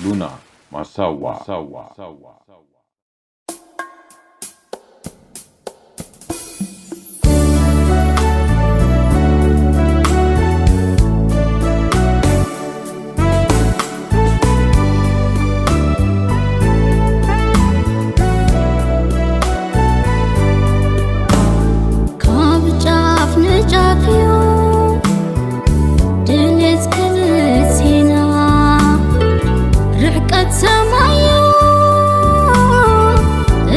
ሉና ማሳዋ። ካብ ጫፍ ንጫፍ እዩ ድሌት ክልቴና፣ ርሕቀት ሰማይ እዩ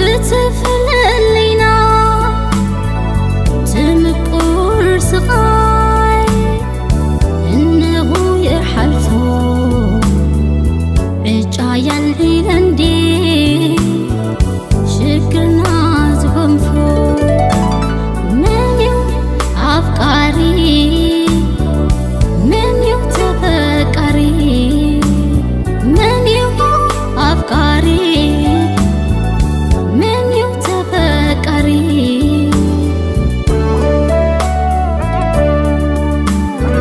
እቲ ፍልልይና። ትምቁር ስቓይ እንሆ ይሓልፎ፣ ዕጫ የልዒለን ድዩ ሽግርና ዝጎንፎ? መን እዩ ኣፍቃሪ? መን እዩ ተፈቃሪ? መን እዩ ኣፍቃሪ? መን እዩ ተፈቃሪ?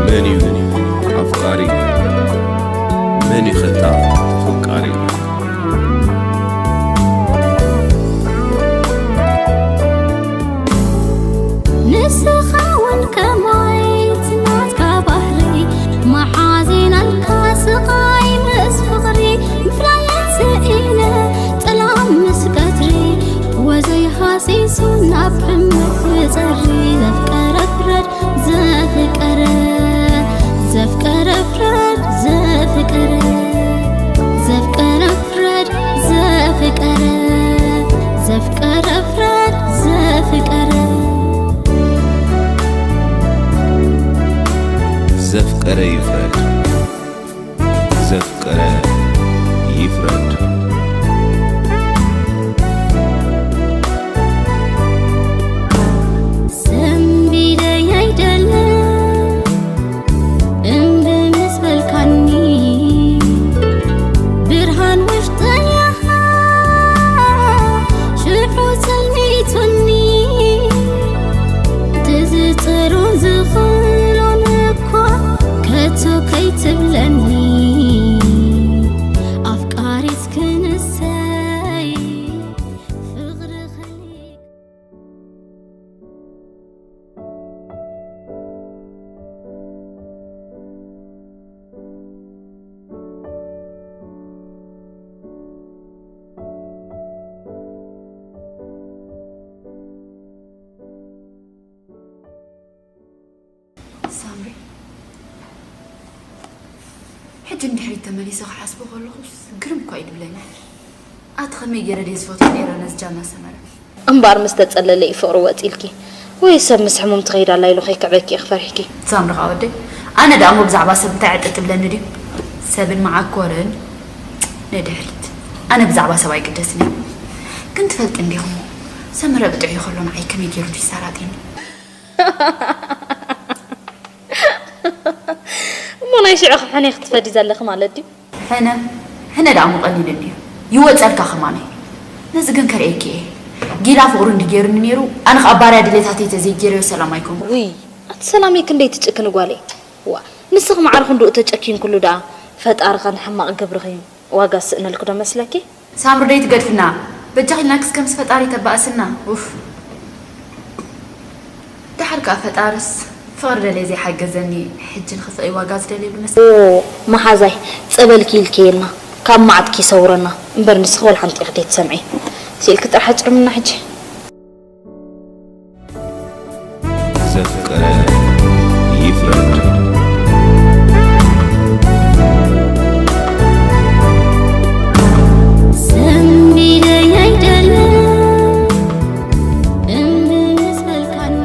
መን እዩ ኣፍቃሪ? መን እዩ ኸታ ተፈቃሪ? ንስኻ እውን ከማይ እቲ ናትካ ባህሪ፣ መሓዚናልካ ስቓይ ምስ ፍቕሪ፣ ምፍላየት ስኢነ ጥላም ምስ ቀትሪ፣ ወዘይ ሃሲሱ ናብ ሕመት ክጸሪ፣ ዘፍቀረ ፍረድ ዘፍቀረ፣ ዘፍቀረ ፍረድ ዘፍቀረ፣ ዘፍቀረ ፍረድ ዘፍቀረ፣ ዘፍቀረ ፍረድ ዘፍቀረ። ዘፍቀረ ይፍረድ፣ ዘፍቀረ ይፍረድ። ሰንቢደይ ኣይደለ እምቢ ምስ በልካኒ፣ ብርሃን ውሽጠይ ኢኻ ሽዑ ጸልሚቱኒ። ትዝጥሩን ዝኽእሉን እኳ ከቶ ከይትብለኒ፣ ኣፍቃሪት ክንሰይ ፍቕሪ ኸሊል። ሳምሪ፣ ሕጂ ንድሕሪት ተመሊሰ ክሓስቦ ከለኹስ ግርም እኳ እዩ ድብለኒ። ኣቲ ከመይ ገይረ ድየ ዝፈትዎ ነይረ ነዚ ጃና ሰመረ። እምበኣር ምስ ተጸለለ እዩ ፍቕሪ ወጺልኪ ወይ ሰብ ምስ ሕሙም ትኸይድ ኣላ ኢሉ ከይክዕበኪ ኢኺ ፈሪሕኪ። ሳምሪ ከኣ ወደይ፣ ኣነ ደኣ እሞ ብዛዕባ ሰብ እንታይ ዕጥጥ ይብለኒ ድዩ? ሰብን መዓኮርን ንድሕሪት። ኣነ ብዛዕባ ሰብ ኣይግደስን እየ። ግን ትፈልጢ እንዲኺ እሞ ሰመረ ብጥዑይ ከሎ ንዓይ ከመይ ገይሩ ድዩ ሳራጢኒ? እሞ ናይ ሽዑ ክሕነ ክትፈዲ ዘለኺ ማለት ድዩ? ሕነ ሕነ ደኣ እሞ ቀሊል እንድዩ ይወፀልካ ከማነይ። ነዚ ግን ከርእየኪ እየ። ጊላ ፍቕሩ እንዲ ገይሩኒ ነይሩ፣ ኣነ ኸዓ ባርያ ድሌታተይ ተዘይገይረዮ ሰላም ኣይኮንኩ። ውይ ኣቲ ሰላመይ ክንደይ ትጭክኒ ጓለይ። ዋ ንስኺ ማዕረ ክንድኡ ተጨኪንክሉ ደኣ ፈጣሪ ኸ ንሕማቕ ግብርኺ ዋጋ ዝስእነልኪ ዶ መስለኪ? ሳምሪ ደይ ትገድፍና በጃኺ ኢልናኪ እስከ ምስ ፈጣሪ ተባእስና ኡፍ። ደሓር ከኣ ፈጣርስ ፍቕሪ ደልየ ዘይሓገዘኒ ሕጂ ንኽስቐይ ዋጋ ዝደልየሉ መስ። ኦ መሓዛይ ጸበልኪ ኢልክየልና ካብ መዓትኪ ይሰውረና እምበር ንስኺ ወላ ሓንቲ ኢኺ ደይትሰምዒ ስኢልኪ ጥራሕ ኣጭርምና ሕጂ። ዘፍቀረ ይፍረድ። ሰንቢደይ ኣይደለ እምቢ ምስ በልካኒ።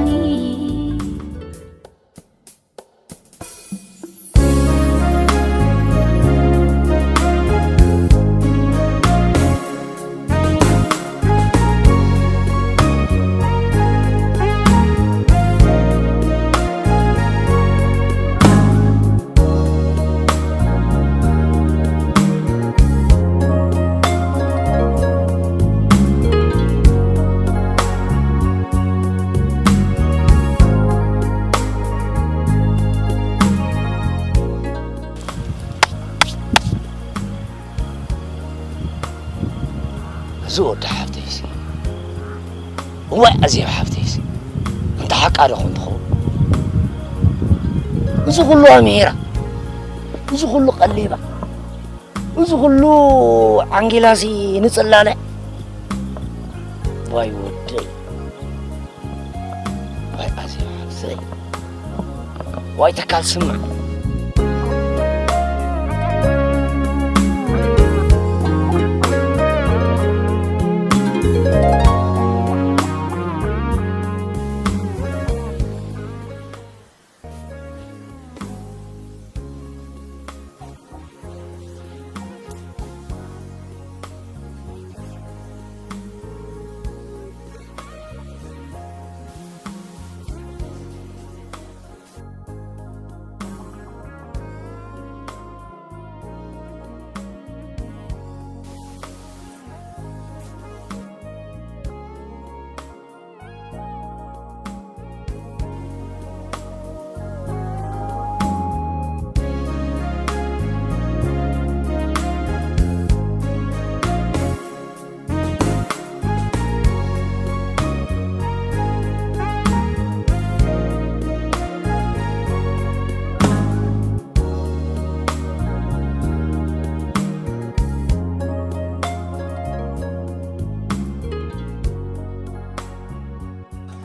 ወዲ ሓፍተይሲ፣ እዋይ ኣዜብ ሓፍተይሲ፣ እንተ ሓቃ ዶ ኾን ትኸውን? እዚ ኩሉ ኣምሂራ፣ እዚ ኩሉ ቀሊባ፣ እዚ ኩሉ ዓንጊላሲ ንጽላለ። ዋይ ወደይ፣ ዋይ ኣዜብ ሓፍተይ፣ ዋይ ተካል ስማዕ።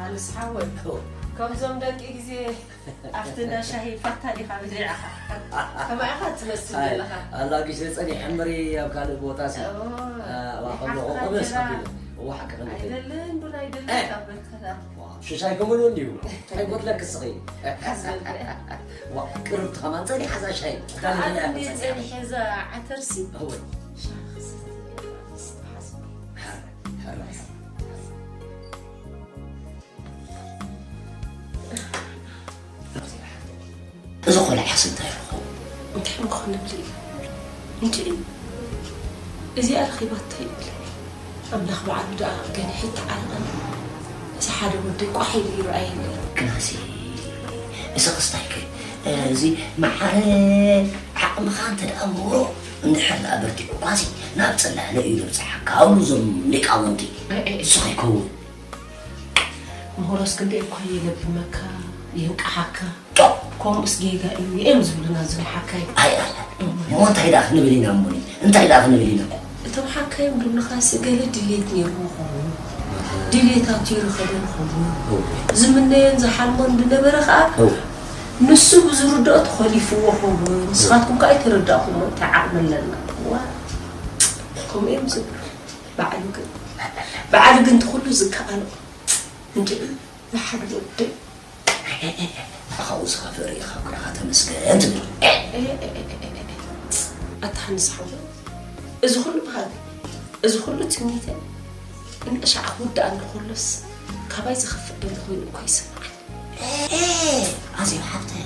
ኣንስ ሓወይ፣ ከምዞም ደቂ ግዜ ኣብቲ እንዳ ሻሂ ፋታ ዲኻ ብድዕኻ? ከማይ ኢኻ ትመስል ዘለኻ። ኣላጊሽ ጸኒሐ እምበሪ ኣብ ካልእ ቦታ ሲ። ኦ፣ ኣዋ፣ ከም ሓፍትኻ ቁምስ እንጀራ ኣቢሉ። እዋ፣ ሓቂ ከም ኣይደልን፣ ቡን ኣይደልን፣ እ። ካብ በልከላ። ዋ፣ ሽሻይ ከምኡ እንዲዩ። እንታይ ጎድለክ እስኺ? ሓዝበልከ። ዋ፣ ቅርብቲ ከማን ጸኒሓ እዛ ሻሂ። ኣነ እንዴ ጸኒሐ እዛ ዓተርሲ። እወ። ሻሂ ክሰቲ። ሕራይ፣ ሕራይ። እዚ ቆልዓስ እንታይ ይኸውን? እንታይ ምኾነ ብለይ? እንጂ እዚኣ ረኺባቶ ይብል። ኣምላኽ ባዕሉ ደኣ ገኒሑ ይተዓረቐኒ። እዚ ሓደ ወደይ ቋሕ ኢሉ ይረኣየኒ። ግናሲ፣ እዚ ክስታይከ፣ እዚ መዓረ ዓቕምኻ እንተ ደኣ ምሁሮ፣ እንድሕር ደኣ በርቲዑ እኳሲ ናብ ጽላለ እዩ ዘብጽሓካ፣ ኣብሉ እዞም ሊቃውንቲ። ኣይ፣ ኣይ፣ ኣይ። ንሱ ከይከውን። ምሁሮስ ክንደይ እኳ የለብመካ፣ የንቅሓካ። ጦ። ከምኡስ ጌጋ እዩ፣ እዮም ዝብሉና እዞም ሓካይ። ኣይ፣ ኣይ፣ ኣይ። እሞ እንታይ ደኣ ክንብል ኢና እሞኒ? እንታይ ደኣ ክንብል ኢና? እቶም ሓካይ ይብሉልኻሲ ገለ ድሌት ነይርዎ ኸውን። ድሌታቱ ይረኸበ ይኸውን። እዎ። ዝምነዮን ዝሓልሞን ዝነበረ ኸኣ እዎ። ንሱ ብዝርድኦ ተኾሊፍዎ ኸውን። ንስኻትኩም ከኣ ኣይተረዳእኩሞ፣ እንታይ ዓቕሚ ኣለና? ዋ፣ ከምኡ እዮም ዝብሉ። ባዕሉ ግን፣ ባዕሉ ግን እቲ ኩሉ ዝከኣሎ። እንድዒ፣ ዝሓደ ወደይ። ካብኡ ዝኸፍእ ርኢኻ እኮ ኢኻ ተመስገን ትብል። ኣታ ሃንስ ሓወይ፣ እዚ ኩሉ ባህጊ፣ እዚ ኩሉ ትምኒተይ፣ እንቅሻዕ ክውዳእ እንከሎስ፣ ካባይ ዝኸፍእ ደሊ ኮይኑ እኮ ይስምዓኒ። ኣዜብ ሓፍተይ፣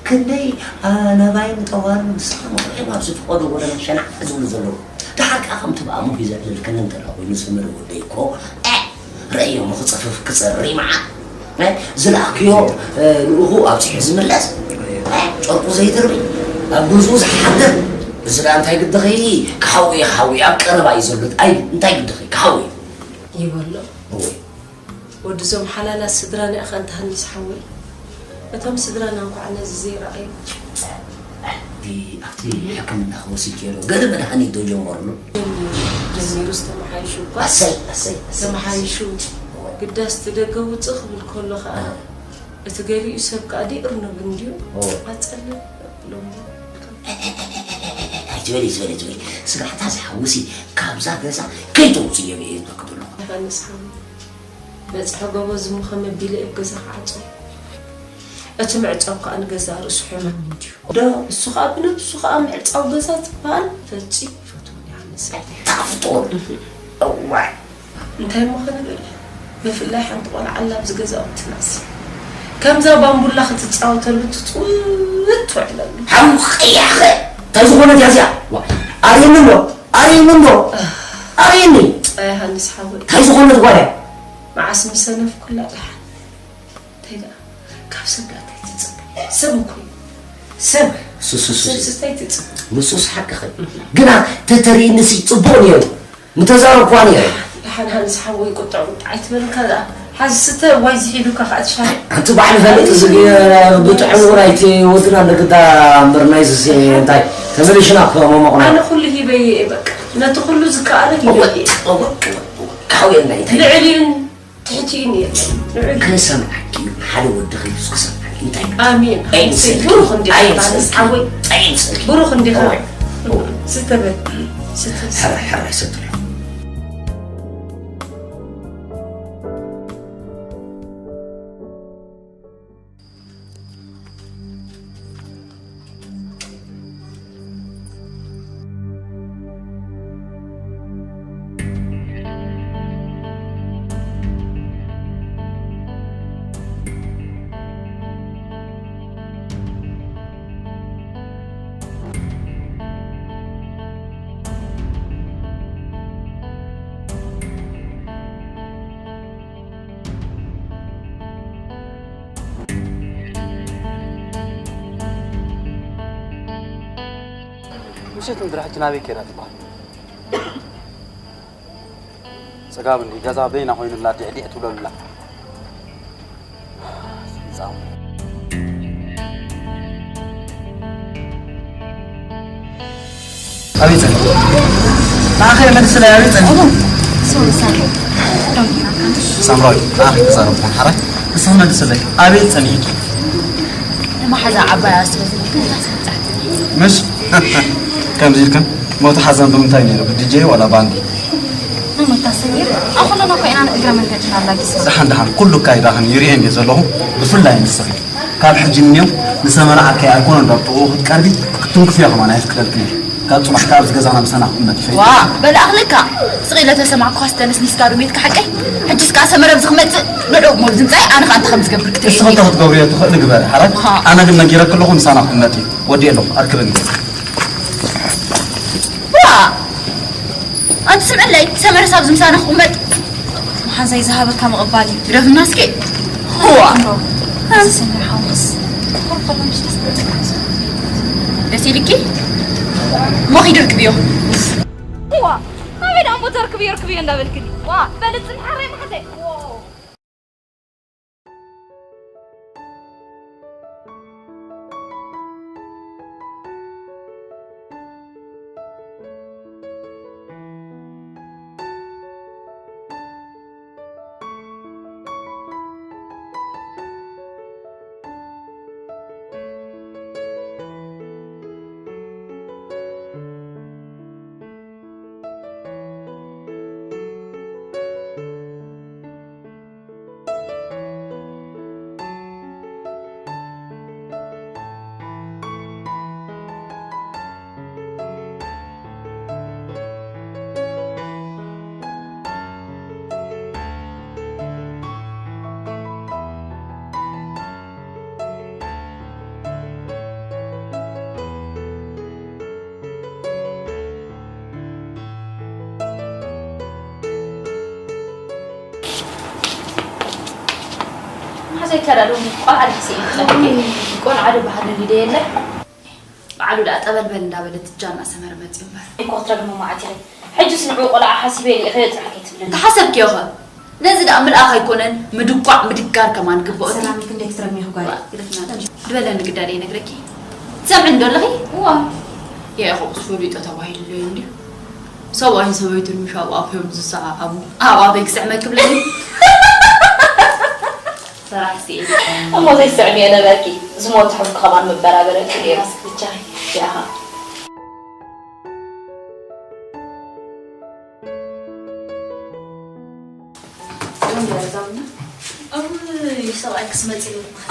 ክንደይ ኣናባይን ጠዋርን ንስኻ ምኽንያት ኣብ ዝፍቐዶ ጎደና ሸናዕ ዝብሉ ዘለዉ። ደሓር ከኣ ከምቲ ብኣሞ ሒዘ ዕልልክኒ እንተላ ኮይኑ፣ ሰመረ ወደይ እኮ፣ እ፣ ረእዮሞ ክጽፍፍ ክጸሪ መዓት። እ፣ ዝለኣኽዮ፣ እ፣ ልኡኹ ኣብጺሑ ዝምለስ፣ እ፣ ጨርቁ ዘይድርቢ፣ ኣብ ገዝኡ ዝሓድር። እዚ ደኣ እንታይ ግድኺ? ክሓዊ እዩ፣ ክሓዊ ኣብ ቀረባ እዩ ዘሎ። ኣይ፣ እንታይ ግድኺ? ክሓዊ እዩ። ይበሎ። እወ። ወዲ እዞም ሓላላት ስድራና ኢኻ እንተ ሃንስ ሓወይ። እቶም ስድራና እንኳዕ ነዚ ዘይረኣዩ። ኣብቲ፣ ኣብቲ ሕክምና ክወስድ ገይሩ ገለ መድሃኒት ዶ ጀመርሉ? ጀሚሩ፣ ጀሚሩስ ተመሓይሹ እኳ። ኣሰይ፣ ኣሰይ፣ ኣሰይ። ተመሓይሹ። እወ። ግዳስ እቲ ደገ ውፅእ ክብል ከሎ ኸዓ፣ እ። እቲ ገሊኡ ሰብ ከኣ ዲእር ነብን ድዩ? እወ። ኣጸልም ብሎሞ። ኣይትበሊ፣ ኣይትበሊ፣ ኣይትበሊ። ስጋዕታ ዝሓውሲ ካብዛ ገዛ ከይተውፅዮ እየ ዝብለኪ ዘለኹ። ሃንስ ሓወይ። በጽሐ ጎበዝ እሞ ከመ ቢለ እብ ገዛ ክዓጽዎ። እቲ ምዕጻው ከኣ ንገዛእ ርእሱ ሕማም እንድዩ። ዶ? እሱ ከኣ ብነብሱ ከኣ ምዕጻው ገዛ ዝበሃል ፈጺሙ ይፈትዎ ኣይኮነን። እንታይ ፍጡር? እህ። እዋይ። እንታይ እሞ ክንብል? ብፍላይ ሓንቲ ቆልዓ ኣላ ኣብዚ ገዛ ትናስ። ከምዛ ባምቡላ ክትጻወተሉ ትጽውት ትውዕለሉ። ሓው ቀያሕ እንታይ ዝኾነት እያ እዚኣ? ዋ፣ ኣርእየኒ እሞ፣ ኣርእየኒ እሞ፣ ኣርእየኒ። ኣይ ሃንስ ሓወይ። እንታይ ዝኾነት ጓል እያ? መዓስ ምሰነፍኩላ ደሓን። እንታይ ደኣ? ካብ ሰብ ደኣ እንታይ ትጽበ? ሰብ እኮ እዩ። ሰብ። ሱስ፣ ሱስ፣ ሱስ። ሰብስ እንታይ ትጽበ? ንሱስ ሓቅኺ። ግና ተተርእይንሲ ጽቡቕ ነይሩ። ምተዛረብኳ ነይረ። ደሓን ሃንስ ሓወይ፣ ቁጥዕ ቁጥዕ ኣይትበል። ከዛ ሓዚ ስተ ዋይ ዝሒሉካ ከዓ ትሻለ። ኣንቲ ባዕሊ ፈልጥ ዝግ ብጥዕሙ ናይ እቲ ወድና ንግዳ እምበር ናይ ዝስ እንታይ ተመሊሽና ክመሞቕና። ኣነ ኩሉ ሂበይ እየ በቃ። ነቲ ኩሉ ዝከኣለ ሂበይ እየ። ካውየና እንታይ ልዕሊኡን ትሕቲኡን እየ። ልዕሊ ክሰምዓኪ ሓደ ወዲ ከይሱ ክሰምዓኪ እንታይ ኣሜን። ኣይንሰልኪ ብሩኽ እንዲኻ ኣይንሰልኪ ብሓንስ ሓወይ። ኣይንሰልኪ ብሩኽ እንዲኻ እወ፣ እወ። ስተበል ስተበል ሕራይ ሕራይ ሰትለ ምሸት ምድሪ ሕጂ ናበይ ከይዳ ትበሃል? ጽጋብ እንዲ ገዛ በይና ኮይኑላ ዲዕዲዕ ትብለሉላ። ጻው። ኣበይ ጸኒሑ? ንዓኸ መልስለይ፣ ኣበይ ጸኒሑ? ሳምራዊ፣ ንዓኺ ክዛረብ ኮን ሓራይ። ንስኺ መልስለይ፣ ኣበይ ጸኒሑ? መሓዛ ዓባይ ኣስበዝ ምሽ ከምዚ ኢልክን ሞት ሓዘን ብምንታይ ነይሩ ብዲጄ ዋላ ባንዲ መታሰቢር ኣኹለና ኮይና ንእግረ መንገድና ኣላጊስና ደሓን ደሓን ኩሉ ኣካይዳኽን ይርእየን እየ ዘለኹ ብፍላይ ንስኺ ካብ ሕጂ ንኔው ንሰመራ ዓርከይ ኣይኮነ እንዳብ ጥቕኡ ክትቀርቢ ክትንክፍዮ ከማን ኣይፍቅደልክን እየ ካብ ፅባሕ ካብ ዝገዛና ምሳና ክቕመጥ ይፈይድ ዋ በላእኽልካ ስቕ ኢለ ተሰማዕኩኻ ዝተነስኒስካ ዶ ሜትካ ሓቀይ ሕጅስ ከዓ ሰመረ ብዚ ክመፅእ ንዑ እሞ ብዝምፃይ ኣነ ከዓ እንታይ ከም ዝገብር ክትርኢ እስኺ እንተ ክትገብርዮ ትኽእሊ ግበሪ ሓራይ ሃ። ኣነ ግን ነጊረኪ ኣለኹ ምሳና ክቕመጥ እዩ ወዲኤ ኣለኹ ኣርክብኒ ዋ ኣንቲ ስምዕለይ ሰመረስ ኣብዚ ምሳና ክቕመጥ መሓዛይ ዝሃበካ ምቕባል እዩ ግደፍና እስኪ ዋ እዚ ሰመረ ሓውስ ኮርኮሎ ምሽ ደስ ደስ ደስ ኢልኪ እሞ ኺዲ ርክብዮ ዋ ኣበይ ደኣ እሞ ተርክብዮ ርክብዮ እንዳበልክኒ ዋ በልፅን ሓረይ ምኸተ ሓዘይ ከዳዶ ቆልዓ ድሕሲ ቆልዓ ዶ ባህል ሊደ የለ ባዕሉ ደኣ ጠበልበል እንዳበለ ትጃና ሰመረ መፂኡ እምበር እኮ ክትረግሞ መዓት ኢኺ ሕጅስ ንዑ ቆልዓ ሓሲበ ኢለ ኢኸ ጥራሕ ከይትብለኒ ተሓሰብክዮ ኸ ነዚ ደኣ ምልኣኽ ኣይኮነን ምድቋዕ ምድጋር ከማን ግብኦ ሰላም ክንደይ ክትረግሚ ኢኺ ጓል ግደፍና ድበለኒ ግዳደ ይነግረኪ ትሰምዒ እንዶ ኣለኺ እዋ የእኹ ዝፈሊጦ ተባሂሉ ዶ እንድዩ ሰብኣይን ሰበይቱን ምሽ ኣብኡ ኣፍዮም ዝሰዓዓሙ ኣብ ኣበይ ክስዕመ ክብለኒ ሰራሕ ስኢል እሞ ዘይስዕም እየ ነበርኪ ዝሞት ሕጉ ከማን መበራበረኪ ነይሩ ብቻ ያኻ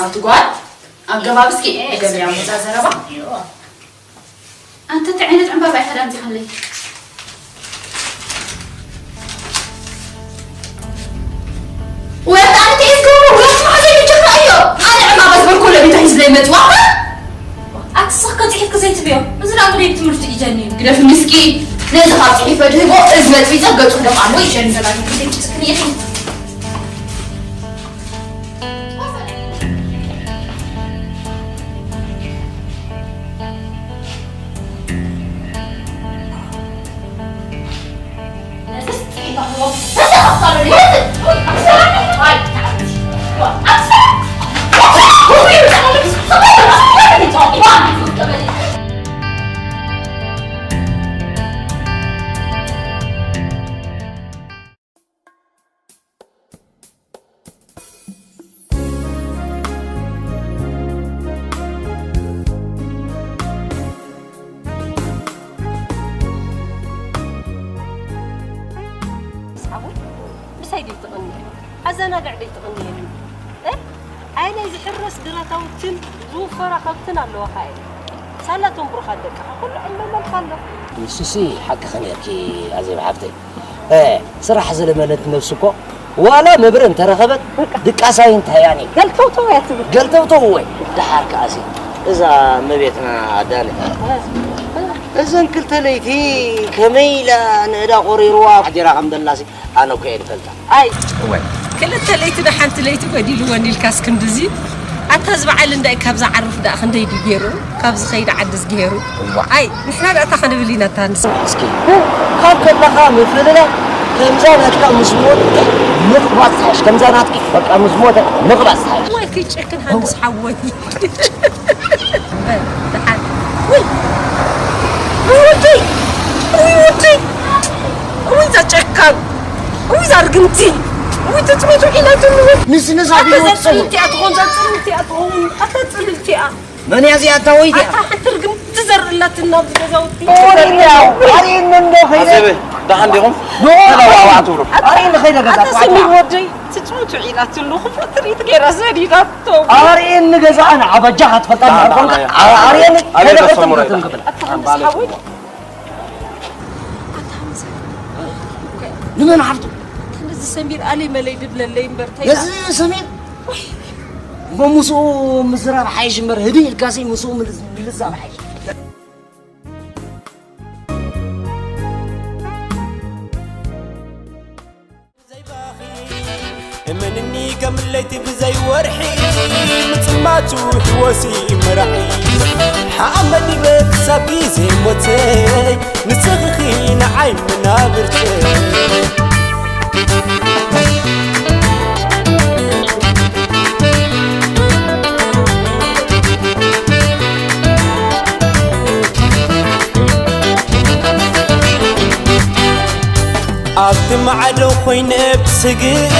ኣቲ ጓል ኣገባብ እስኪ እገበያ ሞዛ ዘረባ ኣንተ እንታይ ዓይነት ዕምባባ ኢኻ ዳ ኣምጺኻለይ? ወያት ኣነ እንታይ እየ ዝገብሮ? ወያት መሓዘይ ብጀካ እዮ። ኣነ ዕምባባ ዝበልኮ ለቢታ ሂዝለይ መጽዋ። ኣቲ ስኽከ ጽሒፍኪ ዘይትብዮ። እዚ ደኣ ግደይ ብትምህርቲ እዩ ጀኒኑ። ግደፍኒ እስኪ። ነዚ ካብ ጽሒፈ ድህቦ እዚ መጽቢጸ ገጹ ክደፍኣሉ ይሸኒ ዘላ። ልዕሊ ትቕንየኒ። እ? ኣይ ናይ ዝሕረስ ግራታውትን ዝውፈራ ከብትን ኣለዋኻ እየ። ሳላቶም ብሩኻት ደቅኻ ኩሉ ዕመመልካ ኣሎ። ንሱሲ ሓቅኺ ነርኪ ኣዜብ ሓፍተይ። እ፣ ስራሕ ዝለመደት ነብሲ እኮ ዋላ መብርእ እንተረኸበት ድቃሳይ እንተያኒ ገልተውተው እያ ትብል። ገልተውተው ወይ። ደሓር ከኣሲ እዛ እመቤትና ኣዳነ እዘን ክልተ ለይቲ ከመይ ኢላ ንእዳ ቆሪርዋ ሓዲራ ከም ዘላሲ ኣነ እኮ እየ ዝፈልጣ። ኣይ እወ። ክልተ ለይቲ ዶ ሓንቲ ለይቲ ጎዲልወን ኢልካስ ክንድዚ? ኣታ እዚ በዓል እንዳይ ካብዛ ዓርፍ ደኣ ክንደይ ድዩ ገይሩ? ካብዚ ኸይዲ ዓዲ ዝገይሩ? እዋ። ኣይ ንሕና ደኣ እታ ክንብል ኢና እታ ንስ- እስኪ ካብ ከለኻ ምፍልላይ ከምዛ ናትካ ምስ ሞት ምቕባጽ ዝሓይሽ፣ ከምዛ ናትኪ በቃ ምስ ሞተ ምቕባጽ ዝሓይሽ። ወይ ከይጨክን ሃንስ ሓወይ። በል፣ ደሓን። ውይ! ውይ ወደይ! ውይ ወደይ! ውይ እዛ ጨካን! ውይ እዛ ርግምቲ! ውይ ትጽመቱ ዒላትሉ! ንስ ነዛ ኣታ እዛ ህይወት ጽምልቲ እያ ትኾን፣ እዛ ጽምልቲ እያ ትኸውን፣ ኣታ ጽምልቲ እያ! መን እያ እዚኣ? እታ ወይቲ እያ? ኣታ ሓንቲ ርግምቲ ዘርእላትና ኣብዚ ገዛውቲ! ኣርእየኒ እንዶ ኸይደ! ኣዜበ፣ ደሓን ዲኹም? ዶ! ተለዋዋዕ ትብሉ። ኣርእየኒ ኸይደ ገዛ ኣታ ሰሚር ወደይ! ትጽውቱ ዒላትሉ ክፉእ ትርኢት ገይራ ሰዲዳቶ። ኣርእየኒ ገዛኣ ንዓ በጃኻ ትፈልጣ እንድሕር ኮንካ፣ ኣርእየኒ ኣታ ከይደ ሓምሳ ክብል። ኣታ ሓምሳ ሓወይ። ኣታ ሓምሳ። ንመን ሓፍቱ? ኣታ ነዚ ሰሚር ኣለይ መለይ ድብለለይ እምበር ተይላ። ነዚ ሰሚር? እሞ ምስኡ ምዝራብ ሓይሽ እምበር ህድእ ኢልካሲ ምስኡ ምልዝ-፣ ምልዛብ ሓይሽ። እመንኒ ከም ለይቲ ብዘይ ወርሒ ምጽማቱ ሕወሲ ምራሒ ሓመድ ይበል ክሳብ ግዜ ሞተይ ንስኺ ንዓይ መናብርተይ። ኣብቲ ማዕዶ ኮይነ ብስግር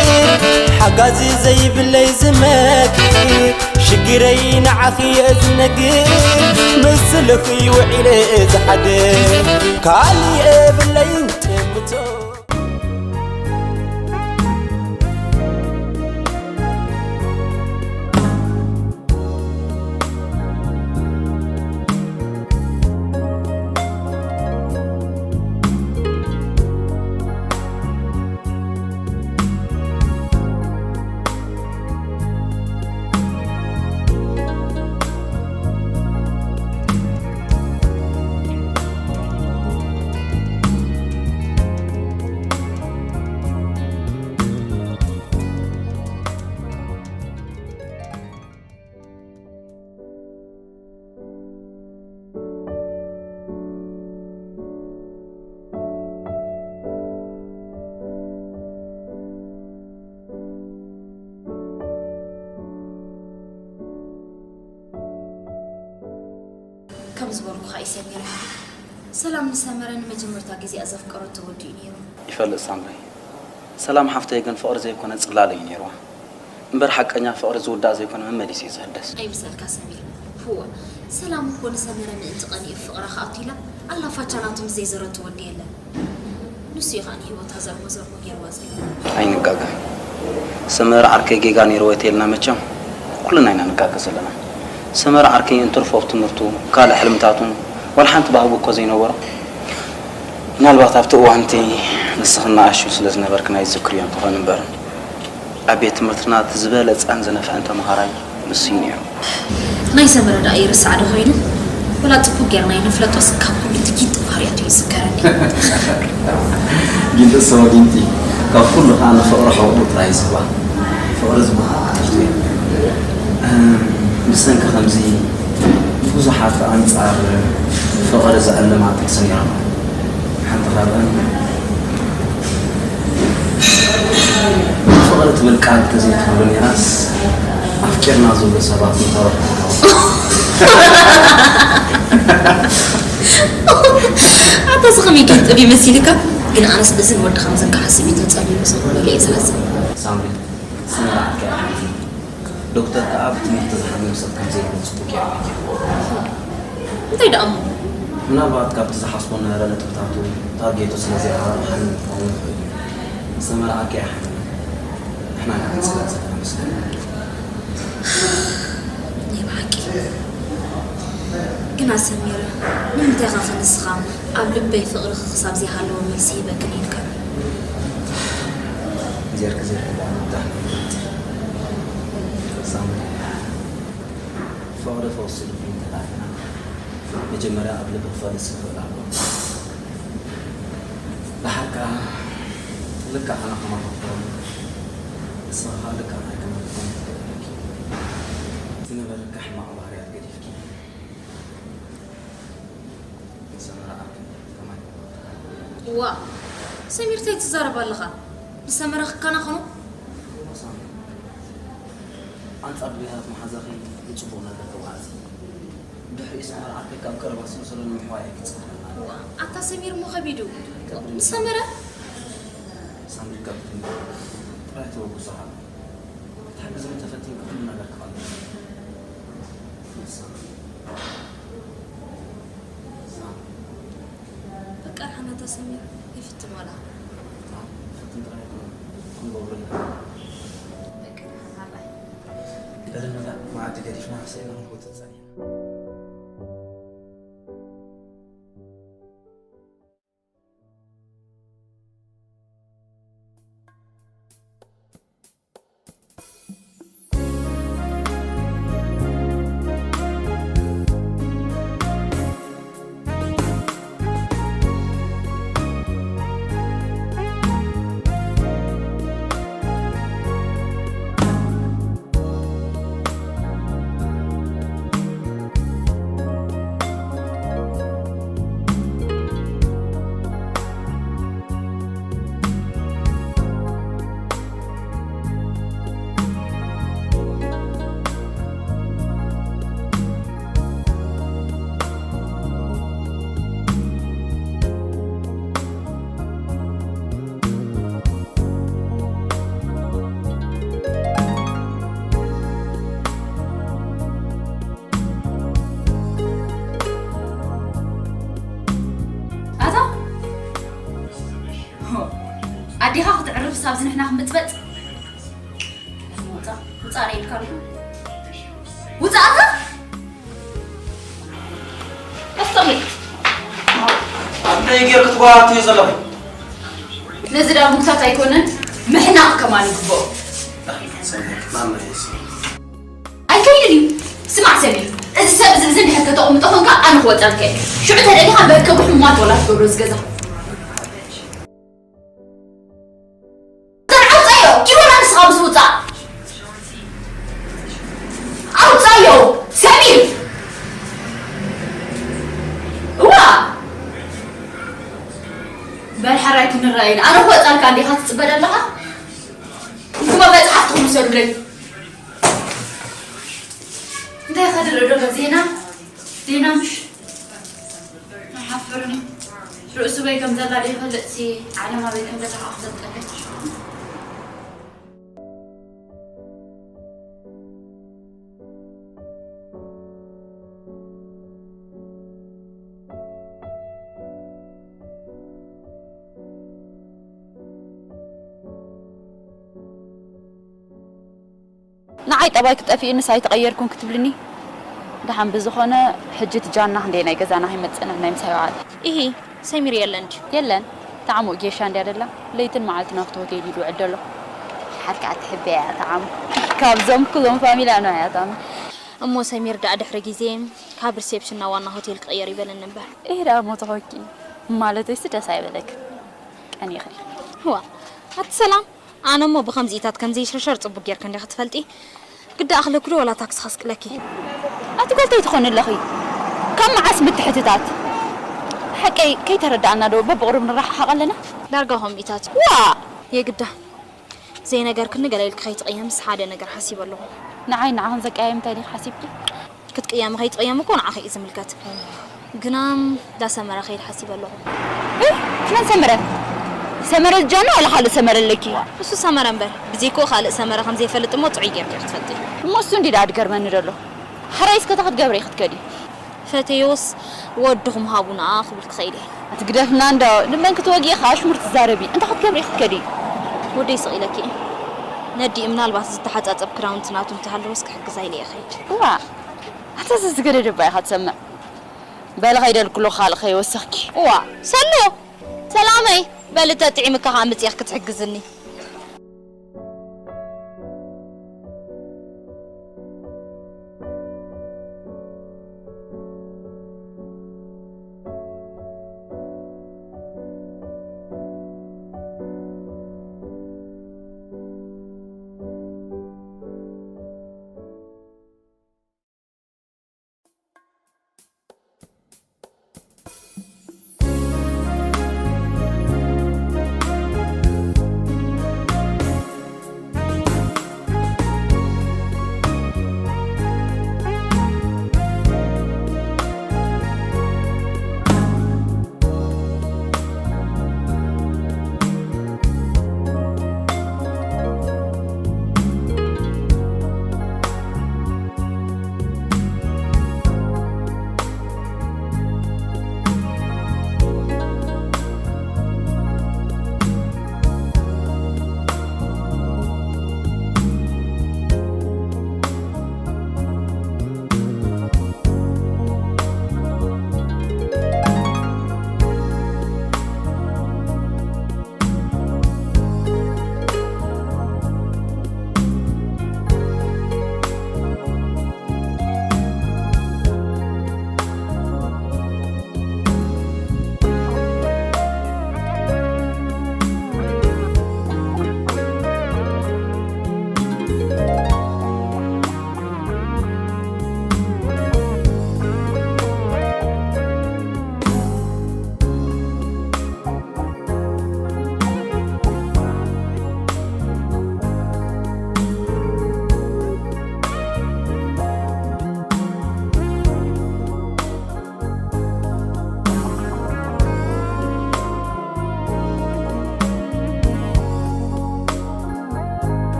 ሓጋዚ ዘይብለይ ዝመክር ሽግረይ ንዓኺ እየ ዝነግር ምስልኺ ውዒለ ዝሓድር ካሊእ የብለይን ጥምቶ። ከም ዝበልኩኻ እዩ ሰሚረ። ሰላም ንሰመረ ንመጀመርታ ግዜ እያ ዘፍቀሮ ተወዲኡ ነይሩ። ይፈልጥ ሳምሪ። ሰላም ሓፍተይ ግን ፍቕሪ ዘይኮነ ጽላለ እዩ ነይርዋ። እምበር ሓቀኛ ፍቕሪ ዝውዳእ ዘይኮነ መመሊሱ እዩ ዝህደስ። ኣይምሰልካ ሰሚር። ህወ፣ ሰላም እኮ ንሰመረ ምእንቲ ቀኒኡ ፍቕራ ክኣቱ ኢላ ኣላ ፋቻ ናቱ ምስ ዘይዘረቶ ወዲ የለን። ንሱ እዩ ከኣ ንህይወታ ዘርሞ ዘርሞ ገይርዋ ዘሎ። ኣይንጋገ። ሰመረ ዓርከይ ጌጋ ነይርዎ ተይልና መቸም ኩልና ኢና ንጋገ ዘለና። ሰመረ ዓርከይ እንትርፎ ኣብ ትምህርቱ ካልእ ሕልምታቱን ዋላ ሓንቲ ባህጉ እኮ ዘይነበሮ። ምናልባት ኣብቲ እዋንቲ ንስኽና ኣሹ ስለ ዝነበርክን ኣይትዝክርዮን ትኾን እምበር፣ ኣብ ቤት ትምህርትና እቲ ዝበለጸን ዝነፍዐን ተመሃራይ ንሱ እዩ ነይሩ። ናይ ሰመረ ደኣ ይርሳዕ ዶ ኾይኑ? ወላ ጽቡቕ ጌርና ኣይንፍለጦስ፣ ካብ ኩሉ እቲ ጊንጢ ባህርያቱ እዩ ዝዝከረኒ። ጊንጢ እሰዎ ጊንጢ፣ ካብ ኩሉ ኸኣ ንፍቕሪ ሓውኡ ጥራይ እዩ ዝህባ። ፍቕሪ ዝበሃል ትምህርቲ እዩ። እም፣ ብሰንኪ ከምዚ ብዙሓት ኣንጻር ፍቕሪ ዝዕልማ ጥቕሲ ነይሮም። ሓንቲ ካብኣን ፍቕሪ ትብል ቃል እንተዘይትህሉ ነይራስ፣ ኣፍቂርና ዝብሉ ሰባት ምተረፉ። ኣታ እዚ ከመይ ጌንጥብ ይመሲልካ? ግን ኣነስ እዝን ወዲ ከምዝን ክሓስብ እዩ ተጸሚሙ፣ እዚ ኩሉ ኢለ እየ ዝሓስብ። ሳምሪ፣ ስነ-ስርዓትካ ኢኻ። ዶክተር ከኣ ብትምህርቲ ዝሓምም ሰብ ከም ዘይብሉ ጽቡቕ ገይሩ ነጊሩ። እንታይ ደኣ እሞ? ምናልባት ካብቲ ዝሓስቦ ዝነበረ ነጥብታቱ ታርጌቱ ስለ ዘይኣራርሓኒ ክኸውን ይኽእል እዩ። ዝተመርዓካ ይሓምም። ናይ ብሓቂ። ግና ሰሚረ፣ ንምንታይ ኢኻ ንስኻ ኣብ ልበይ ፍቕርኺ ክሳብ ዘይሃለወ መልሲ ሂበክን ኢልካ? ጌርኪ ዘይሕባእ ምብዳህ። ሳሚ፣ ፍቕሪ ፈውሲ ልቢ እንተደኣ መጀመርያ ኣብ ልቢ ክፈልጥ ይኽእል ኣሎ። ደሓር ከኣ ልክዕ ኣነ ከማኺ ክኸውን፣ ንስኺ ከኣ ልክዕ ኣነ ከማኺ ክትኮኒ ትኽእሊ ኣለኪ። ዝነበረኪ ሕማቕ ባህርያት ገዲፍኪ፣ ንሰመረ ዓርኪ ከማይ ክኾን ትኽእሊ። ዋእ! ሰሚር፣ እንታይ ትዛረብ ኣለኻ? ንሰመረ ክከናኸኖ? ሳሚ፣ ኣንጻር ድሌታት መሓዛኺ ንጽቡቕ ነገር ተጓዓዚ። ድሕሪኡ ሰመረ ዓርከይ ካብ ቀረባ ስለ ዘሎ ንምሕዋይ ኣይክጽበን። ዋእ! ኣታ ሰሚር እሞ ከቢዱ። ከቢዱ። ንሰመረ? ሳሚ፣ ከቢዱ። ጥራይ ተበግሶ ሃብ። ክትሕግዝኒ ተፈቲንኪ ኩሉ ነገር ክቐልል። ሳሚ። ሳሚ። በቃ፣ ሓናታ ሰሚር፣ ይፍትን ዋላ። ፈትን ጥራይ ኣይኮነን፣ ክንገብሮ ኢና። በቃ፣ ሓራይ። በል ንብላዕ፣ መኣዲ ገዲፍና ስኢና ክንጎትት ጸኒሕና። ኣታ፣ ኣዴኻ ክትዕርፍስ ኣብዚ ንሕና ክንብጽበጽ? ውጻ፣ ውጻ ኣረ ኢልካ ኣለኹ። ውጻ ኣታ! ኣስተውዕል። ኣንተይ ጌርክ ትጓሃት እዩ ዘለኹ። ነዚ ዳ ሙግታት ኣይኮነን፣ ምሕናቕ ከማን ይግብኦ። ኣይከይድን እዩ። ስማዕ ሰሚር፣ እዚ ሰብ እዚ፣ እዚ እንድሕር ከተቕምጦ ኮንካ ኣነ ክወጸልካ እየ። ሽዑ ተደሊኻ በከ ብሕሙማት ወላ ትገብሮ እዚ ገዛ። ኣውጻዮ፣ ኪቦና ንስኻ ምስ ውጻእ። ኣውጻዮ፣ ሰሚር። እዋ። በል ሓራይ ክንረኣየን። ኣነ ክወጻልካ እንዲኻ ትጽበ ዘለኻ? እሞ መጽሓፍትኹም ውሰዱለይ። እንታይ ኢኻ ድርኢ ዶ ዜና? ዜና ምሽ? ኣይሓፍርን። ርእሱ በይ ከም ዘላ ዘይፈልጥሲ ዓለም ኣበይ ከም ዘላ ከዓ ክፈልጠለይ። ንዓይ ጠባይ ክጠፍእንስ ኣይተቐየርኩን ክትብልኒ? ደሓን ብዝኾነ፣ ሕጂ እቲ ጃና ክንደየናይ ገዛና ከይመጸና ናይ ምሳሕ ይውዓል። ኢሂ፣ ሰሚር የለን ድዩ? የለን። ተዓሙቕ ጌሻ እንድያ ደላ። ለይትን መዓልትን ኣብ ሆቴል እዩ ዝውዕል ዘሎ። ሓር ከዓ ትሕበያ እያ ተዓሙ። ካብዞም ኩሎም ፋሚልያ ንዓ እያ ተዓሙ። እሞ ሰሚር ደኣ ድሕሪ ግዜ ካብ ሪሴፕሽን ናብ ዋና ሆቴል ክቕየር ይበለኒ እምበር። ኢሂ ደኣ እሞ ተኾኪ። ማለተይሲ ደስ ኣይበለክ። ቀኒኺ። እዋ፣ ኣቲ ሰላም። ኣነ እሞ ብኸምዚኢታት ከም ዘይሽርሸር ጽቡቕ ጌርኪ እንዲኺ ትፈልጢ። ግዳ ኣኽለኪ ዶ ዋላ ታክሲ ከስቅለኪ? ኣቲ ጓል እንታይ ትኾኒ ኣለኺ? ካብ መዓስ ምትሕትታት? ሓቀይ ከይተረዳእና ዶ በብቕሩብ ንረሓሓቕ ኣለና? ዳርጋ ከምኡታት። ዋእ! የግዳ። ዘይነገርክኒ ገለ ኢልኪ ከይትቕየምስ ሓደ ነገር ሓሲበ ኣለኹ። ንዓይ ንዓኽን ዘቀያይም እንታይ ዲኺ ሓሲብኪ? ክትቅየሚ ከይትቕየሚ እኮ ንዓኺ እዩ ዝምልከት። ግና ዳሰመረ ከይድ ሓሲበ ኣለኹ። እህ፣ መን ሰመረ? ሰመረ ጃኖ ዋላ ካልእ ሰመረ ኣለኪ? እሱ ሰመረ እምበር፣ ብዘይክኡ ካልእ ሰመረ ከም ዘይፈልጥ እሞ ጥዑይ ጌርኪ ኢኺ ትፈልጢ። እሞ እሱ እንዲ ደኣ ድገርመኒ ደሎ። ሕራይ እስከ እንታይ ክትገብሪ ኢኺ ትከዲ? ፈተዮስ ወድኹም ሃቡና ክብል ክኸይድ እየ። ኣቲ ግደፍና እንዶ፣ ንመን ክትወጊ ኢኺ ኣሽሙር ትዛረቢ? እንታይ ክትገብሪ ኢኺ ትከዲ? ወደይ ስቕ ኢለኪ። ነዲኡ ምናልባት ዝተሓጻጸብ ክዳውንቲ ናቱ እንተሃለወስ ክሕግዛ ኢለ እየ ኸይድ። እዋ፣ ኣታ እዚ ዝገደደ እባ ኢኻ ትሰምዕ። በለ ኸይደልክሎ ካልእ ከይወሰኽኪ። እዋ፣ ሰሎ፣ ሰላመይ፣ በሊ ተጥዒምካ ኸኣ ምጺእኽ ክትሕግዝኒ።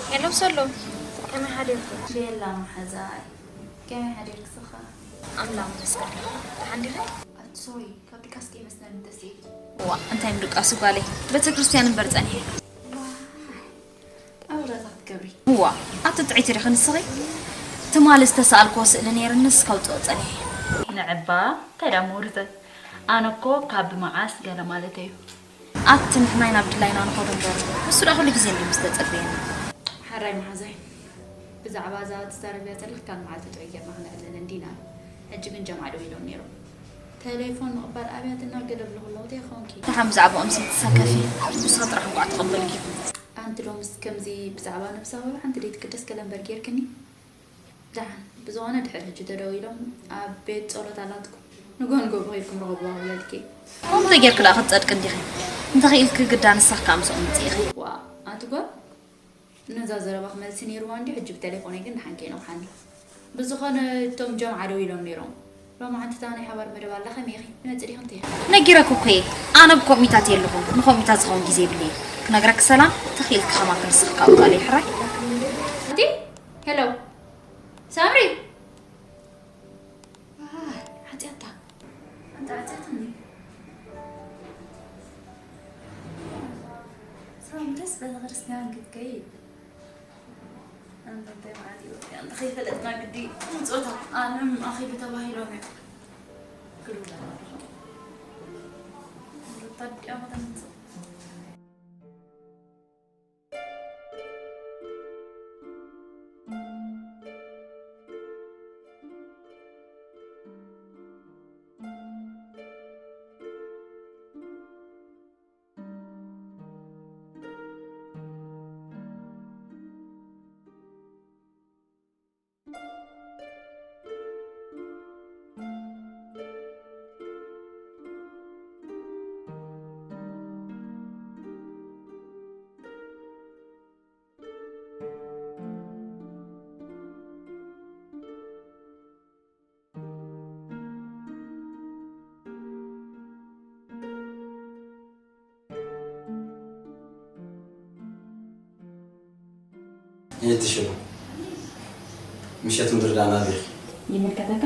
ሄሎ ሰሎ፣ ከመይ ሓዲርኩም? ቤላ መሓዛይ፣ ከመይ ሓዲርክስኻ? ኣምላኽ ይመስገን። ደሓን ዲኺ? ኣቲ ሶሪ፣ ካብ ድቃስ ከይመስለኒ ተስኢልኪ። ዋ፣ እንታይ ምድቃሱ ጓለይ? ቤተክርስትያን እምበር ጸኒሐ። ዋይ፣ ኣብ ራዛ ክትገብሪ። ዋ፣ ኣቲ ጥዕይቲ ዲኺ ንስኺ? ትማሊ ዝተሰኣልክዎ ስእሊ ነይርንስ ከውጽኦ ጸኒሐ። ንዕባ፣ እንታይ ደኣ ምውርዘ? ኣነ እኮ ካብ መዓስ ገለ ማለተይ እዩ። ኣቲ ንሕናይ ናብ ድላይና ንኸዶ እምበር፣ ንሱ ደኣ ኩሉ ግዜ እንድዩ ምስ ተጸበየና። ሓራይ መሓዛይ፣ ብዛዕባ እዛ ትዛረብያ ዘለኺ ካልእ መዓልቲ ጥዑይ ጌርና ክነዕልል እንዲና። ሕጂ ግን ጀምዓ ደው ኢሎም ነይሮም። ተሌፎን ምቕባል ኣብያትና ገለ ብሎ ከለኹ እንታይ ይኸውን? ደሓን ብዛዕባኦም ዘይትሳከፊ፣ ንሳ ጥራሕ እንቋዕ ተቐበልኪ። ኣንቲ ሎምስ ከምዚ ብዛዕባ ነብሳ ወላ ሓንቲ ደይትግደስ ገለ እምበር ጌርክኒ? ደሓን፣ ብዝኾነ ድሕሪ ሕጂ ተደዊሎም ኣብ ቤት ጸሎት ኣላትኩም። ንግሆ ንግሆ ብኸይድኩም ርኸብዋ ክብለልኪ። ከምኡ ተጌርኪ ደኣ ክትጸድቂ እንዲኺ። እንተኽኢልኪ ግዳ ንስኺ ከኣ ምስኦም ምጺኢኺ። ዋእ፣ ኣንቲ ጓል፣ ነዛ ዘረባኺ መልሲ ነይርዋ እንድዩ፣ ሕጂ ብተሌፎነይ ግን ደሓን ከይነውሓኒ። ብዝኾነ እቶም ጀምዓ ደዊሎም ነይሮም። ሎማዓንቲ እታ ናይ ሓባር መደብ ኣላ፣ ከመይ ኢኺ? ትመጺ ዲኺ እንተ ኢኺ? ነጊረኪ እኮ እየ። ኣነ ብከምኡታት እየ ኣለኹ። ንከምኡታት ዝኸውን ግዜ የብለይን። ክነግረኪ ሰላም፣ ተኽኢልኪ ከማኺ ንስኺ ካብኡ ካልእ ሕራይ። እቲ ሄሎ፣ ሳምሪ! ዋይ፣ ዓጽያታ። ኣንታ ዓጽያትኒ። ሳምሪስ ቤተክርስትያን ክትከይድ። ኣንታ እንታይ ማለት እዩ? ኣንታ ከይፈለጥና ግዲ ምጽኦታ። ኣለም ኣኺሉ ተባሂሎም እዮም። ክልውላ። ሩታ ድያ ከተምጽእ? ኣይትሽሉ። ምሸት ምድሪ ደኣ ናበይ ኢኺ? ይምልከተካ?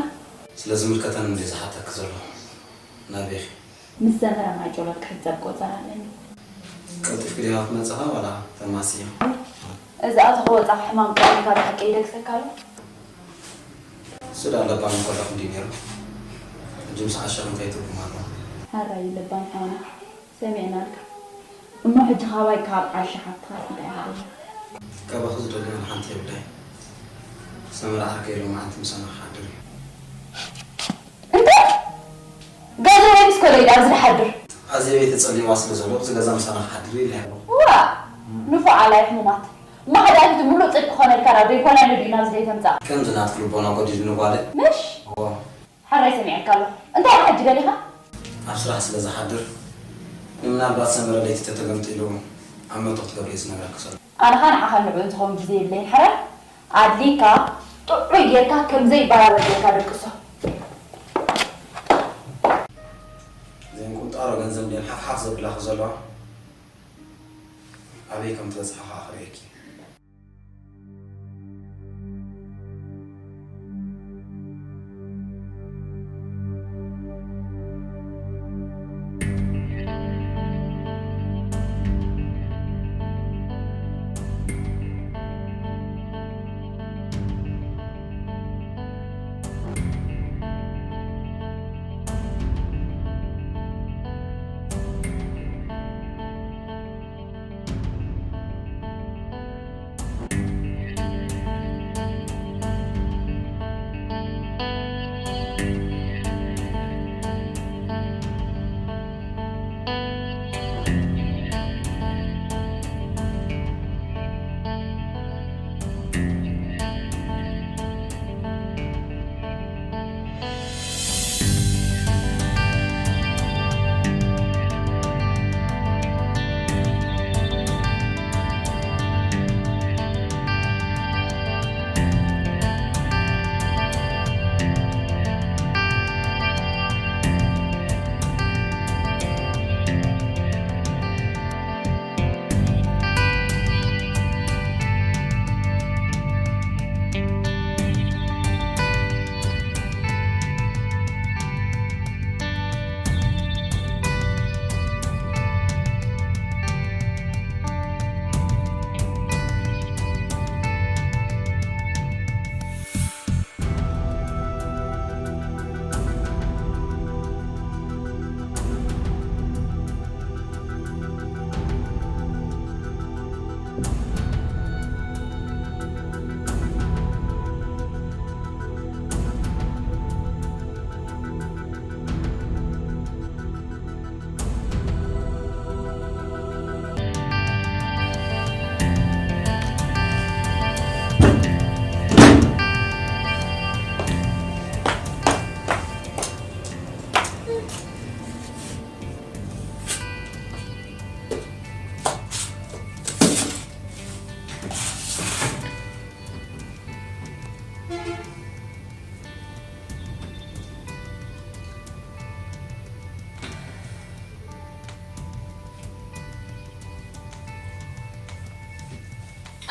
ስለ ዝምልከተኒ እንድየ ዝሓተኪ ዘለኹ። ናበይ ኢኺ? ምስ ሰመረ ማይ ጨሎት ክሕጸብ ቆጸራ ኣለኒ። ቀልጢፍኪ ዲኻ ክትመጽኻ ዋላ ተማስያ? እዚ ኣቶ ክወጻ ሕማም ጥዕና ካብ ሓቂ ይደግሰካ ኣሎ? እሱ ደኣ ለባም እኮ ደኣ ክንድዩ ነይሩ። ሕጂ ምስ ዓሸኹ እንታይ ትርጉም ኣለዎ? ሓራይ ለባም ሓውና፣ ሰሚዕናልካ። እሞ ሕጂ ካባይ ካብ ዓሻ ሓፍትኻስ እንታይ ሃበና? ካባኺ ዝደሊ ዋላ ሓንቲ የብለይን። ሰመረ ዓርከይ ሎማዓንቲ ምሳና ክሓድር እዩ። እንታይ? ገዛ ወይ ምስ ኮለጅ ኣብዚ ዝሓድር? ኣዜበይ ተጸሊዋ ስለ ዘሎ ኣብዚ ገዛ ምሳና ክሓድር ኢለ ኣለኹ። ዋ! ንፉዓላይ ሕሙማት። ማሕዳሪት ምሉእ ጽድቂ ኮነልካ ናብ ደይኮና ኢሉ ድዩ ናብዚ ደይተምጻእ? ከምዚ ናትኪ ልቦና ጎዲሉኒ ጓለይ። ምሽ? እዎ። ሕራይ ሰሚዐካ ኣለኹ። እንታይ ኢኻ ሕጂ ገሊኻ? ኣብ ስራሕ ስለ ዝሓድር፣ ንምናልባት ሰመረ ለይቲ ተተገምጢሉ ኣብ መርቶ ክትገብርዮ ዝነግረኪ ዘሎ። ኣነ ኸኣ ንዓኻ ንዕኡ ዝኸውን ግዜ የብለይን። ሕራይ ኣድሊካ ጥዑይ ጌርካ ከም ዘይበራበር ጌርካ ደቅሶ። እዘን ቁንጣሮ ገንዘብ እንድየን ሓፍሓፍ ዘብላኺ ዘለዋ። ኣበይ ከም ትበጽሓ ኸኣ ክርእየኪ።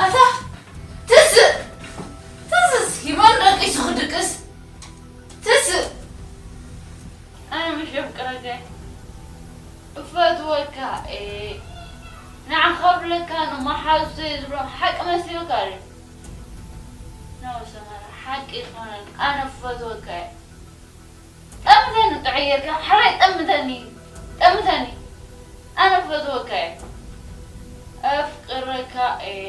ኣታ ትስእ ትስእ እስኪ መን ደቂሱ ክድቅስ ትስእ ኣነ ምሽ የፍቅረካ እፈትወካ እየ ንዓኻ ብለካ ንመሓዙተይ ዝብሎ ሓቂ መሲልካ ድዩ? No ሰመረ ሓቂ ኣይኮነን ኣነ እፈትወካ እየ ጠምተኒ ጥዑይ ጌርካ ሓራይ ጠምተኒ ጠምተኒ ኣነ እፈትወካ እየ ኣፍቅረካ እየ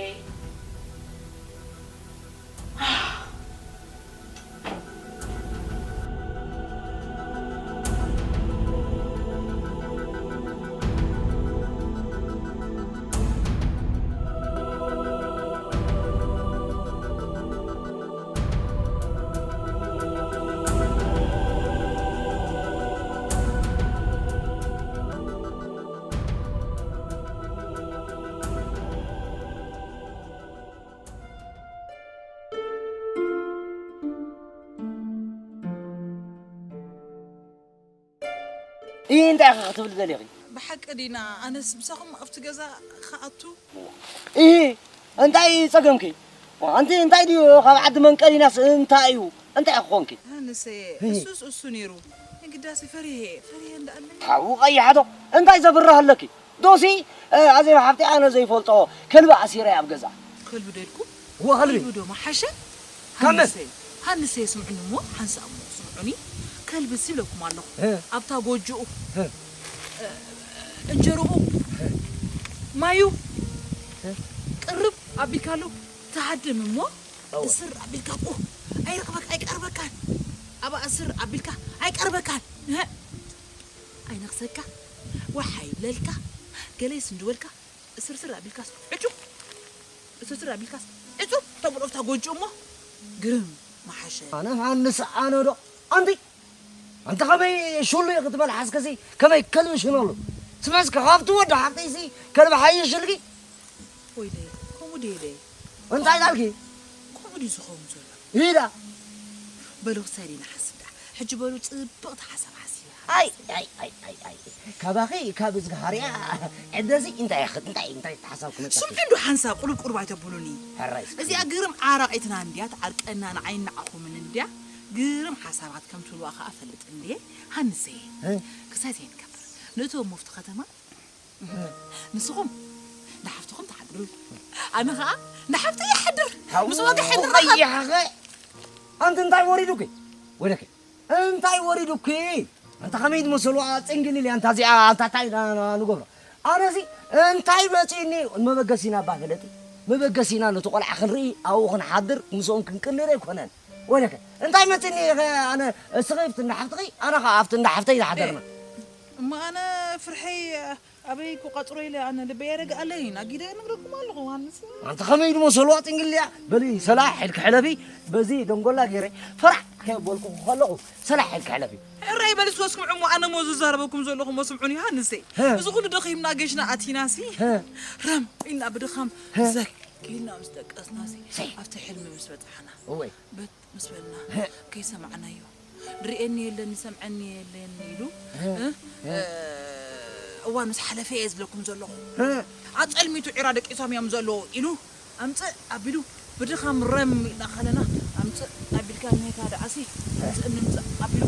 ኢሂ እንታይ ኢኺ ክትብሊ ደሊኺ? ብሓቂ ዲና ኣነስ ምሳኹም ኣብቲ ገዛ ክኣቱ? ኢሂ እንታይ እዩ ጸገምኪ? ኣንቲ እንታይ ድዩ ካብ ዓዲ መንቀሊናስ እንታይ እዩ? እንታይ ክኾንኪ? ኣነሰ እሱስ እሱ ነይሩ። እንግዳሲ ፈሪሄ፣ ፈሪሄ እንዳኣለኝ። ሓው ቀያሕቶ እንታይ ዘብርህ ኣለኪ? ዶሲ ኣዜብ ሓፍቲ ኣነ ዘይፈልጦ ከልቢ ኣሲረ ኣብ ገዛ። ከልቢ ደልኩ? እወ ከልቢ። ከልቢ ዶ መሓሸ? ከመ? ሃንሰ፣ ሃንሰ ስምዑኒ እሞ ሓንሳእ እሞ ስምዑኒ። ከልቢ ሲ ኢለኩም ኣለኹ። እ። ኣብታ ጎጆኡ። እ። እንጀሮኡ። እ። ማዩ። እ። ቅርብ ኣቢልካሉ ትሃድም እሞ እወ። እስር ኣቢልካ እኮ ኣይረኽበካ ኣይቀርበካን። ኣብ እስር ኣቢልካ ኣይቀርበካን። እህ። ኣይነኽሰካ፣ ወሓይ ይብለልካ፣ ገለ ይስንድወልካ፣ እስርስር ኣቢልካስ ዕጩ፣ እስርስር ኣቢልካስ ዕጩ ተብሎ ኣብታ ጎጆ እሞ ግርም መሓሸ። ኣነ ሃንስ ኣነ ዶ ኣንቲ ኣንቲ ከመይ ሽሉ ክትበል ሓስከሲ ከመይ ከልቢ ሽነሉ ስመስከ ካብቲ ወዲ ሓቅይሲ ከልቢ ሓይሽልኪ ወይለይ ከምኡ ድየ ደይ እንታይ ዳልኪ ከምኡ ድዩ ዝኸውን ዘሎ ኢዳ በሉ ክሳይድ ንሓስብ ዳ ሕጂ በሉ ጽብቕቲ ሓሳብ ሓሲበ ኣይ ኣይ ኣይ ኣይ ኣይ ካባኺ ካብ እዝግሃርያ ዕደዚ እንታይ ይኽድ እንታይ እንታይ ተሓሳብ ክመጽእ ስምዒ እንዶ ሓንሳብ ቁሩብ ቁሩብ ኣይተብሉኒ ሕራይ እዚኣ ግርም ዓራቒትና እንድያ ትዓርቀና ንዓይን ንዓኹምን እንድያ ግርም ሓሳባት ከም ትብልዋ ከኣ ፈልጥ እንድየ ሃንሰየ ክሳይ ዘይንከብር ንእቶም መፍቲ ከተማ ንስኹም ንሓፍትኹም ትሓድሩ ኣነ ኸዓ ንሓፍተይ ይሓድር ምስ ዋጋ ሕድር ቀይሓኸ ኣንቲ እንታይ ወሪዱኪ ወደከ እንታይ ወሪዱኪ ኣንታ ከመይ ትመስሉ ጽንግልል እያ እንታ እዚኣ ኣንታ እንታይ ንገብሮ ኣነዚ እንታይ መፂኒ መበገሲና እባ ፈለጢ መበገሲና ነቲ ቆልዓ ክንርኢ ኣብኡ ክንሓድር ምስኦም ክንቅልር ኣይኮነን ወደከ እንታይ መፂኒ ኣነ እስኺ ኣብቲ እንዳ ሓፍትኺ ኣነ ከዓ ኣብቲ እንዳ ሓፍተይ ዝሓደርና እሞ ኣነ ፍርሐይ ኣበይ ክቋፅሮ ኢለ ኣነ ልበይ ኣይረግኣለይን ኣጊደ ነግረኩም ኣለኹ ኣንስ ኣንተ ከመይ ድሞ ሰልዋ ጥንግልያ በሊ ሰላሕ ኢልክ ሕለፊ በዚ ደንጎላ ገይረ ፈራሕ ከየበልኩ ከለኹ ሰላሕ ኢልክ ሕለፊ ሕራይ በልስ ወስኩም ዕሞ ኣነ ሞ ዝዛረበኩም ዘለኹ ሞ ስምዑን ዮሃንሰይ እዚ ኩሉ ደኺምና ገሽና ኣቲናሲ ረም ኢልና ብድኻም ዘክ ኢልና ምስ ደቀስናሲ ኣብቲ ሕልሚ ምስ በፃሕና እወይ በት ምስ በልና ከይሰማዕናዮ ድርእየኒ የለን ዝሰምዐኒ የለን ኢሉ እዋን ምስ ሓለፈ እየ ዝብለኩም ዘለኹ ኣፀልሚቱ ዒራ ደቂሶም እዮም ዘለዉ ኢሉ ኣምፅእ ኣቢሉ ብድኻም ረም ኢልና ከለና ኣምፅእ ኣቢልካ ኔታ ደኣሲ ኣምፅእኒ ምፅእ ኣቢሉ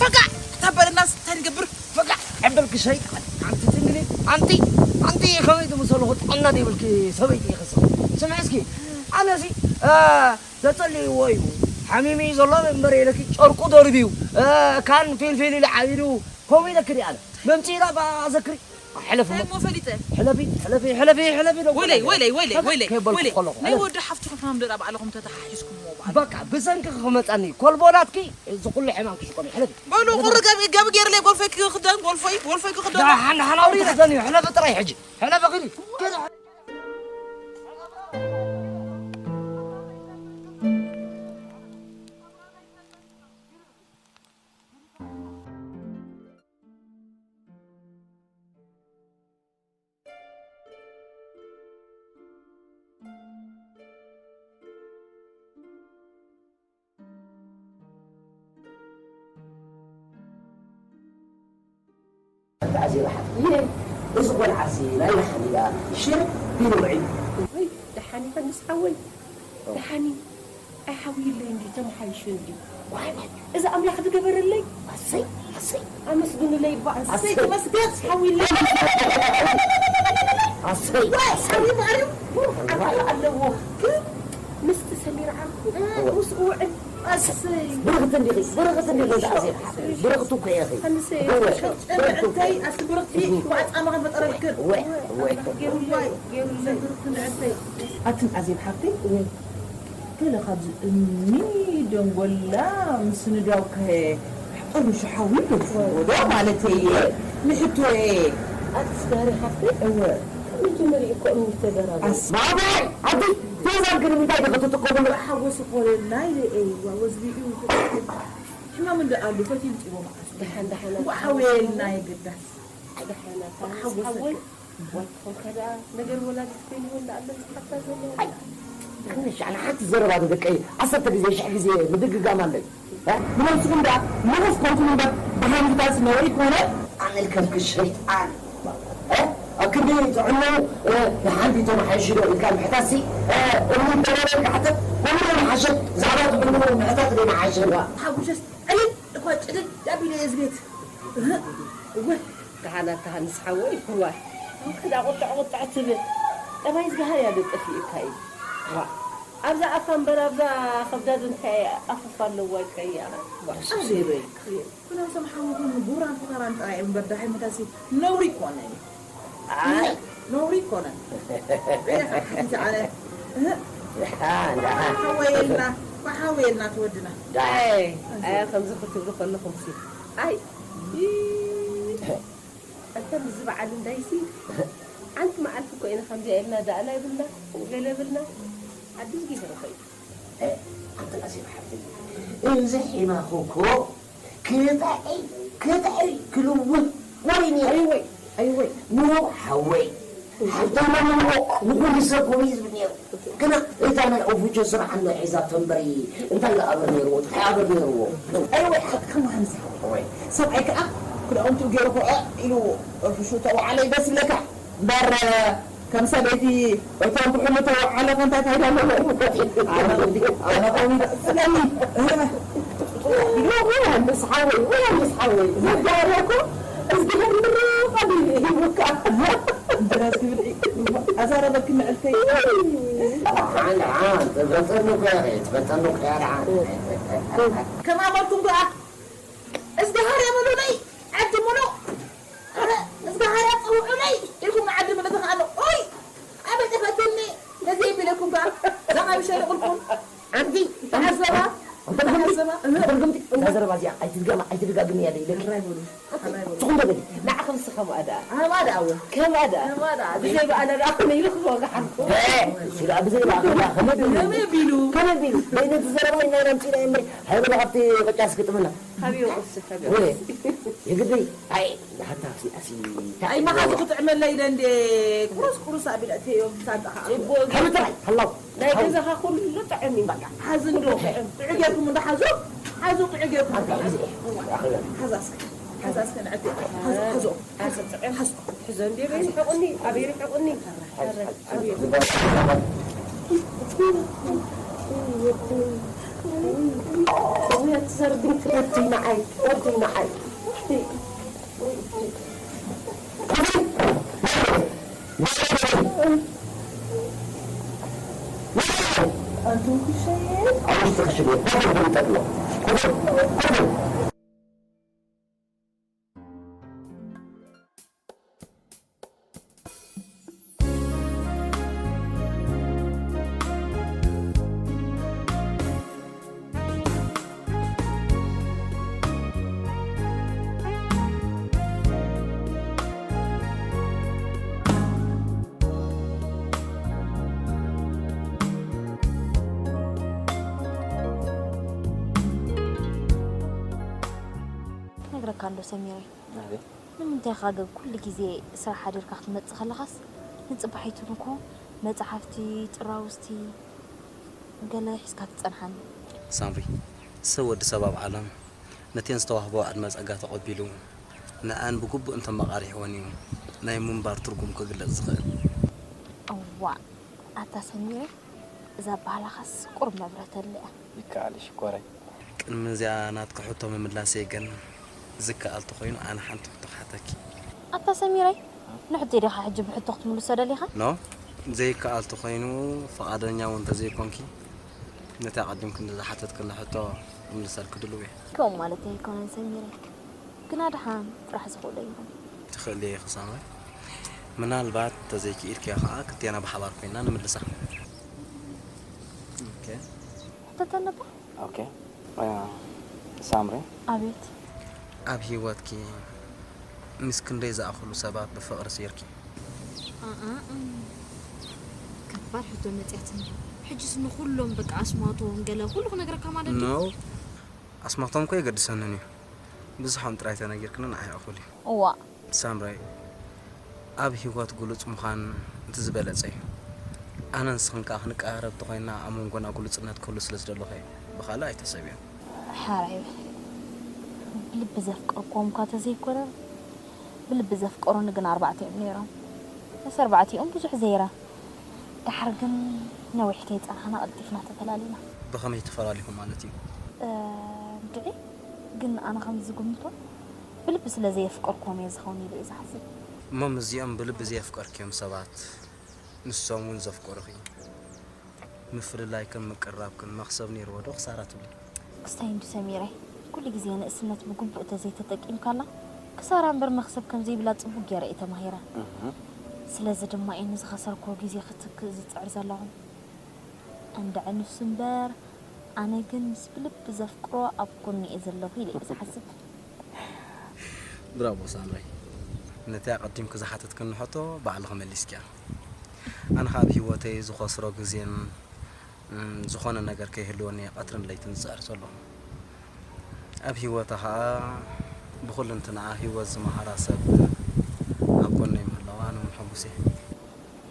ፈጋዕ ታበለናስ እንታይ ንገብር ፈጋዕ ዕብልኪ ሸይጣን ኣንቲ ትንግሊ ኣንቲ ኣንቲ ከመይ ትምሰሉ ጥዕና ዘይብልኪ ሰበይቲ ኢኺ ስምዒ እስኪ ኣነሲ ተጸሊእዎ እዩ ሓሚሙ እዩ ዘሎ እምበር ኢለኪ ጨርቁ ደርብዩ ካን ፊልፊል ኢሉ ዓቢዱ ከምኡ ኢለኪ ድኣ ኣነ መምጺእና ብኣ ዘክሪ ሕለፊ እሞ ፈሊጠ ሕለፊ ሕለፊ ሕለፊ ሕለፊ ዶ ወለይ ወለይ ወለይ ወለይ ከየበልኩ ወለይ ከለኹ ናይ ሕለፊ ወዲ ሓፍትኹም ሕማም ደኣ ባዕልኹም ተተሓሒዝኩምዎ ባዕልኹም በቃ ብሰንኪ ክመጻኒ ኮልቦ ናትኪ እዚ ኩሉ ሕማም ክሽቆኒ ሕለፊ በሉ ቁሪ ገብ ገብ ገይርለይ ጎልፈይ ክኽደን ጎልፈይ ጎልፈይ ክኽደን ደሓን ደሓን ኣውሪ ክኽደን እዩ ሕለፊ ጥራይ ሕጂ ሕለፊ ኺዲ ኪዲ ኣንታ ኣዜብ ሓፍተይ፣ እዚ ቆልዓሲ ናይ ደሓን ድኣ ሽር ኢሉ ውዒሉ። እዋይ ደሓን ይፈንስ ሓወይ፣ ደሓን እዩ። ኣይሓውይለይ እንድዩ፣ ተመሓይሹ እንድዩ። ዋይ፣ ዋይ። እዚ ኣምላኽ ዝገበረለይ። ኣሰይ፣ ኣሰይ። ኣመስግኑለይ እባ። ኣሰይ፣ ኣሰይ። ተመስገን፣ ሓውይለይ። ኣሰይ። ዋይ፣ ሓውይ ማርያም፣ ብሩኽ ዓርኪ ኣለዎ። ግን ምስቲ ሰሚር ዓርኩ፣ እወ። ምስኡ ውዕል። ኣሰይ። ብርኽቲ እንዲኺ፣ ብርኽቲ እንዲኺ፣ ኣዜብ ሓፍተይ። ብርኽቲ እኮ ኢኺ። ኣንሰይ፣ እወ። ጨ-፣ ጨ-፣ ብርኽቲ እኮ ጨ-፣ ኢኺ። ኣስቲ ብርኽቲ፣ እወ። ብዓጻማ ከይፈጠረልክን። እወ፣ እወ። ገይሩለይ፣ ገይሩለይ። ኣትን ኣዜብ ሓፍተይ፣ እወ። ገለ ካብዚ እምኒ ደንጎላ ምስንዳው ከ ጠርንሹ ሓዊ ዶ ማለተይ እየ ንሕቶየ ኣትስጋሪ ሓፍተይ እወ መጀመሪ እኮ እምኒ ተደራቢ ኣስ- ባባይ ኣቲ ተዛግሪ ምንታይ ዲኺ ትጥቀምሉ ሓጎስ እኮ ናይ ለኤዋ ወዝቢኡ ሕማም እንደ ኣሉ ፈቲም ፂቦ መዓስ ደሓን ደሓን እንኳ ሓወየልና የግዳስ ደሓን ሓወሰ ሓወይ ወልኩም ከዳ ነገር ወላዲት ኮይንዎ እንዳኣለ ዝሓታ ዘሎ ትንሽ ኣነ ሓንቲ ዘረባ ንደቀይ ዓሰርተ ግዜ ሽሕ ግዜ ምድግጋም ኣለይ እ? ንነብስኹም ደኣ ንኡስ ኮንኩም እምበር ብሃንግታስ ነውሪ ኮነ ኣመልከትኪ ሸይጣን እ? ኣብ ክንዲ ጥዕንኡ፣ እ፣ ንሓንቲ ተመሓይሽ ዶ ኢልካ ምሕታትሲ፣ እ፣ እምኒ ተባለ ክሓተት፣ እምኒ መሓሸት፣ ብዛዕባ ጥዕንኡ ምሕታት ዘይመሓሸ። ሓጉሸስ ዕልል እኳ ጭድድ ኣቢለ እየ ዝቤት። እህ፣ እወ። ደሓን ኣታ ሃንስ ሓወይ፣ እዋ። እንክዳ ቁጥዕ ቁጥዕ ትብል። ጠባይ ዝገሃር እያ ዶ ጠፊእካ እዩ። ዋ። ኣብዛ ኣፋ እምበር ኣብዛ ከብዳ ዶ እንታይ ኣፉፋ ኣለዋ ኢልካ እያ። ዋ። ኣዜበይ። ኩሎም ሰም ሓሙኹም ጉራን ፈኸራን ጥራይ እዮም እምበር፣ ዳሕሪ ምታሲ ነውሪ ይኮነን እዩ። ኣይ። ነውሪ ይኮነን። ዒኻ ሓቲት ኣነ። እህ። ሓወየልና፣ ሓወየልና ትወድና። ኣይ፣ ኣይ፣ ከምዚ ክትብሉ ከለኹም ሲ። ኣይ። ይ-፣ ኣንታ ምስዚ በዓል እንዳይሲ። ሓንቲ መዓልቲ እኮ ኢና ከምዚኣ ኢልና ዳእላ ይብልና፣ ገለ ይብልና። ኣዲስ ጊዜ ርኸዩ። እ፣ ኣንተ ኣዜብ ሓፍተይ፣ እዚ ሒማኺ እኮ ክጥዒ፣ ክጥዒ፣ ክልውጥ ወይኒ። ኣይወይ፣ ኣይወይ። ኖ ሓወይ፣ ሓፍተይ፣ ኖ፣ ኖ፣ ኖ፣ ንኹሉ ሰብ ከምኡ እዩ ዝብል ነይሩ። ግና እታ ናይ ኦፉቸ ስራሕ እንዶ ሒዛ ተንበሪ፣ እንታይ ይኣበር ነይርዎ? እንታይ ይኣበር ነይርዎ? ኣይወይ፣ ሓቅካ ምዃን ዝሓወይ። ሰብኣይ ከኣ ክዳውንቱ ገይሩ ኮ ኢሉ ርሑሹ ተወዓለ ይበስለካ። እምበር ከም ሰበይቲ እቶም ክሕሉ ተወዓለ ከ እንታይ ፋይዳ ኣለዎ? ኣነ ከምኡ፣ ኣነ ከምኡ ይመስለኒ። ዮሃንስ ሓወይ፣ ዮሃንስ ሓወይ፣ ዘጋርያ እኮ እዝግሄር ምርቕ ኣቢሉ ሂቡካ። እንጀራ ዝብልዒ ኣዛረበኪ ምዕልተይ። ደሓን፣ ደሓን፣ ትፈልጠኒ እኮ እያ፣ ትፈልጠኒ እኮ እያ፣ ደሓን። ከም ኣመልኩም ደኣ እዝግሃር የብሉለይ፣ ዓዲ ሙሉእ። ኣረ፣ እዝግሃር ኣጸውዑለይ ኢልኩም ንዓዲ ሙሉእ ተኻእሎ። ኦይ፣ ኣበይ ጠፈትኒ? ነዚ የቢለኩም ከኣ፣ ዛማዊ ሸይቑልኩም። ኣንቲ፣ ተዓዘባ፣ ተዓዘባ። እህ። ተርጉምቲ፣ እዛ ዘረባ እዚኣ ኣይትድገማ፣ ኣይትደጋግምያ ዶ ኢለኪ? ሕራይ በሉ፣ ሕራይ በሉ። ትኹን ዶ በሊ? ንዓኺ ንስኺ ከምኣ ደኣ። ኣማ ደኣ እውን። ከምኣ ደኣ። ከምኣ ደኣ። ብዘይ ብኣና ደኣ ኮነ ኢሉ ክወግሓልኩም። እ፣ እሱ ደኣ ብዘይ ብኣና ከመይ ቢሉ? ከመይ ቢሉ? ከመይ ቢሉ? በይነቲ ዘረባ ኢና ኢና ኣምጺእና እምበር፣ ሃይለ ካብቲ ቅጫ ስክጥምና። ሃብዮ ቁርሲ፣ ሃብዮ ወይ፣ ቁርሲ። የግደይ። ኣይ፣ ንሓታ ኣሲ፣ ኣሲ፣ ኣይ፣ መሓዙ ክጥዕመለይ ኢለ እንዴ፣ ቁሩስ ቁሩስ ኣቢለ እተዮም ሳንጣ ከዓ። ጽቡቕ። ከም ጥራይ፣ ሃላው። ናይ ገዛኻ ኩሉ ጥዑም እዩ። በቃ። ሓዚ እንዶ፣ ጥዑ ጌርኩም እንዶ ሓዙ፣ ሓዙ ጥዑ ጌርኩም። ኣንተ ሓዚ፣ ኣኽለን። ሓዛ እስከ፣ ሓዛ እስከ ንዕዲ፣ ሓዙ፣ ሓዙ፣ ሓዙ፣ ጥዑም። ሓዙ። ሕዞ እንዴ፣ በይ ርሕቑኒ፣ ኣበይ ርሕቑኒ። ኣረ፣ ኣረ፣ ኣረ። ወዲ ንዓይ፣ ወዲ ንዓይ። ኣንቱም ክሸየ? ኣብ ውሽጢ ክሽነ። ኮፍ ኢልኩም ጠጥሎ። ኮፍ ኢል-፣ ኮፍ ኢል-፣ ነግረካ እንዶ ሰሚረይ። ኣቤት። ንምንታይ ኢኻ ግን ኩሉ ግዜ ስራሕ ሓዲርካ ክትመጽእ ከለኻስ፣ ንጽባሒቱን እኮ መጽሓፍቲ፣ ጭራውስቲ፣ ገለ ሒዝካ ትጸንሓኒ? ሳምሪ፣ ሰብ ወዲ ሰብ ኣብ ዓለም ነተን ዝተዋህቦ ዕድመ ጸጋ ተቐቢሉ፣ ንኣን ብግቡእ እንተመቓሪሕወን እዩ ናይ ምንባር ትርጉም ክግለጽ ዝኽእል። እዋእ፣ ኣታ ሰሚረ፣ እዛ ኣበሃህላኻስ ቁሩብ መብረህተለያ። ይከኣል እዩ ሽኮረይ። ቅድሚ እዚኣ ናትኪ ሕቶ ምምላሰይ ግን ዝከኣል ተኾይኑ ኣነ ሓንቲ ሕቶ ክሓተኪ። ኣታ ሰሚረይ፣ ንሕቶይ ዲኻ ሕጂ ብሕቶ ክትምልሶ ደሊኻ? ኖ፣ ዘይከኣል ተኾይኑ ፍቓደኛ እውን እንተዘይኮንኪ ነቲ ኣቐዲምኪ ዝሓተትክኒ ሕቶ ክምልሰልኪ ድሉው እየ። ከምኡ ማለት ኣይኮነን ሰሚረይ፣ ግና ደሓን ጥራሕ ዝኽእሎ ይኹን። ትኽእሊ ኢኺ ሳምሪ። ምናልባት እንተዘይክኢልክዮ ኸዓ ክልቴና ብሓባር ኮይንና ንምልሳ። ኦኬ። ሕተተኒ እባ። ኦኬ። እ፣ ሳምሪ። ኣቤት። ኣብ ህይወትኪ ምስ ክንደይ ዝኣኽሉ ሰባት ብፍቕሪ ሲርኪ? ኣኣ፣ እም። ከባድ ሕቶ መጽያትኒ። ሕጅስ ንኹሎም በቃ ኣስማቶም ገለ ኩሉ ክነግረካ ማለት ድዩ? ኖ። ኣስማቶም እኮ የገድሰንን እዩ። ብዙሖም ጥራይ ተነጊርክኒ ንዓይ እኹል እዩ። እዋእ። ሳምራይ፣ ኣብ ህይወት ግሉጽ ምዃን እቲ ዝበለጸ እዩ። ኣነ ንስኽን ከኣ ክንቀራረብ እንተኾይንና ኣብ መንጎና ግሉጽነት ክህሉ ስለ ዝደለኹ እየ። ብኻልእ ኣይተሰብዮን። ሓራይ፣ ብልቢ ዘፍቀርክዎም እኳ ተዘይኮነ፣ ብልቢ ዘፍቀሩኒ ግን ኣርባዕተ እዮም ነይሮም። ምስ ኣርባዕቲኦም ብዙሕ ዘይረ። ደሓር ግን ነዊሕ ከይጸናሕና ቀልጢፍና ተፈላሊና። ብኸመይ ተፈላሊኹም ማለት እዩ? እንድዒ ግን ኣነ ከም ዝግምቶ ብልቢ ስለ ዘየፍቀርክዎም እየ ዝኸውን ኢለ እየ ዝሓስብ። እሞ ምስዚኦም ብልቢ ዘየፍቀርክዮም ሰባት ንሶም እውን ዘፍቀሩኺ ምፍልላይክን ምቅርራብክን መኽሰብ ነይርዎ ዶ ክሳራ ትብሊ? ክስታይ እንዲ ሰሚረይ፣ ኩሉ ግዜ ንእስነት ብግቡእ ተዘይተጠቂምካላ ክሳራ እምበር መኽሰብ ከም ዘይብላ ጽቡቅ ገይረ እየ ተማሂረ። ስለዚ ድማ እየ ንዝኸሰርክዎ ግዜ ክትክእ ዝጽዕር ዘለኹ። እንድዒ ንሱ እምበር ኣነ ግን ምስ ብልቢ ዘፍቅሮ ኣብ ጎኑ እየ ዘለኹ ኢለ እየ ዝሓስብ። ብራቮ ሳምረይ፣ ነቲ ኣቐዲምኪ ዝሓተትክኒ ሕቶ ባዕልኺ መሊስኪያ። ኣነ ኸኣ ኣብ ህይወተይ ዝኸስሮ ግዜን ዝኾነ ነገር ከይህልወኒ እየ ቀትርን ለይትን ዝጽዕር ዘለኹ። ኣብ ህይወታ ኸኣ ብኹልንትናኣ ህይወት ዝመሃራ ሰብ ኣብ ጎነይ ምህላዋ ኣነ እውን ሕጉስ እየ።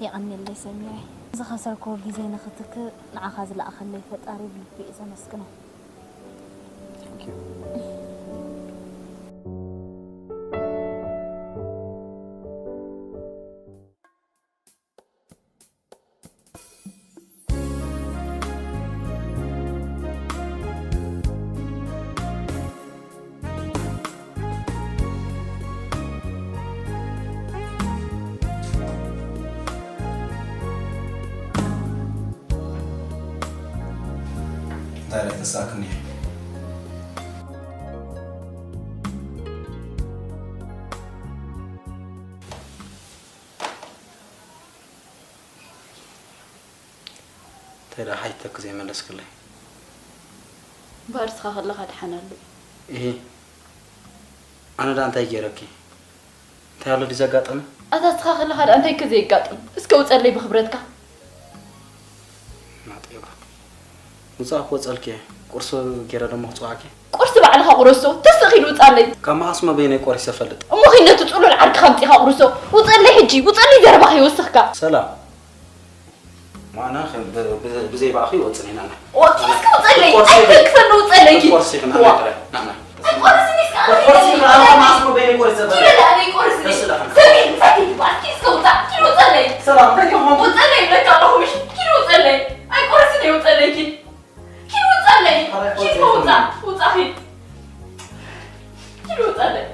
የቐንየለይ ሰሚረይ፣ ዝኸሰርክዎ ግዜይ ንኽትክእ ንዓኻ ዝለኣኸለይ ፈጣሪ ብልቢ እየ ዘመስግኖ። እንታይ ተሳክኒ እንታይ ደኣ ሓቲተኪ ዘይመለስክለይ? እምበኣር እስኻ ከለኻ ደሓን ኣሎ። እሂ ኣነ ደኣ እንታይ ገይረኪ? እንታይ ኣሎ ድዩ ዘጋጠመ? ኣታ እስኻ ከለኻ ደኣ እንታይ ከ ዘየጋጥም? እስከ ውፀለይ ብኽብረትካ። ናጤባ ውፃእ ክወፀልኪ እየ። ቁርሲ ገይረ ደሞ ክፅዋዕኪ። ቁርሲ ባዕልኻ ቁረሶ። ተስእ ኺድ ውፃለይ። ካብ መዓስ እሞ በይነይ ቆሪሰ እፈልጥ? እሞ ኺድ ነቲ ፅሉል ዓርክኻ ኣምፂእኻ ቁርሶ። ውፀለይ ሕጂ። ውፀለይ ዘረባ ከይወስኽካ። ሰላም ማና ብዘይ ባእኺ ወፅን ኢና። ወፂ እስከ ውፀለይ። ኣይተንክፈኒ ውፀለይ ኪድ። ቆርሲ ይኹን ኣነ ጥራይ። ናና። ኣይቆርስን እስከ ኣነ ቆርሲ ይኹን ኣነ ማስሞ በይነ ቆርሲ ዘበለ። ኪድ ኣነ ቆርሲ። ደስ ኢላኻ። ሰሚር ምሳይ ኪድ በዓል ኪድ እስከ ውፃእ። ኪድ ውፀለይ። ሰላም እንታይ ይኹን? ውፀለይ ይብለካ ኣለኹ ምሽ። ኪድ ውፀለይ። ኣይቆርስን እየ ውፀለይ ኪድ። ኪድ ውፀለይ። ኪድ ውፃእ። ውፃእ ኪድ። ኪድ ውፀለይ።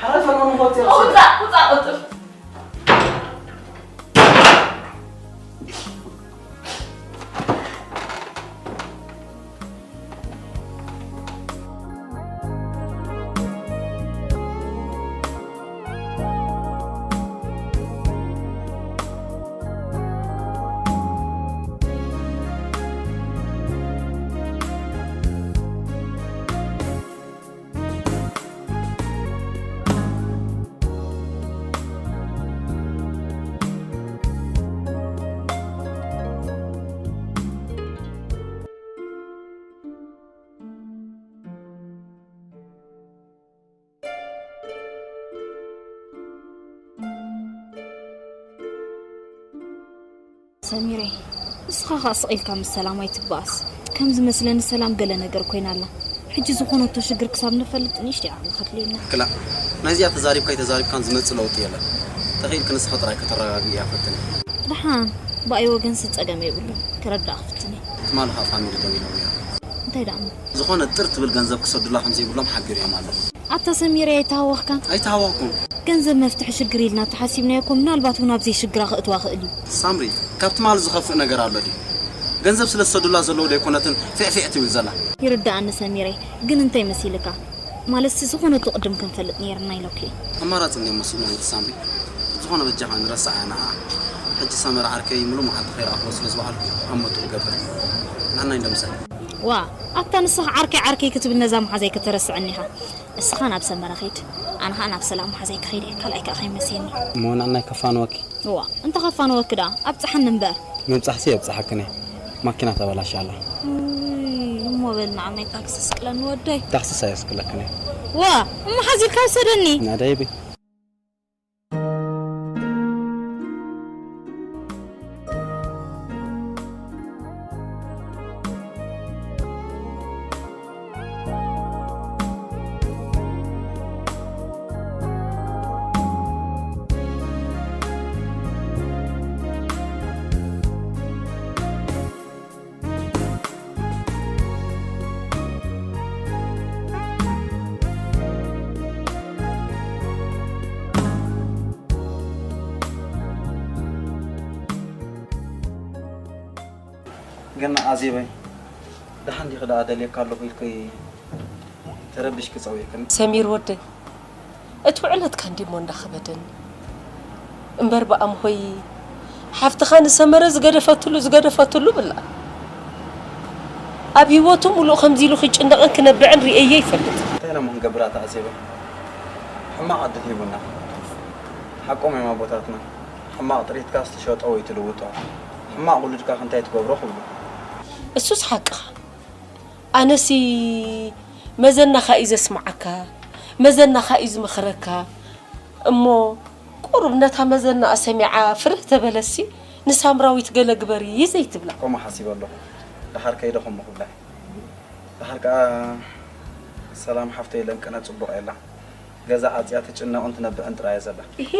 ሓራይ ፈርዖን ሞት ያው። ውፃእ ውፃእ ቅልጥፍ። ሰሚረይ፣ ንስኻ ኸኣ ስቕ ኢልካ ምስ ሰላም ኣይትበኣስ። ከም ዝመስለኒ ሰላም ገለ ነገር ኮይና ኣላ። ሕጂ ዝኾነቶ ሽግር ክሳብ ንፈልጥ ንእሽተይ ዓቕሊ ከድልየና። ክላእ፣ ናይዚኣ ተዛሪብካ ኣይተዛሪብካን ዝመጽእ ለውጢ የለን። ተኺእልኪ ንስኺ ጥራይ ከተረጋግእያ ፈትኒ። ደሓን፣ ብኣይ ወገንሲ ጸገም የብሉን። ክረዳእ ክፍትን እየ። ትማሊ ኸኣ ፋሚሊ ደዊሎም ነይሮም። እንታይ ደኣ እሞ? ዝኾነ ጥር ትብል ገንዘብ ክሰዱላ ከም ዘይብሎም ሓቢረዮም ኣለኹ። ኣታ ሰሚረ ኣይተሃወኽካን? ኣይተሃወኽኩን። ገንዘብ መፍትሒ ሽግር ኢልና ተሓሲብናዮ እኮ ምናልባት እውን ኣብ ዘይሽግራ ከእትዋ ክእል እዩ። ሳምሪ፣ ካብ ትማሊ ዝኸፍእ ነገር ኣሎ ድዩ? ገንዘብ ስለ ዝሰዱላ ዘለዉ ደይኮነትን ፊዕፊዕ ትብል ዘላ? ይርደኣኒ ሰሚረይ፣ ግን እንታይ መሲልካ? ማለትሲ ዝኾነ እቶ ቅድም ክንፈልጥ ነይርና ኢለኩ እየ። ኣማራፂ እንድዮም መሲሎም እቲ ሳምሪ። ዝኾነ በጃኻ ንረስዓ ንዓ። ሕጂ ሰመረ ዓርከይ ምሉእ መዓልቲ ከይረኣኽዎ ስለ ዝበዓልኩ ኣብ መቱ ክገብር። ንዓናይ እንዶ ምሳይ። ዋእ፣ ኣታ ንስኻ ዓርከይ ዓርከይ ክትብል ነዛ መሓዛይ ከተረስዐኒ ኢኻ። እስኻ ናብ ሰመረ ኺድ፣ ኣነ ኸኣ ናብ ሰላም መሓዛይ ክኸይድ እየ፣ ካልኣይ ከኣ ከይመስየኒ። እሞ ንዕናይ ከፋንወኪ። እዋ፣ እንተ ኸፋንወኪ ደኣ ኣብጽሓኒ እምበር። ምብጻሕሲ የብጽሓክን እየ፣ ማኪና ተበላሽያ ኣላ። ውይ፣ እሞ በል ንዓናይ ታክሲ ስቅለኒ ወደይ። ታክስስ ኣየስቅለክን እየ። ዋእ፣ እሞ ሓዚልካ ውሰደኒ። ናደይ በይ። ግን ኣዜበይ፣ ደሓን ዲኺ ደኣ ደልየካ ኣለኹ ኢልኪ ተረቢሽኪ ጸዊዕክኒ? ሰሚር ወደይ፣ እቲ ውዕለትካ እንዲሞ እንዳኸበደኒ እምበር ብኣምሆይ ሓፍትኻ ንሰመረ ዝገደፈትሉ ዝገደፈትሉ ብላ ኣብ ህይወቱ ሙሉእ ከምዚ ኢሉ ክጭነቕን ክነብዕን ርእየ ይፈልጥ። እንታይ ኢና እሞ ክንገብር ኣታ ኣዜበይ? ሕማቕ ዕድል ሂቡና። ሓቆም እዮም ኣቦታትና። ሕማቕ ጥሪትካስ ትሸጦ ወይ ትልውጦ፣ ሕማቕ ውሉድካ እንታይ ትገብሮ ክብሉ። እሱስ ሓቅኻ። ኣነሲ መዘናኻ እዩ ዘስምዓካ፣ መዘናኻ እዩ ዝመኽረካ። እሞ ቁሩብ ነታ መዘናኣ ሰሚዓ ፍርህ ተበለሲ ንሳምራዊት ገለ ግበሪ ዘይትብላ። ከምኡ ሓሲበ ኣለኹ። ደሓር ከይደ ከምኡ ክብላ። ደሓር ከኣ ሰላም ሓፍተይ ለንቅነ ጽቡቕ የላ። ገዛ ዓጽያ ትጭነቕን ትነብዕን ጥራይ እያ ዘላ። እሂ፣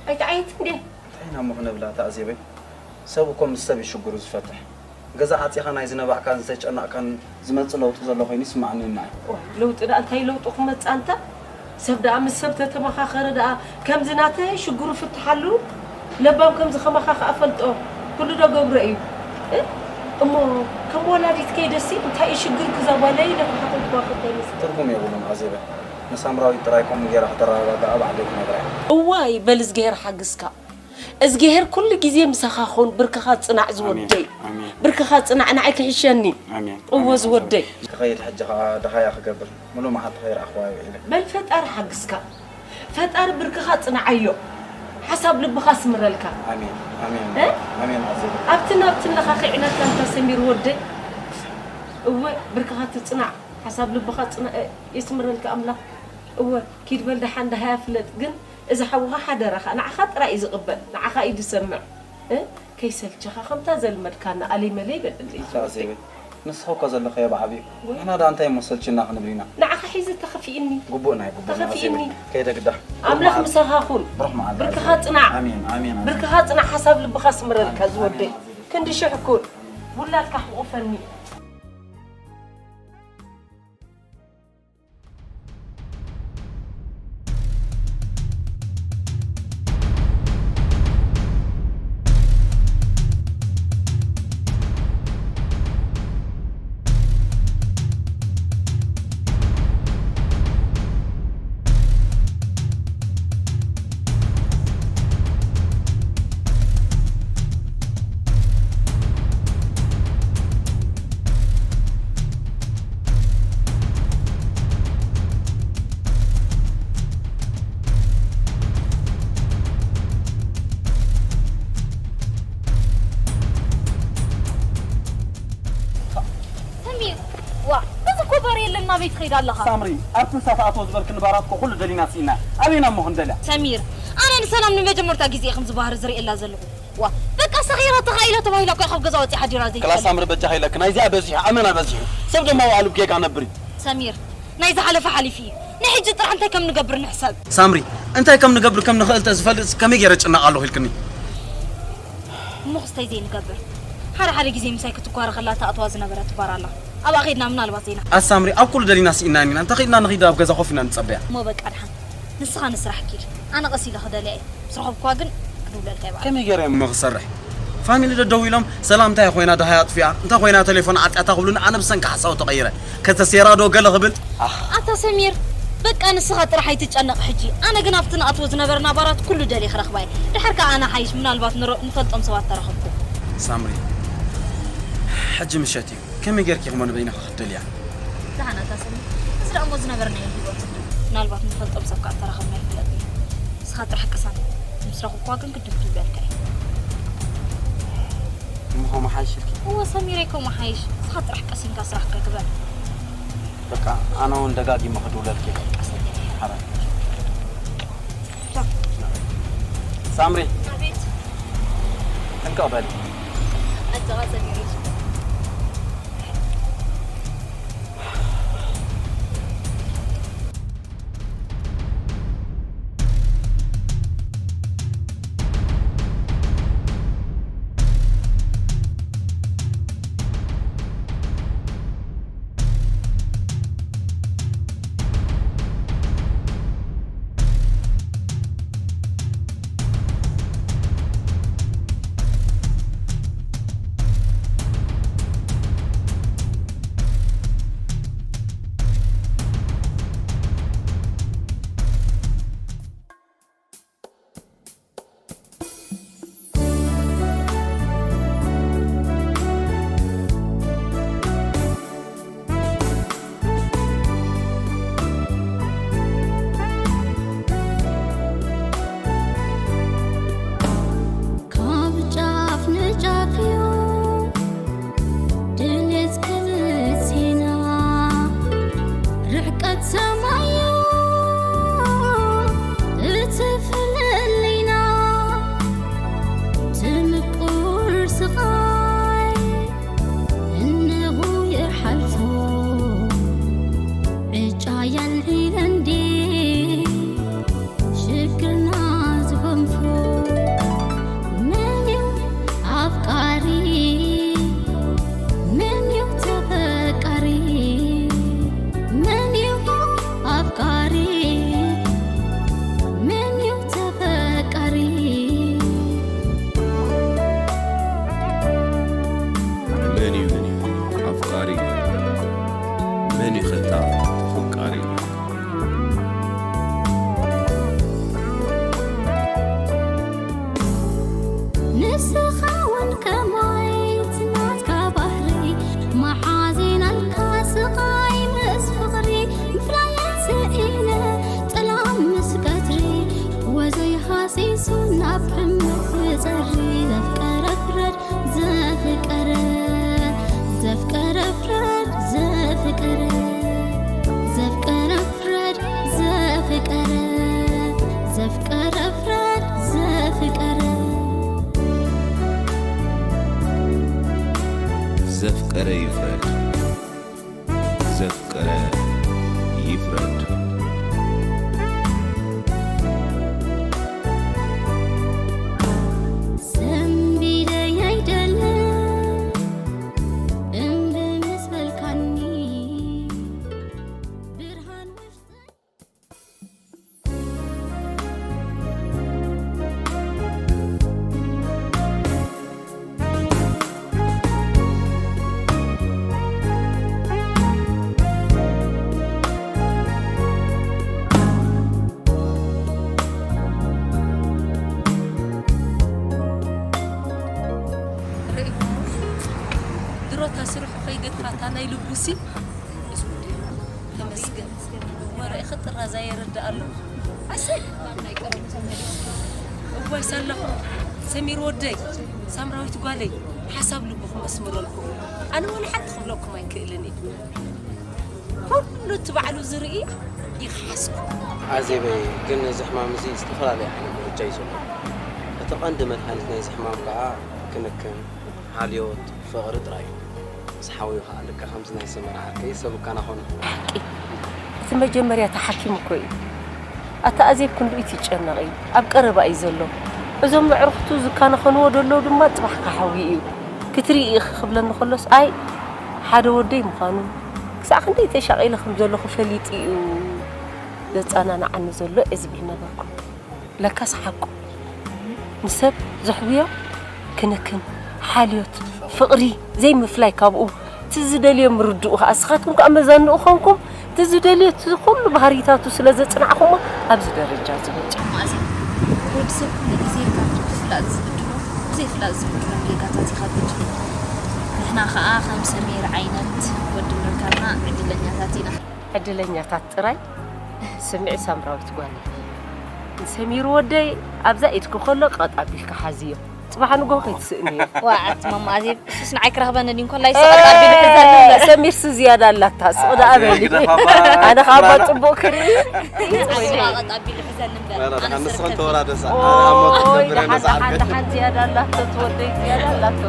ኣይትዓየት እንዴ? እንታይ ኢና እሞ ክነብላ ተኣዜበይ? ሰብ እኮ ምስ ሰብ እዩ ሽግሩ ዝፈትሕ። ገዛ ዓጺኻ ናይ ዝነባዕካን ዝተጨነቕካን ዝመጽእ ለውጢ ዘሎ ኮይኑ ይስምዓኒ ንዓይ። ዋይ፣ ለውጢ ደኣ እንታይ ለውጢ ክመጽእ ኣንታ? ሰብ ደኣ ምስ ሰብ ተተመኻኸረ ደኣ ከምዚ ናተይ ሽግሩ ፍትሓሉ። ለባም ከምዚ ከማኻ ከኣ ፈልጦ ኩሉ ዶ ገብሮ እዩ። እ? እሞ ከም ወላዲት ከይደሲ እንታይ እዩ ሽግርኪ እዛ ጓለይ ኢለ ክሓተትኳ ከ እንታይ ይመስል? ትርጉም የብሉን ኣዜበ። ንሳምራዊት ጥራይ ከምኡ ጌራ ከተረጋግኣ ባዕለይ ክነግራ እየ። እዋይ በል እዝግሄር ሓግዝካ። እዝግሄር ኩሉ ግዜ ምሳኻ ኹን ብርክኻ ጽናዕ ዝወደይ። ኣሜን። ብርክኻ ጽናዕ ንዓይ ክሕሸኒ። ኣሜን። እወ ኣሜን። ዝወደይ። ክኸይድ ሕጂ ኸኣ ደሃያ ክገብር ምሉእ መዓልቲ ከይረኣኽዋ ውዒለ። በል ፈጣሪ ሓግዝካ። ፈጣሪ ብርክኻ ጽንዓዮ። ሓሳብ ልብኻ ስምረልካ። ኣሜን ኣሜን እ? ኣሜን ኣዜብ። ኣብትን ኣብትን ለኻኺዕናካ እንታ ሰሚር ወደይ። እወ ብርክኻ ትጽናዕ። ሓሳብ ልብኻ ጽንዕ የስምረልካ ኣምላኽ። እወ ኪድ በል ደሓን ደሃያ ፍለጥ ግን እዚ ሓውኻ ሓደራኻ ንዓኻ ጥራይ እዩ ዝቕበል ንዓኻ እዩ ዝሰምዕ። እ? ከይሰልችኻ ከምታ ዘልመድካና ኣለይ መለይ በልለይ ኣታ ዝወደይ። ኣዜበይ። ንስኺ እኮ ዘለኽዮ ብዓብዩ። ወይ። ንሕና ደኣ እንታይ እሞ ሰልችና ክንብል ኢና? ንዓኻ ሒዘ ተኸፊእኒ። ግቡእና እዩ፣ ግቡእና ተኸፊእኒ። ኣዜበይ። ከይደ ግዳ። ኣምላኽ ምሳኻ ኩን። ብሩኽ መዓልቲ ብርክኻ ኣዜበይ። ጽናዕ። ኣሜን፣ ኣሜን፣ ኣሜን። ብርክኻ ጽናዕ፣ ሓሳብ ልብኻ ስምረልካ ኣሜን፣ ዝወደይ። ኣሜን፣ ኣዜበይ። ክንዲ ሽሕ ኩን። ውላድካ ሕቑፈኒ። ሰሚር፣ ዋ፣ እዚ እኮ ባር የለን፣ ናበይ ትኸይድ ኣለኻ? ሳምሪ፣ ኣብቲ ንሳ ትኣትዎ ዝበልክኒ ባራት እኮ ኩሉ ደሊና ስኢና። ኣበይና እሞ ክንደልያ? ሰሚር፣ ኣነ ንሰላም ንመጀመርታ ግዜ እየ ከምዚ ባህሪ ዝርእየላ ዘለኹ። ዋ፣ በቃ ሰኺራ ተኻኢላ ተባሂላ እኮ እያ ካብ ገዛ ወጺኣ ሓዲራ ክላስ ዘይትፈልጥ። ሳምሪ በጃኻ ኢለኪ፣ ናይዚኣ በዚሑ፣ ኣመና በዚሑ። ሰብ ድማ ዋዕሉ ብጌጋ ነብር እዩ። ሰሚር፣ ናይ ዝሓለፈ ሓሊፉ እዩ። ንሕጂ ጥራሕ እንታይ ከም ንገብር ንሕሰብ። ሳምሪ፣ እንታይ ከም ንገብር ከም ንኽእል ተዝፈልጥ ከመይ ገይረ እጭነቕ ኣለኹ ኢልክኒ? እሞ ክስታይ ዘይንገብር። ሓደ ሓደ ግዜ ምሳይ ክትጓረ ከላ ተኣትዋ ዝነበረት ባር ኣላ። ኣብኣ ከይድና ምናልባት ዘይና። ኣሳምሪ፣ ኣብ ኩሉ ደሊና ስኢና ኢና። እንተ ኸይድና ንኺድ ኣብ ገዛ ኮፍ ኢና ንጸበያ። እሞ በቃ ድሓን። ንስኻ ንስራሕ ኪድ። ኣነ ቀስ ኢለ ክደልያ እየ። ምስ ረኸብኩዋ ግን ክድውለልካ እየ ባዕለይ። ከመይ ገይረ እሞ ክሰርሕ? ፋሚሊ ዶ ደዊሎም ሰላም እንታይ ኮይና ደሃይ ኣጥፊኣ፣ እንታይ ኮይና ቴሌፎን ዓጽያታ ክብሉኒ ኣነ ብሰንኪ ሓሳቡ ተቐይረ። ከተሴራ ዶ ገለ ክብል? ኣታ ሰሚር፣ በቃ ንስኻ ጥራሕ ኣይትጨነቕ ሕጂ። ኣነ ግን ኣብቲ ንኣትዎ ዝነበርና ባራት ኩሉ ደልየ ክረኽባ እየ። ድሓር ከኣ ኣነ ሓይሽ ምናልባት ንሮ-፣ ንፈልጦም ሰባት ተረኸብኩ። ሳምሪ፣ ሕጂ ምሸት እዩ። ከመይ ጌርኪ ኢኺ እሞ ንበይንኺ ክትደልያ? ደሓን ኣታ ሰሚር፣ እዚ ደኣ እሞ ዝነበርናዮ ህይወት እዩ። ምናልባት ንፈልጦም ሰብ ከኣ ተራኸብና ይፍለጥ እዩ። ንስኻ ጥራሕ ቅሰን፣ ምስ ረኹብኳ ግን ግድን ክድውለልካ እየ። እሞ ከምኡ ሓይሽ ኢልኪ? እወ ሰሚረይ፣ ከምኡ ሓይሽ። ንስኻ ጥራሕ ቀሲንካ ስራሕካ ግበር። በቃ ኣነ እውን ደጋጊመ ክድውለልኪ እየ። ቀሰን። ሓራይ። ሳምሪ። ኣቤት። ጥንቅቕ በሊ። ኣጆኻ ሰሚረይ። ተፈቃሪ። ንስኻ እውን ከማይ እቲ ናትካ ባህሪ፣ መሓዚናልካ ስቓይ ምስ ፍቕሪ፣ ምፍላይ ስኢነ ጥላም ምስ ቀትሪ፣ ወዘይ ሃሲሱ ናብ ሕመት ክጸሪ፣ ዘፍቀረ ፍረድ ዘፍቀረ፣ ዘፍቀረ ፍረድ ዘፍቀረ፣ ዘፍቀረ ፍረድ ዘፍቀረ፣ ዘፍቀረ ፍረድ ዘፍቀረ። ዘፍቀረ ይፍረድ፣ ዘፍቀረ ይፍረድ። ሰንቢደይ ኣይደለም እምቢ ምስ በልካኒ፣ ብርሃን ውሽጠይ ርእይኹሞ ድሮ እታ ስርሑ ከይገድፋ እታ ናይ ልቡሲ ተመስገን። ወረ ኢኺ ጥራዛ የረድእ ኣሎ። ኣሰይ እዋይ ሳላኹ ሰሚር ወደይ ሳምራዊት ጓለይ ሓሳብ ልብኹም ኣስምረልኩም። ኣነ ወላ ሓንቲ ክብለኩም ኣይክእልን እየ። ኩሉ እቲ ባዕሉ ዝርኢ ይኽሓስኩም። ኣዜበይ ግን እዚ ሕማም እዚ ዝተፈላለየ ዓይነት ደረጃ እዩ ዘሎ። እቲ ቀንዲ መድሃኒት ናይዚ ሕማም ከዓ ክንክን፣ ሓልዮት፣ ፍቕሪ ጥራይ እዩ። ምስ ሓወዩ ከዓ ልክዕ ከምዚ ናይ ሰመራ ዓርከይ ሰብ እካናኸኖ። እቲ መጀመርያ ተሓኪሙ እኮ እዩ። ኣታ ኣዜብ ክንድኡ ይጨነቕ እዩ። ኣብ ቀረባ እዩ ዘሎ። እዞም ኣዕሩኽቱ ዝካናኸንዎ ደለዉ ድማ ጽባሕ ክሓዊ እዩ። ክትርኢ ኢኺ ክብለኒ ከሎስ ኣይ ሓደ ወደይ ምዃኑ ክሳዕ ክንደይ ተሻቒለ ከም ዘለኹ ፈሊጡ እዩ ዘጸናንዓኒ ዘሎ እየ ዝብል ነበርኩ። ለካስ ሓቁ ንሰብ ዘሕውዮ ክንክን፣ ሓልዮት፣ ፍቕሪ ዘይምፍላይ ካብኡ እቲ ዝደልዮ ምርድኡ ኸዓ ንስኻትኩም ከኣ መዛንኡ ኾንኩም እቲ ዝደልዮ እቲ ኩሉ ባህሪታቱ ስለ ዘጽናዕኹሞ ኣብዚ ደረጃ እዚ በጺሑ። ማእዜ ወዲ ሰብ ኩሉ ግዜ ኢልካ ትፍላጥ ዝብድሎ ዘይፍላጥ ዝብድሎ ጌጋታት ይኸብድ። ንሕና ኸዓ ከም ሰሚር ዓይነት ወዲ ምርካብና ዕድለኛታት ኢና። ዕድለኛታት ጥራይ ስምዒ ሳምራዊት ጓለይ። ንሰሚር ወደይ ኣብዛ ኢድኪ ከሎ ቀጥ ኣቢልኪ ሓዝዮ። ጽባሕ ንግሆ ከይትስእንዮ። ዋዓት ማማ ኣዜብ እሱስ ንዓይ ክረኽበኒ ድዩ እንኮላይ ስቕ ኣቢሉ ሕዘኒ እምበር። ሰሚርሲ ዝያዳ ኣላታ ስቕ ደኣ በሊ። ኣነ ካባ ጽቡቕ ክርኢ። ንዓይ ስቕ ኣቢሉ ሕዘኒ እምበር። ኣነ ንስኸን ስርከብ። ተወራደሳ ኦይ ደሓን ደሓን ደሓን ዝያዳ ኣላቶ ትወደይ ዝያዳ ኣላቶ።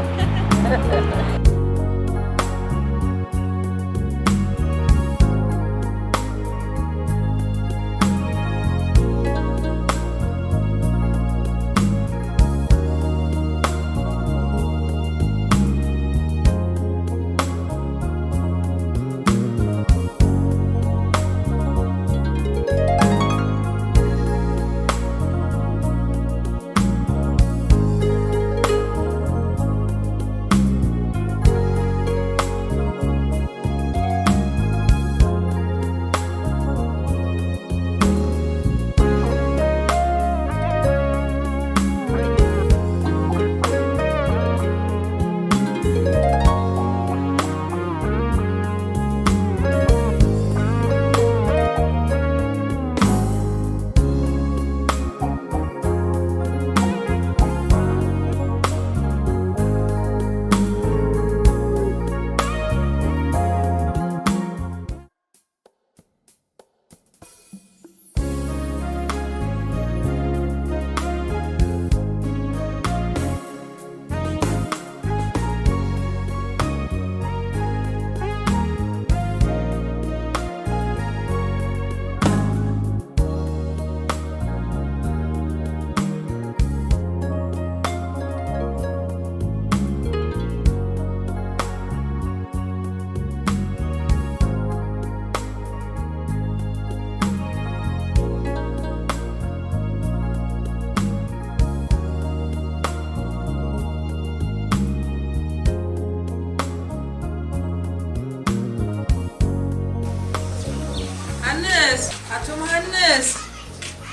ዮሃንስ፣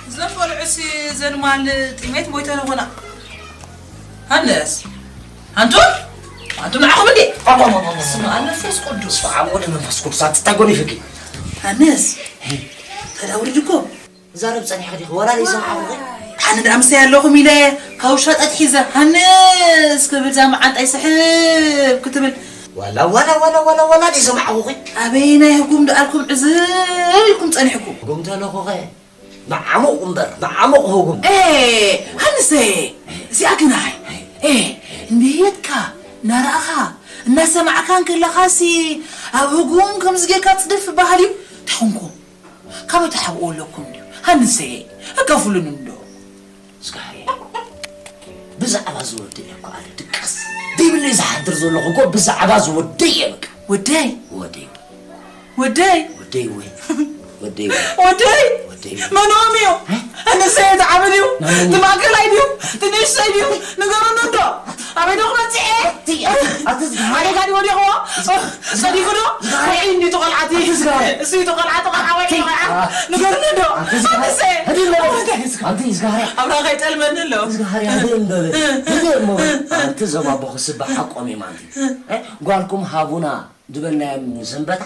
እዞም ቆልዑሲ ዘንማል ጥሜት ሞይተን ይኾና። ሃንስ፣ ኣንቱም፣ ኣንቱም ንዓኹም እንዴ? ስማ መንፈስ ቅዱስ። ስማ ወደ መንፈስ ቅዱስ ኣትታጎን ይፍቂ። ሃንስ፣ ተዳውሪ ድኮ። ዛረብ ጸኒሕ ዲኹ ወላ ዘይሰማዕኹ። ኣነ ደኣ ምሳይ ኣለኹም ኢለ ካብ ውሻጠት ሒዘ ሃንስ ክብል ዛ መዓንጣይ ስሕብ ክትብል። ዋላ ዋላ ዋላ ዋላ ዋላ ዘይሰማዕኹ። ኣበይ ናይ ህጉም ደኣልኩም ዕዝብ ኢልኩም ጸኒሕኩም። ህጉም ተለኹኸ መዓሙቕ እምበር መዓሙቕ ህጉም። ኤ፣ ሃንሰ፣ እዚኣ ግናይ። ኤ፣ እንድየትካ እናረኣኻ እናሰማዕካን ከለኻሲ ኣብ ህጉም ከምዚ ጌርካ ጽድፍ በሃል እዩ። እንታይ ኾንኩም? ካበይ ተሓብኦ ኣለኩም ድዩ? ሃንሰ፣ ኣካፍሉኒ እንዶ። ስጋሬ። ብዛዕባ ዝወደይ እኮ ኣነ ድቃስ ዘይብለይ ዝሓድር ዘለኹ እኮ ብዛዕባ ዝወደይ እየ በቃ። ወደይ? ወደይ። ወደይ? ወደይ ወይ። ወደይ ወይ። ወደይ? ወደይ ወይ። መኖም እዩ? እ? ኣነሰ እቲ ዓቢ ድዩ? መኖም እዩ? እቲ ማእከላይ ድዩ? እቲ ንእሽተይ ድዩ? ንገሩኒ እንዶ። ኣበይ ዶ ክመጽእ እየ? ኣቲ፣ ኣቲ ዝጋሃር። ኣበይ ካዲ ወዲቕዎ? ዝጋ-፣ ዝጋ-፣ ሰዲኹ ዶ? ዝጋሃር። ወይ እንዲ ተቖልዓቲ? ኣቲ ዝጋሃር። እሱ እዩ ተቖልዓ፣ ተቖልዓ ወይ ኣቲ፣ ተቖልዓ? ኣ-፣ ንገሩኒ እንዶ። ኣቲ ዝጋሃር። ኣነሰ። ህዲ እሎ። ኣቲ ዝጋሃር። ኣቲ ዝጋሃር። ኣብራ ከይጠልመኒ ኣሎ። ዝጋሃር እያ፣ ህዲ እምበበ። እ። ህዲ እምበበ። ኣቲ ዘባቦ ክስባሕ ሓቆም እዩ ማለት እዩ። እ? ጓልኩም ሃቡና። ዝበልናዮም ንሰንበታ፣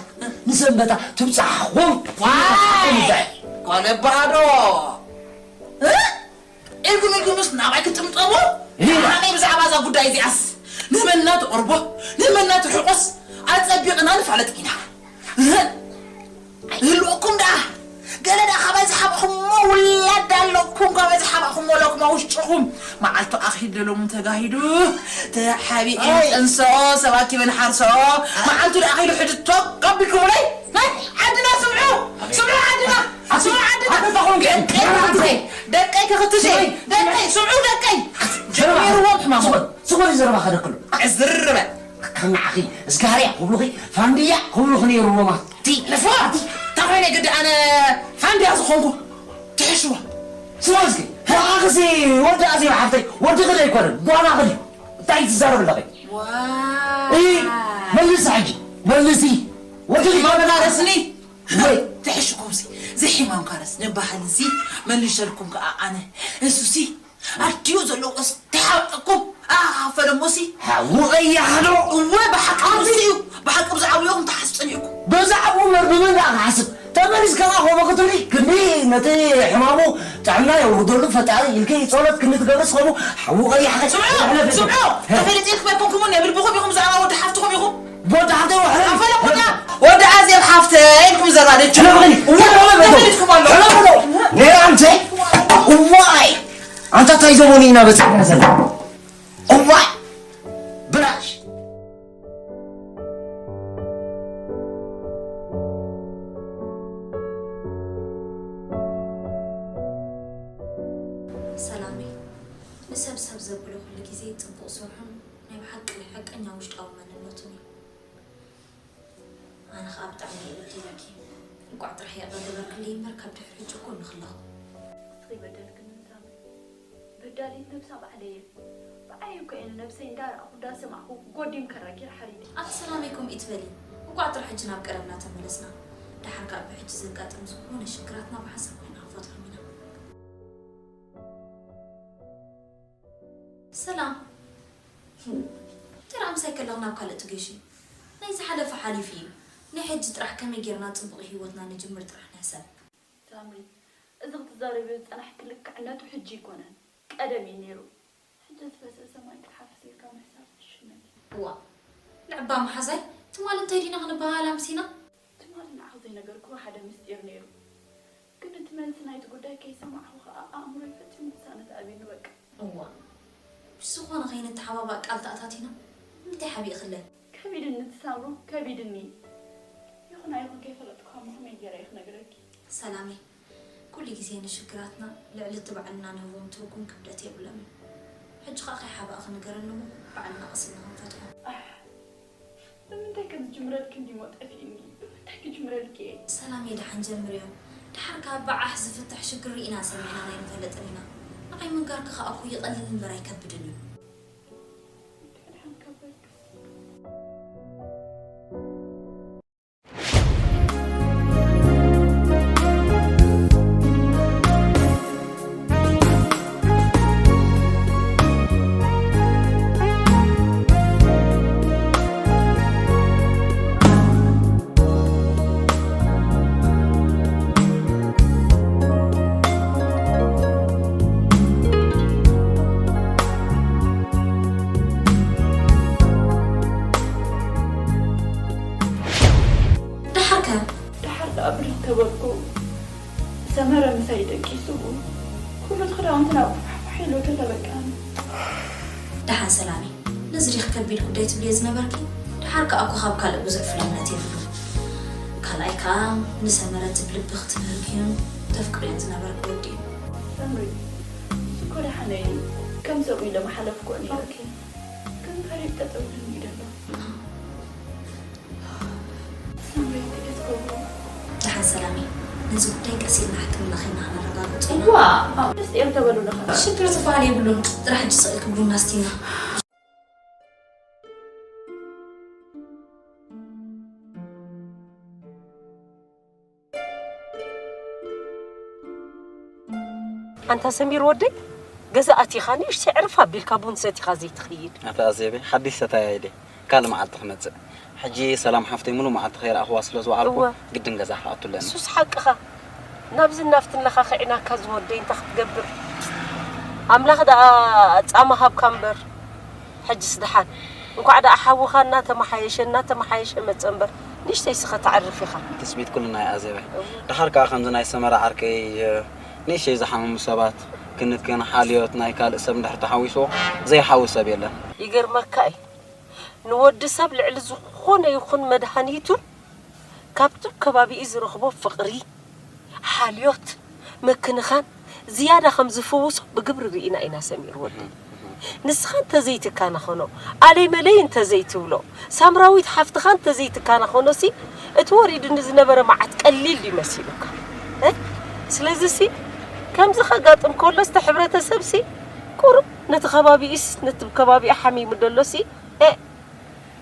ንሰንበታ ትብጻሕኹም። ዋይ! ጓል ኣባዶ! እ? ኢልኩም ኢልኩምስ ናባይ ክትጥምጠሙ? እ? ንዓመይ ብዛዕባ እዛ ጉዳይ እዚኣስ ንመና ትቐርቦ፣ ንመና ትሕቆስ ኣጸቢቕና ንፋለጥ ኢና። እ? ይህልወኩም ደኣ። ገለ ደኣ ካባይ ዝሓብእኹሞ ውላድ ኣለኩም፣ ካባይ ዝሓብእኹሞ ለኩማ ውሽጥኹም። መዓልቱ ኣኺሉ ሎሚ ተጋሂዱ። ተሓቢእን ኣይ። ጥንስኦ፣ ሰብ ኣኪበን ሓርሶ። መዓልቱ ደኣ ኣኺሉ ሕጂ ቶክ ኣቢልኩምለይ። ናይ ዓድና ስምዑ፣ ስምዑ ዓድና፣ ስምዑ ዓድና። ኣበባ ኾንኪ። ደቀይ ከኽትሸይ፣ ደቀይ ከኽትሸይ፣ ስምዒ። ደቀይ፣ ስምዑ ደቀይ። ጀሚርዎም ሕማሞም። ስምዒ፣ ስምዒ ዘረባ ከደክሉ። ዝርበ። ከም ንዓኺ እዝጋርያ ክብሉኺ ፋንድያ ክብሉኺ ነይርዎም። ኣቲ ንፉዓት፣ እንታይ ኮይነ ግዲ ኣነ ፋንድያ ዝኾንኩ? ትሕሽዋ። ስማ እስኪ፣ ንዓኽሲ ወዲ ኣዜብ ሓፍተይ፣ ወዲ ኽድ ኣይኮነን፣ ጓና ኽድ እዩ። እንታይ ትዛረብ ኣለኺ? ዋይ። እይ፣ መልሲ ሕጂ፣ መልሲ። ወዲ ኽድ ማመና ረስኒ። ወይ። ትሕሽኩምሲ፣ ዘይሕማምካ ረስ፣ ንባህልሲ፣ መልሸልኩም ከኣ ኣነ። እሱሲ፣ ኣድዩ ዘለዎስ ተሓብጠኩም ኣፈለሞሲ። ሓዉ ቀያሕ ዶ? እወ፣ ብሓቂ ኣቲ ንሱ እዩ። ብሓቂ ብዛዕባኡ ኢኹም ትሓስቡ ጸኒሕኩም። ብዛዕባኡ እምበር ብመን ደኣ ክሓስብ? ተመሊስካ ከምኡ ክትብሊ፣ ክንዲ ነቲ ሕማሙ ጥዕና የውርደሉ ፈጣሪ ኢልኪ ጸሎት ክንዲ ትገብርስ ከምኡ ሓዉ ቀያሕ ስምዑ፣ ሕለፍ ኢልኩም። ስምዑ፣ ሄ። ተፈሊጥኩም ኣይኮንኩምን፣ የብል ብኹም ኢኹም ብዛዕባ ወዲ ሓፍትኹም ኢኹም። ወዲ ሓፍተይ ወሕለፍ። ኣፈለሞና። ወዲ ኣዜብ ሓፍተይ ኢልኩም ዘራደች። ሕለፍ በሊ። እወ፣ ሕለፍ በሊ። ተፈሊጥኩም ኣሎ። ሕለፍ በሊ። ነይ ኣንተ። እዋይ። ኣንታ እንታይ ዘመኑ ኢና በጺሕና ዘለና? እዋይ! ብላሽ! ሰላመይ፣ ንሰብ ሰብ ዘብሎ ኩሉ ግዜ ጽቡቕ ስርሑን ናይ ብሓቂ ሓቀኛ ውሽጣዊ መንነቱን እዩ። ኣነ ኸኣ ብጣዕሚ እየ በዲለኪ። እንቋዕ ጥራሕ ይቕረ ገበርክለይ እምበር ካብ ድሕሪ ሕጂ እኮ ንኽለኹ። እስኺ በደልክኒ ሳሚ። በዳሊት ነብሳ ባዕለይ እየ። ብዓይ እኮ እየ ንነብሰይ እንዳረኣኹ እንዳሰማዕኹ ጎዲም ከራኪር ሓሪዲ። ኣቲ ሰላመይ ከምኡ ኣይትበሊ። እንቋዕ ጥራሕ ሕጂ ናብ ቀደምና ተመለስና። ደሓር ከኣ ብሕጂ ዘጋጥም ዝኾነ ሽግራትና ብሓንሳብ ኮይና ክንፈትሖም ኢና። ሰላም። ተራ ምሳይ ከለኽ ናብ ካልእ ትገሺ። ናይ ዝሓለፈ ሓሊፉ እዩ። ናይ ሕጂ ጥራሕ ከመይ ጌርና ጽቡቕ ህይወትና ንጅምር ጥራሕ ንሕሰብ። ሳምሪ፣ እዚ ክትዛረብዮ ዝጸናሕኪ ልክዕነቱ ሕጂ ኣይኮነን፣ ቀደም እዩ ነይሩ። ሕጂ ዝፈሰሰ ማይ ክሓፍስ ኢልካ ምሕሳብ ፍሽነት እዩ። እዋ፣ ንዕባ መሓዛይ፣ ትማል እንታይ ዲና ክንበሃሃል ኣምሲና? ትማል ንዓኺ ዘይነገርክዎ ሓደ ምስጢር ነይሩ። ግን እቲ መልሲ ናይቲ ጉዳይ ከይሰማዕኹ ኸኣ ኣእምሮይ ፈጺሙ ቅሳነት ኣቢሉ በቃ። እዋ፣ ብዝኾነ ከይንተሓባባእ ቃል ተኣታቲና፣ ንምንታይ ሓቢእኽለይ? ከቢድኒ እቲ ሳምሩ፣ ከቢድኒ። ይኹን ኣይኹን ከይፈለጥኩ ከማኹም እየ ገይረ እየ ክነግረኪ። ሰላመይ፣ ኩሉ ግዜ ንሽግራትና ልዕሊ እቲ ባዕልና ንህቦም ትርጉም ክብደት የብሎምን። ሕጂ ኸኣ ከይሓባእኺ ንገረኒ እሞ ባዕልና ቀሲልና ክንፈትሖ። ኣሕ፣ ብምንታይ ከም ዝጅምረልኪ እንዲሞ ጠፊእኒ። ብምንታይ ክጅምረልኪ እየ? ሰላመይ፣ ደሓን ጀምርዮ። ደሓር ካብ በዓሕ ዝፍታሕ ሽግር ርኢና ሰሚዕናን ኣይንፈልጥን ኢና። ንዓይ ምንጋርኪ ኸኣ እኮ ይቐልል እምበር ኣይከብድን እዩ። ድሕድሕን ከበድክስ። ኣብሪት ተበልኩ። ሰመረ ምሳይ ደቂሱ፣ ኩሉ እቲ ክዳውንትና ፋሕፋሕ ኢሉ ተተበቃኒ። ደሓን ሰላሚ፣ ነዚ ዲኺ ከቢድ ጉዳይ ትብልዮ ዝነበርኪ? ደሓር ከኣ እኮ ካብ ካልእ ብዙሕ ፍሉይነት የብሉን። ካልኣይ ከኣ ንሰመረ እቲ ብልቢ ክትምህርክዩን ተፍቅርዮን ዝነበርኪ ወዲ እዩ። ሰምሪ፣ እኮ ደሓነይ ከም ሰብኡ ኢለ ምሓለፍኩ ነይረ። ኦኬ። ግን ፈሪድ ጠጠው ኢሉ እዩ ዘሎ። ሰምሪ፣ ትዕግስቲ ገብሩ። ደሓን ሰላሚ፣ ነዚ ጉዳይ ቀስ ኢልና ሕክምና ኸይና ኸነረጋግጾ ኢና። ዋ፣ ደስ እዮም ተበሉ ለኻ። ሽግር ዝበሃል የብሉን። ጥራሕ ሕጂ ስቕ ኢልኪ ቡና ስቲና። ኣንታ ሰሚር ወደይ፣ ገዛ ኣቲኻ ንእሽተይ ዕርፍ ኣቢልካ ቡን ሰቲኻ ዘይትኸይድ? ኣታ ኣዜበይ፣ ሓድሽ ሰታያይ ድየ? ካልእ መዓልቲ ክመጽእ። ሕጂ ሰላም ሓፍተይ ሙሉእ መዓልቲ ከይረኣኽዋ ስለ ዝወዓልኩ፣ እወ። ግድን ገዛ ክኣቱ ኣለኒ። እሱስ ሓቅኻ። ናብዚ ናብቲ ኣለኻ ከዒናካ ዝወደይ እንታይ ክትገብር? ኣምላኽ ደኣ ጻማ ሃብካ እምበር። ሕጅስ ደሓን። እንኳዕ ደኣ ሓውኻ እናተመሓየሸ፣ እናተመሓየሸ መጸ እምበር፣ ንእሽተይ ስኸ ተዕርፍ ኢኻ። ትስቢት ኩልና እዩ ኣዜበይ። እወ። ደሓር ከኣ ከምዚ ናይ ሰመራ ዓርከይ፣ ንእሽተይ ዝሓመሙ ሰባት ክንክን ሓልዮት ናይ ካልእ ሰብ እንድሕር ተሓዊስዎ ዘይሓዊ ሰብ የለን። ይገርመካ እዩ። ንወዲ ሰብ ልዕሊ ዝኾነ ይኹን መድሃኒቱን ካብቲ ከባቢኡ ዝረኽቦ ፍቕሪ፣ ሓልዮት፣ ምክንኻን ዝያዳ ከም ዝፍውሶ ብግብሪ ርኢና ኢና ሰሚር ወዲ። ንስኻ እንተዘይትካናኸኖ፣ ኣለይ መለይ እንተዘይትብሎ፣ ሳምራዊት ሓፍትኻ እንተዘይትካናኸኖሲ፣ እቲ ወሪዱኒ ዝነበረ መዓት ቀሊል ድዩ መሲሉካ? እ? ስለዚሲ፣ ከምዚ ከጋጥም ከሎስ፣ እቲ ሕብረተሰብሲ፣ ቁሩብ ነቲ ከባቢኡስ፣ ነቲ ከባቢኡ ሓሚሙ ደሎሲ፣ እ፣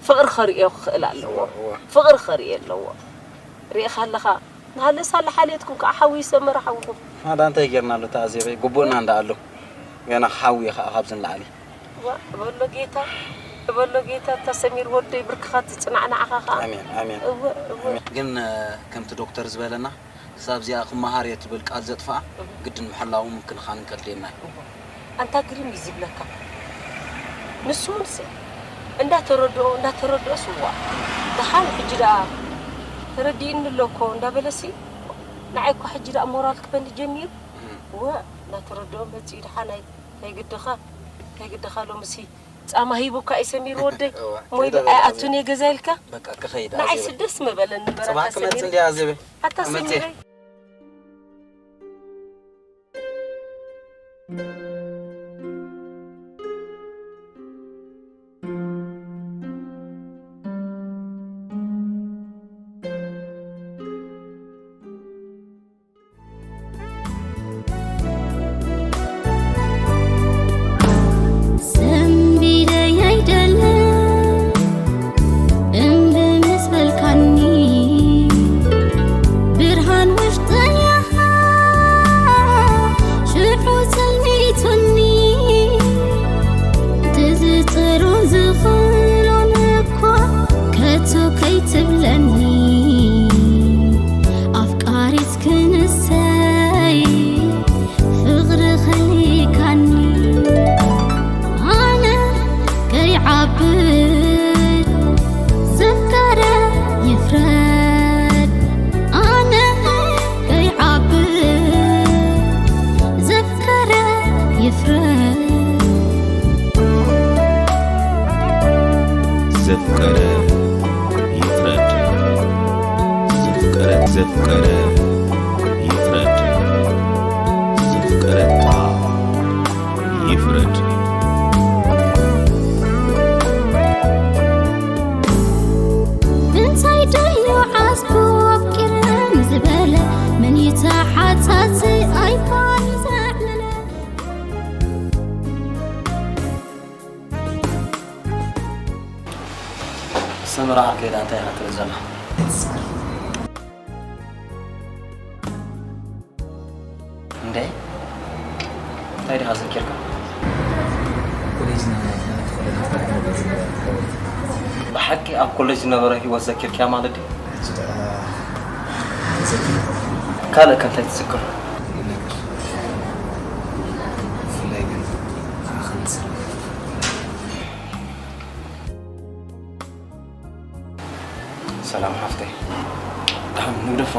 ፍቕሪ ከርእዮ ክኽእል ኣለዎ። እወ፣ እወ። ፍቕሪ ከርእዮ ኣለዎ። ርኢኻ ኣለኻ፣ ንሃለሳ ለሓልየትኩም ከዓ ሓዊ ይሰመረ ሓውኹም። ሓደ እንታይ ጌርና ኣሎ ተኣዜበይ፣ ግቡእና እንዳ ኣሎ። ገና ሓዊ እዩ ከዓ ካብዚ ንላዕሊ። ዋ፣ እበሎ ጌታ፣ እበሎ ጌታ፣ እታ ሰሚር ወደይ ብርክኻ ትጽናዕ ንዓኻ ከዓ። ኣሜን፣ ኣሜን። እወ፣ እወ። ኣሜን። ግን፣ እ፣ ከምቲ ዶክተር ዝበለና፣ ክሳብ እዚኣ ክመሃር እየ ትብል ቃል ዘጥፍኣ፣ እህ። ግድን ምሕላውን ምክንኻንን ከድልየና እዩ። እወ። ኣንታ ግርም እዩ ዝብለካ። ንሱ እውንስ እንዳተረድኦ፣ እንዳተረድኦ ስዋ። ደሓን ሕጂ ደኣ ተረዲእኒ ኣሎ እኮ እንዳበለሲ፣ ንዓይ እኮ ሕጂ ደኣ ሞራል ክበኒ ጀሚሩ። እህ። እወ፣ እንዳተረድኦ መጺኡ ደሓን ኣይ-፣ እንታይ ግድኻ፣ እንታይ ግድኻ ሎምሲ ጻማ ሂቡካ እዩ ሰሚር ወደይ። እወ፣ ሞይ ከይደ በላ ኣይኣቱን እየ ገዛ ኢልካ? በቃ ክኸይድ ንዓይ ኣዜበ። ስደስ መበለኒ በረካ ጽባሕ ክመጽእ ሰሚር። እንድያ ኣዜበ። ኣታ ክመጽእ እየ። ሰሚረይ። ሰንቢደይ ኣይደለም እምቢ ምስ በልካኒ፣ ብርሃን ውሽጠይ ኣኻ ሽዑ ጸልሚቱኒ። ትዝጽሮ ዝኽሎን እኳ ከቶ ከይትብለኒ፣ ኣፍቃሪት ክንሰይ ፍቕሪ ኸሊካኒ። ኣነ ከይዓብድ ዘፍቀረ ይፍረድ። ኣነ ከይዓብድ ዘፍቀረ ይፍረድ። ዘፍቀረ ይፍረድ። ዘፍቀረ፣ ዘፍቀረ ይፍረድ። ዘፍቀረታ ይፍረድ። እንታይ ደዩ ዓስቡ ኣፍቂረ ምስ በለ፣ መን ይተሓጻጽ ኣይፋል ዘዕለለ። ሰመራ ዓርከይ ደኣ እንታይ ኢኻ ትብል ዘለኻ? እንዴ? እንታይ ዲኻ ዘኪርካ? ኮሌጅ ና-፣ ናብቲ ኮሌጅ ናፍታ ክነብር ዝነበረ ሓወይ። ብሓቂ ኣብ ኮሌጅ ዝነበረ ህይወት ዘኪርካያ ማለት ድዩ? ሕጂ ደኣ ተዘኪርኩ። ካልእ ከ እንታይ ትዝክር? ይነግር። ብፍላይ ግን ንዓኻ ንስለ። ሰላም ሓፍተይ። ደሓን ንግደፎ።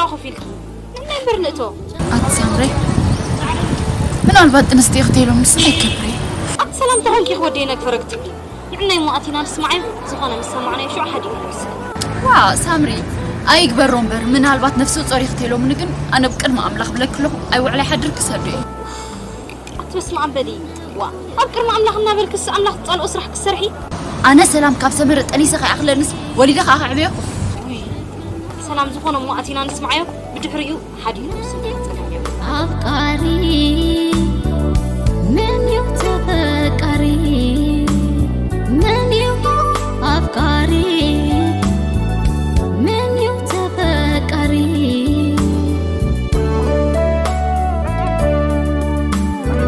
ራኹ ፊልክ ናይ እምበር ንእቶ ኣቲ ሳምሪ ምናልባት ጥንስቲ ክትሎም ንስኻ ይከብሪ ኣቲ ሰላም ተኾንኪ ክወደይ ነግፈረ ክትብሊ ንዕናይ ሞ ኣቲና ንስማዓዮ ዝኾነ ምስ ሰማዕናዮ ሽዑ ሓዲኡ ንወስድ ዋ ሳምሪ ኣይግበሮ እምበር ምናልባት ነፍሲ ጾሪ ክትሎምኒ ግን ኣነ ብቅድሚ ኣምላኽ ብለክሎ ኣይውዕላይ ሓድር ክሰዱ እዩ ኣቲ በስመ ኣብ በሊ ዋ ኣብ ቅድሚ ኣምላኽ እናበልክስ ኣምላኽ ትጻልኦ ስራሕ ክትሰርሒ ኣነ ሰላም ካብ ሰመረ ጠኒሰ ከይኣኽለንስ ወሊደ ከኣ ከዕብየኩ ሰላም ዝኾነ እሞ ኣቲና ንስማዓዮ ብድሕሪኡ ሓዲኡ ንወስድ ጸገም የብሉ ኣፍቃሪ መን እዩ ተፈቃሪ መን እዩ ኣፍቃሪ መን እዩ ተፈቃሪ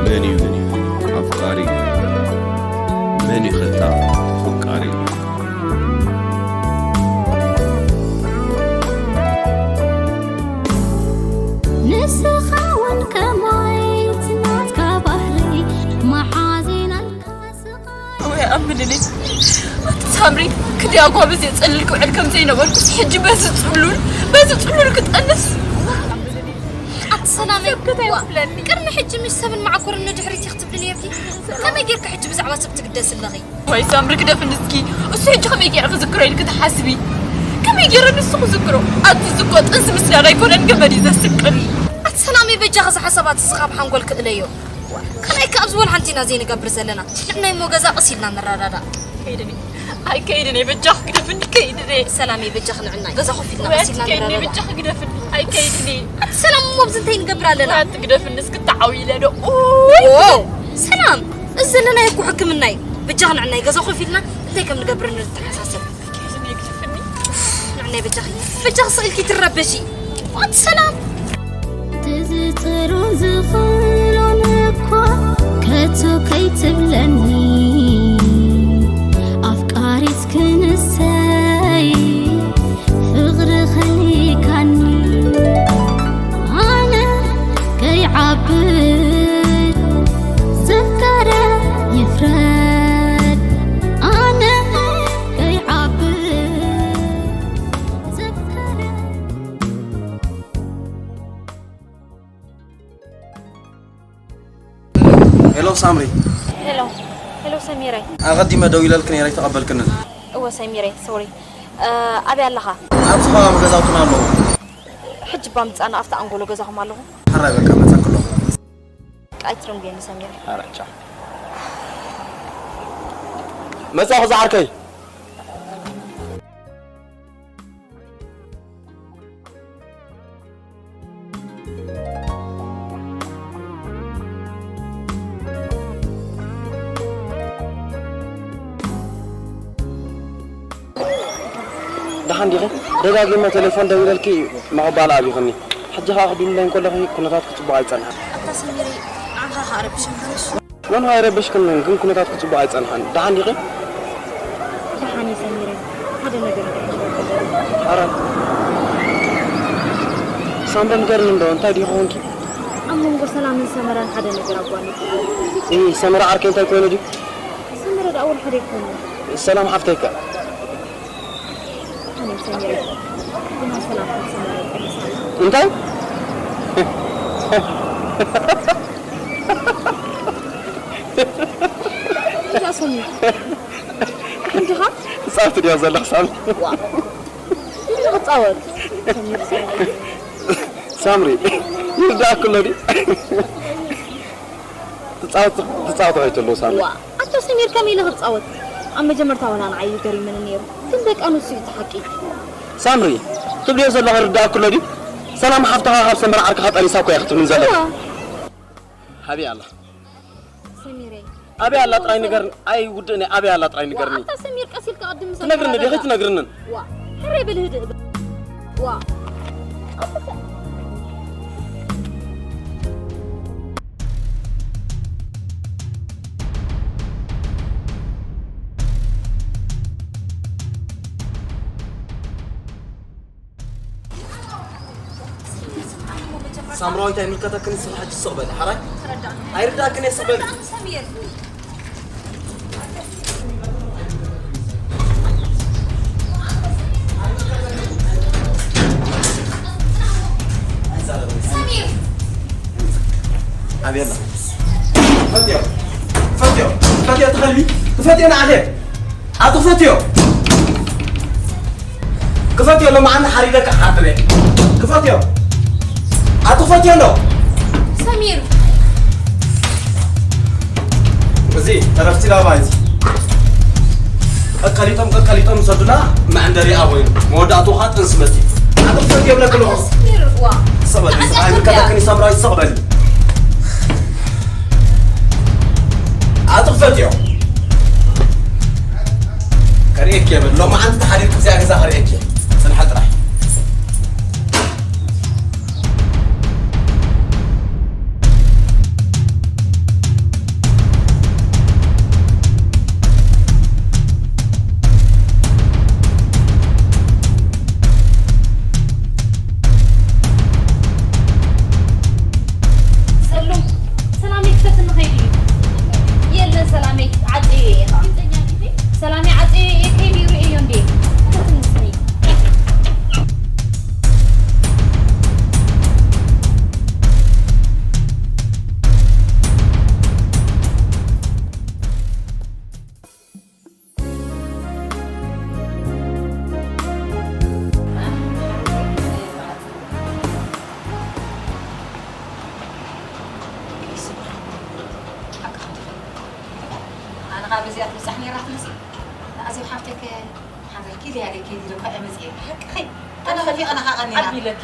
መን እዩ ኣፍቃሪ መን ይኸታ ተፈቃሪ ንስኻ እውን ከማይ ትናትካ ባህሪ መሓዚናልካ ስቓይ ወይ ኣምልኒ ኣቲ ሳምሪ ክዲ ኣጓብዝ የጸልል ክውዕል ከም ዘይነበርኩስ ሕጂ በዚ ጽሉል በዚ ጽሉል ክጠንስ ኣቲ ሰላመይ ሰብከት ኣይወስለኒ ቅድሚ ሕጂ ምስ ሰብን ማዕኮርን ንድሕሪት ክትብሊ ነርኪ ከመይ ጌርካ ሕጂ ብዛዕባ ሰብ ትግደስ ኣለኺ ወይ ሳምሪ ግደፍኒ እስኪ እሱ ሕጂ ከመይ ገይረ ክዝክሮ ኢልኪ ትሓስቢ ከመይ ገይረ ንሱ ክዝክሮ ኣቲ ዝኮ ጥንሲ ምስዳድ ኣይኮነን ገመድ እዩ ዘስቅል ኣቲ ሰላመይ በጃኺ እዚ ሓሳባት እዚ ካብ ሓንጎል ክእለዮ ካልኣይ ከ ኣብዚ ወላ ሓንቲ ኢና ዘይንገብር ዘለና ንዕናይ እሞ ገዛ ቀስ ኢልና ንረዳዳእ ከይድኒ ኣይከይድን እየ በጃኺ ግደፍኒ ከይድን እየ ሰላመይ በጃኺ ንዕናይ ገዛ ኮፍ ኢልና ቀስ ኢልና ከይድን እየ ንረዳዳእ በጃኺ ግደፍኒ ኣይከይድን እየ ኣቲ ሰላም እሞ ኣብዚ እንታይ ንገብር ኣለና ኣቲ ግደፍኒ እስኪ ተዓውይለ ዶ ዎ ሰላም እዚ ዘለናዮ እኮ ሕክምና እዩ በጃኺ ንዕናይ ገዛ ኮፍ ኢልና እንታይ ከም ንገብር ንተሓሳሰብ ንዕናይ በጃኺ በጃኺ ስቕ ኢልኪ ትረበሺ ኣቲ ሰላም ትዝጥሩን ዝኽሎን እኳ ከቶ ከይትብለኒ ኣፍቃሪት ክንሰይ ፍቕሪ ኸሊካኒ ኣነ ከይዓብድ ዘፍቀረ ይፍረድ ኣነ ከይዓብድ ዘፍቀረ ሄሎ ሳምሪ ሄሎ ሄሎ ሰሚረይ ኣቐዲመ ደው ኢለልክ ነይረ ኣይተቐበልክንን እወ ሰሚረይ ሶሪ ኣበይ ኣለኻ ኣብዚ ከባቢ ገዛውትና ኣለዉ ሕጂ ባምፃና ኣብቲ ኣንጎሎ ገዛኹም ኣለኹ ሕራይ በቃ መፀክሎ ኣይትረንጉየኒ ሰሚረይ መፃኹ ዝዓርከይ ደሓን ዲኺ? ደጋጊመ ቴሌፎን ደዊለልኪ ምቕባል ኣብይኽኒ። ሕጂ ኸኣ ክድውለይ እንከለኺ ኩነታትኪ ጽቡቕ ኣይጸንሐን። ኣታ ሰሚረይ፣ ንዓኻ ከኣ ረቢሸካ ነሽ። መን ኣይረበሽክንን፣ ግን ኩነታትኪ ጽቡቕ ኣይጸንሐን። ደሓን ዲኺ? ደሓን እየ ሰሚረይ፣ ሓደ ነገር ኧረ ሳምረ ንገርኒ እንዶ፣ እንታይ ዲኺ ኾንኪ? ኣብ መንጎ ሰላምን ሰመረን ሓደ ነገር ኣጓኒፉ። እይ፣ ሰመረ ዓርከይ እንታይ ኮይኑ ድዩ? ሰመረ ደኣ ወላ ሓደ ኣይኮነን። ሰላም ሓፍተይ ከ? ኣነ ሰሚረ ግና ሰላም ካብ ሰመረ ይቀንስ ኣላ። እንታይ? እዛ ሰሚር እንዲኻ ህፃውንቲ ድያ ዘለኽ ሳሚ? ዋ ኢሉ ክፃወት ሰሚር ሰሚር ሳምሪ ይርዳእኩ ኣሎ ድዩ? ትፃወት ትፃወት ከይተለዉ ሳምሪ ዋ ኣቶ ሰሚር ከመይ ኢለ ክፃወት ኣብ መጀመርታ ወላ ንዓይ እዩ ገሪምኒ ነይሩ ግን በቃ ንሱ እዩ እቲ ሓቂ ሳምሪ ትብልዮ ዘለኺ ይርዳእኩ ኣሎ ድዩ? ሰላም ሓፍትኻ ካብ ሰመረ ዓርክኻ ጠኒሳ እኮ እያ ክትብልን ዘለኺ ዋ ሓቢእ ኣላ ሰሚረይ ኣበይ ኣላ ጥራይ ንገርኒ ኣይ ውድእኒ ኣበይ ኣላ ጥራይ ንገርኒ ኣታ ሰሚር ቀስ ኢልካ ቅድም ምሳይ ትነግርኒ ዲኺ ተረጋጋ። ትነግርንን ዋ ሕረይ በል ህድእ በል ዋ ሳምራዊት ኣይምልከተክን ስለ ሕጂ ስቕ በሊ ሓራይ ኣይርዳእክን እየ ስቕ በሊ ኣቤላ። ክፈትዮ። ክፈትዮ። ክፈትዮ ትኸልቢ። ክፈትዮ ንዓኸ። ኣቶ ክፈትዮ። ክፈትዮ ሎማዓንቲ ሓሪደካ ሓድረ። ክፈትዮ። ኣቶ ክፈትዮ እንዶ። ሰሚር። እዚ ተረፍቲ ላባ እዚ። ቀቀሊጦም ቀቀሊጦም ሰዱና መዕንደሪኣ ኮይኑ መወዳእትኡ ኸዓ ጥንሲ መፂኡ። ኣቶ ክፈትዮ ብለክ ኣለኹ። ሰሚር ዋ። ሰበል ኣንተ ኣይምልከተክን እዩ ሰምራዊ ሰቕበል። ኣቶ ክፈትዮ። ከርእየኪ እየ በል። ሎማዓንቲ ተሓዲርኩ እዚኣ ገዛ ከርእየኪ እየ። ጽንሓ ጥራሕ። ሰሉ፣ ሰላመይ ክፈትኒ ከይዱ እዩ። የለን ሰላመይ፣ ዓፀዮ እየ ከዓ። ሰላመይ ዓፀዮ እየ ከይዱ እዩ፣ ርእየዮ እንዴ። ክፈትኒ ስኒ። ኣነ ካብ እዚኣ ትብጻሕ ነይራ ትመስል። ኣዜብ ሓፍተይ ከ ሓንሳብ ኪድ እያ ደይ ከይድ ኢለ እኳ እየ መጽኤ። ሓቅኺ። ኣነ ከፊቐ ንኻ ቀኒና። ዓቢ ኢለኪ።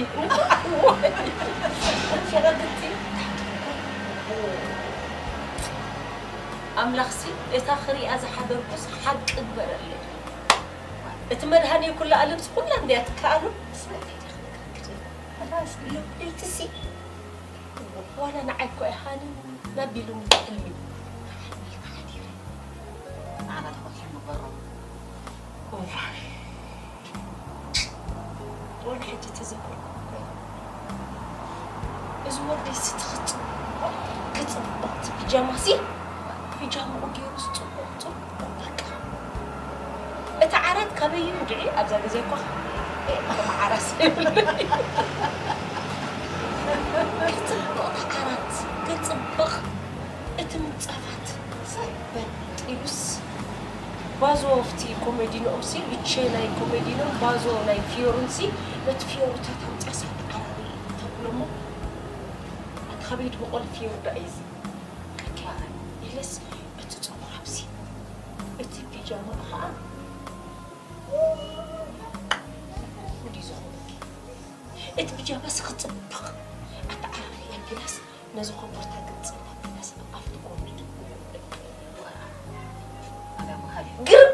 ከፊቐ ክትይ። ኣምላኽሲ እታ ክሪኣ ዝሓደርኩስ ሓቂ ግበረለይ። እቲ መድሃኔ ኩላ ኣለምሲ ኩላ እንድያ ትከኣሎ። ስለዚ ዲኺ ክትይ። ራስ ለይትሲ ዋላ ንዓይ እኮ እዩ ሃነን ኣቢሉኒ ብሕልሚ። ኣነ ተኾይኑ በሮ። እዋይ። ወላ ሕጂ ተዘክሮ። እዚ ወደይ ስቲ ክጽብቕ፣ ክጽብቕ እቲ ቢጃማ ሲ፣ ቢጃማኡ ገይሩ ጽቡቕ፣ ጽቡቕ በቃ። እቲ ዓራት ካበይ እዩ እንድዒ? ኣብዛ ግዜ እኮ፣ እ፣ ከም ዓራት የብለይ። ክጽብቕ እቲ ዓራት፣ ክጽብቕ እቲ ምንጻፋት። በል፣ ኢሉስ ባዞ ኣብቲ ኮሜዲኖኦም ሲ፣ ሉቼ ናይ ኮሜዲኖም፣ ባዞ ናይ ፊዮርን ሲ፣ ነቲ ፊዮርታት ኣምጽኣስ ኣተዓራሪ ተብሎ እሞ፣ ኣቲ ካበይ ድበቖል ፊዮር ደኣ እዩ እዚ? ከኪ፣ ኢለስ እቲ ጸጉራምሲ፣ እቲ ቢጃማ ኸኣ፣ እንዲ ዝኾነ፣ እቲ ቢጃማስ ክጽብቕ፣ ኣተዓራሪ ኣቢላስ፣ ነዚ ኮቦርታ ግብጺ እናተላሰ ኣብቲ ኮሚድ ግርም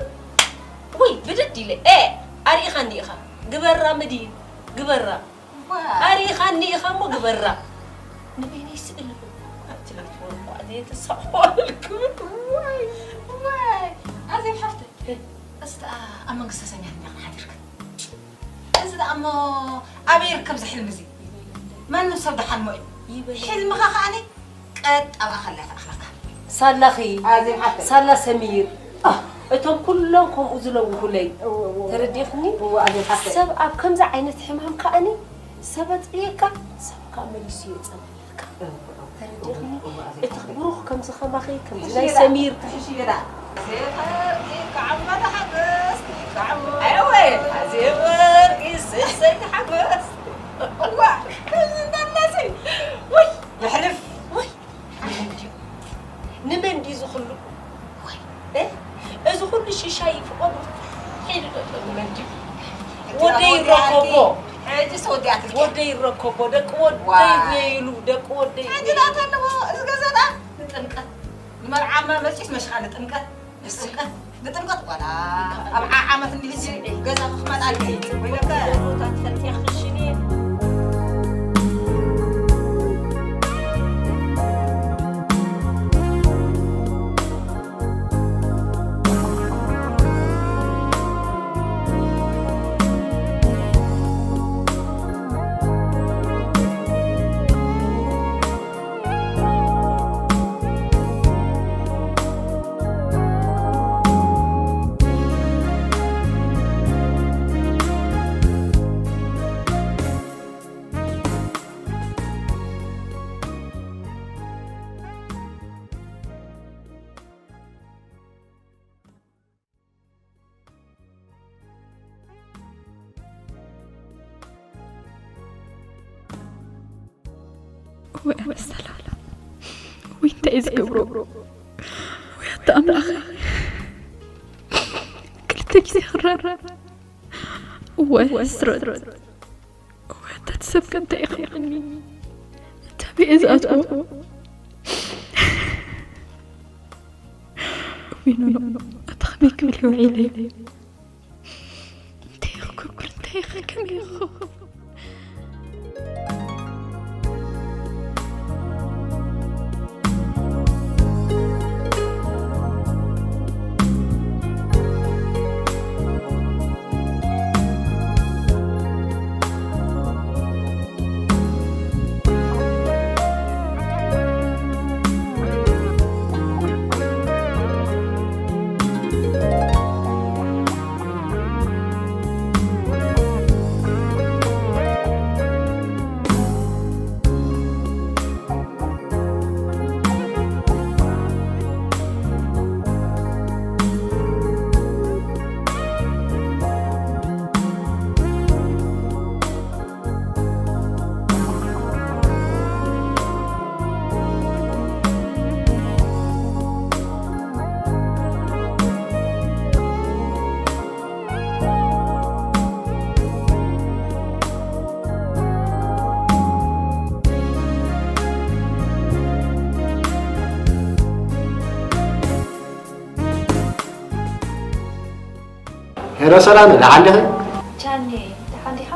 ወይ ብድድ ኢለ፣ ኤ፣ ኣርኢኻኒ ኢኻ፣ ግበራ ምድይን፣ ግበራ። ዋ። ኣርኢኻኒ ኢኻ እሞ ግበራ። ንበይነይ ስእሊ ኣትለት ወርቋ ዘይተሳቕዋልኩም። ዋይ፣ ዋይ፣ ኣዜብ ሓፍተይ፣ እስቲ ኣብ መንግስተ ሰማያት እንዲኻ ሓዲርካ። እዚ ደኣ እሞ ኣበይ ይርከብ እዚ ሕልሚ እዚ? መኑ ሰብ ደሓልሞ እዩ? ይበል። ሕልምኻ ከኣኒ ቀጥ ኣብኣ ከላ ትኣኽለካ። ሳላኺ፣ ኣዜብ ሓፍተይ። ሳላ ሰሚር፣ ኣህ፣ እቶም ኩሎም ከምኡ ዝለውኹለይ። እዎ፣ እዎ። ተረዲእኽኒ? እዎ፣ ኣዜብ ሓፍተይ። ሰብ ኣብ ከምዚ ዓይነት ሕማም ከኣኒ ሰብ ኣጽብየካ፣ ሰብ ከኣ መሊሱ የጸብየካ። እዎ፣ እዎ። ተረዲእኽኒ? እዎ፣ ኣዜብ እቲ ሓፍተይ። ብሩኽ ከምዚ ከማኺ፣ ከምዚ ናይ ሰሚር። ሕሽዮ ደኣ። ዘይፈርቂ ከዓማ ተሓገስ፣ ከዓማ። ኣየወ፣ ኣዜብ ወርቂ፣ ሰሰይ ተሓገስ። እዋ፣ ከምዚ እንዳላሲ። ወይ፣ የሕልፍ። ወይ፣ ንመን ድዩ፣ ንመን ድዩ እዚ ኩሉ? ወይ፣ እ? እዚ ኩሉ ሽሻይ ፍቐዱ። ሒዱ ዘሎ ንመን ድዩ? ወደይ ይረከቦ። ሕጂስ ወዲኣትልኪ። ወደይ ይረከቦ። ደቂ ወደይ ዋይ። የይሉ፣ ደቂ ወደይ ሕጂ የይሉ። ዳታ ኣለዎ፣ እዚ ገዛ ደኣ ንጥምቀት። ንመርዓማ መጺስ መሽኻ ንጥምቀት። ንጥምቀት፣ ንጥምቀት ዋላ ኣብ ዓ-፣ ዓመት እንዲ ሕጂ ገዛ ክመጣልኪ። ወይለከ። ወይ ኣነ ሰላም፣ ወይ እንታይ እዩ ዝገብሮ? ወይ ኣታ ኣምላኸ፣ ክልተ ግዜ ክራር። እወ፣ ስረት። እወ፣ ኣታ እቲ ሰብ ከ እንታይ ይኸውንኒ? እንታይ ብየ ዝኣትዎ? ወይ ኖኖ፣ ኣታ ከመይ ክብል ውዒለ? እንታይ ክገብር፣ እንታይ ከ ከመይ ክገብር? ሄሎ ሰላም፣ ደሓን ዲኺ? ቻኒ፣ ደሓን ዲኻ?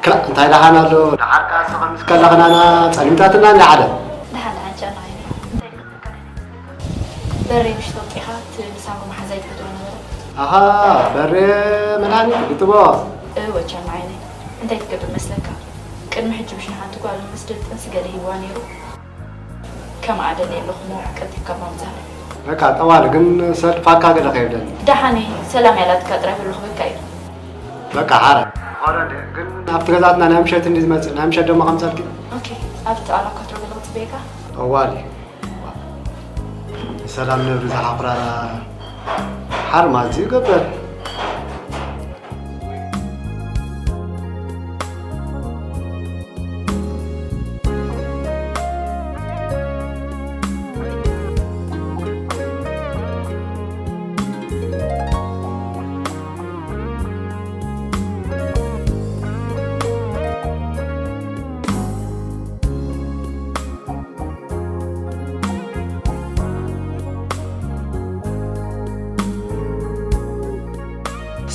ከ እንታይ ደሓን ኣሎ? ደሓርካ ስኸ ምስ ከለኽናና ጸሊምታትና እንዳ ዓለም። ደሓን፣ ደሓን ቻኒ ዓይነይ። እንታይ ድዩ ክብልካ ደሊኻ? በሬ ምሽቶ ወጢኻ እቲ ንሳሙ መሓዛይ ትፈትዎ ነበረ። ኣሃ፣ በሬ መድሃኒት ግጥሞ። እወ ቻኒ ዓይነይ። እንታይ ትገብር መስለካ? ቅድሚ ሕጂ ምሽ ንሓንቲ ጓል ንምስድድ ጥንሲ ገለ ሂብዋ ነይሩ። ከምኣ ደልየ ኣለኹ እሞ ቀልጢፍካ እባ ምጽኣለይ። በቃ ጠዋሊ ግን ሰልፋካ ገለ ከይብለኒ። ደሓነይ ሰላም ያላትካ ጥራይ በሎ ክበካ እዩ። በቃ ሓረ። ኾነ እንደ ግን ኣብቲ ገዛትና ናይ ምሸት እንዲ ዝመጽእ ናይ ምሸት ደሞ ከምጸልኪ። ኦኬ ኣብቲ ኣላ ኮትሮ ገለ ክጽበየካ። ጠዋሊ ሰላም ነብሪ ዝሓፍራራ ሓርማዝ ይገበር።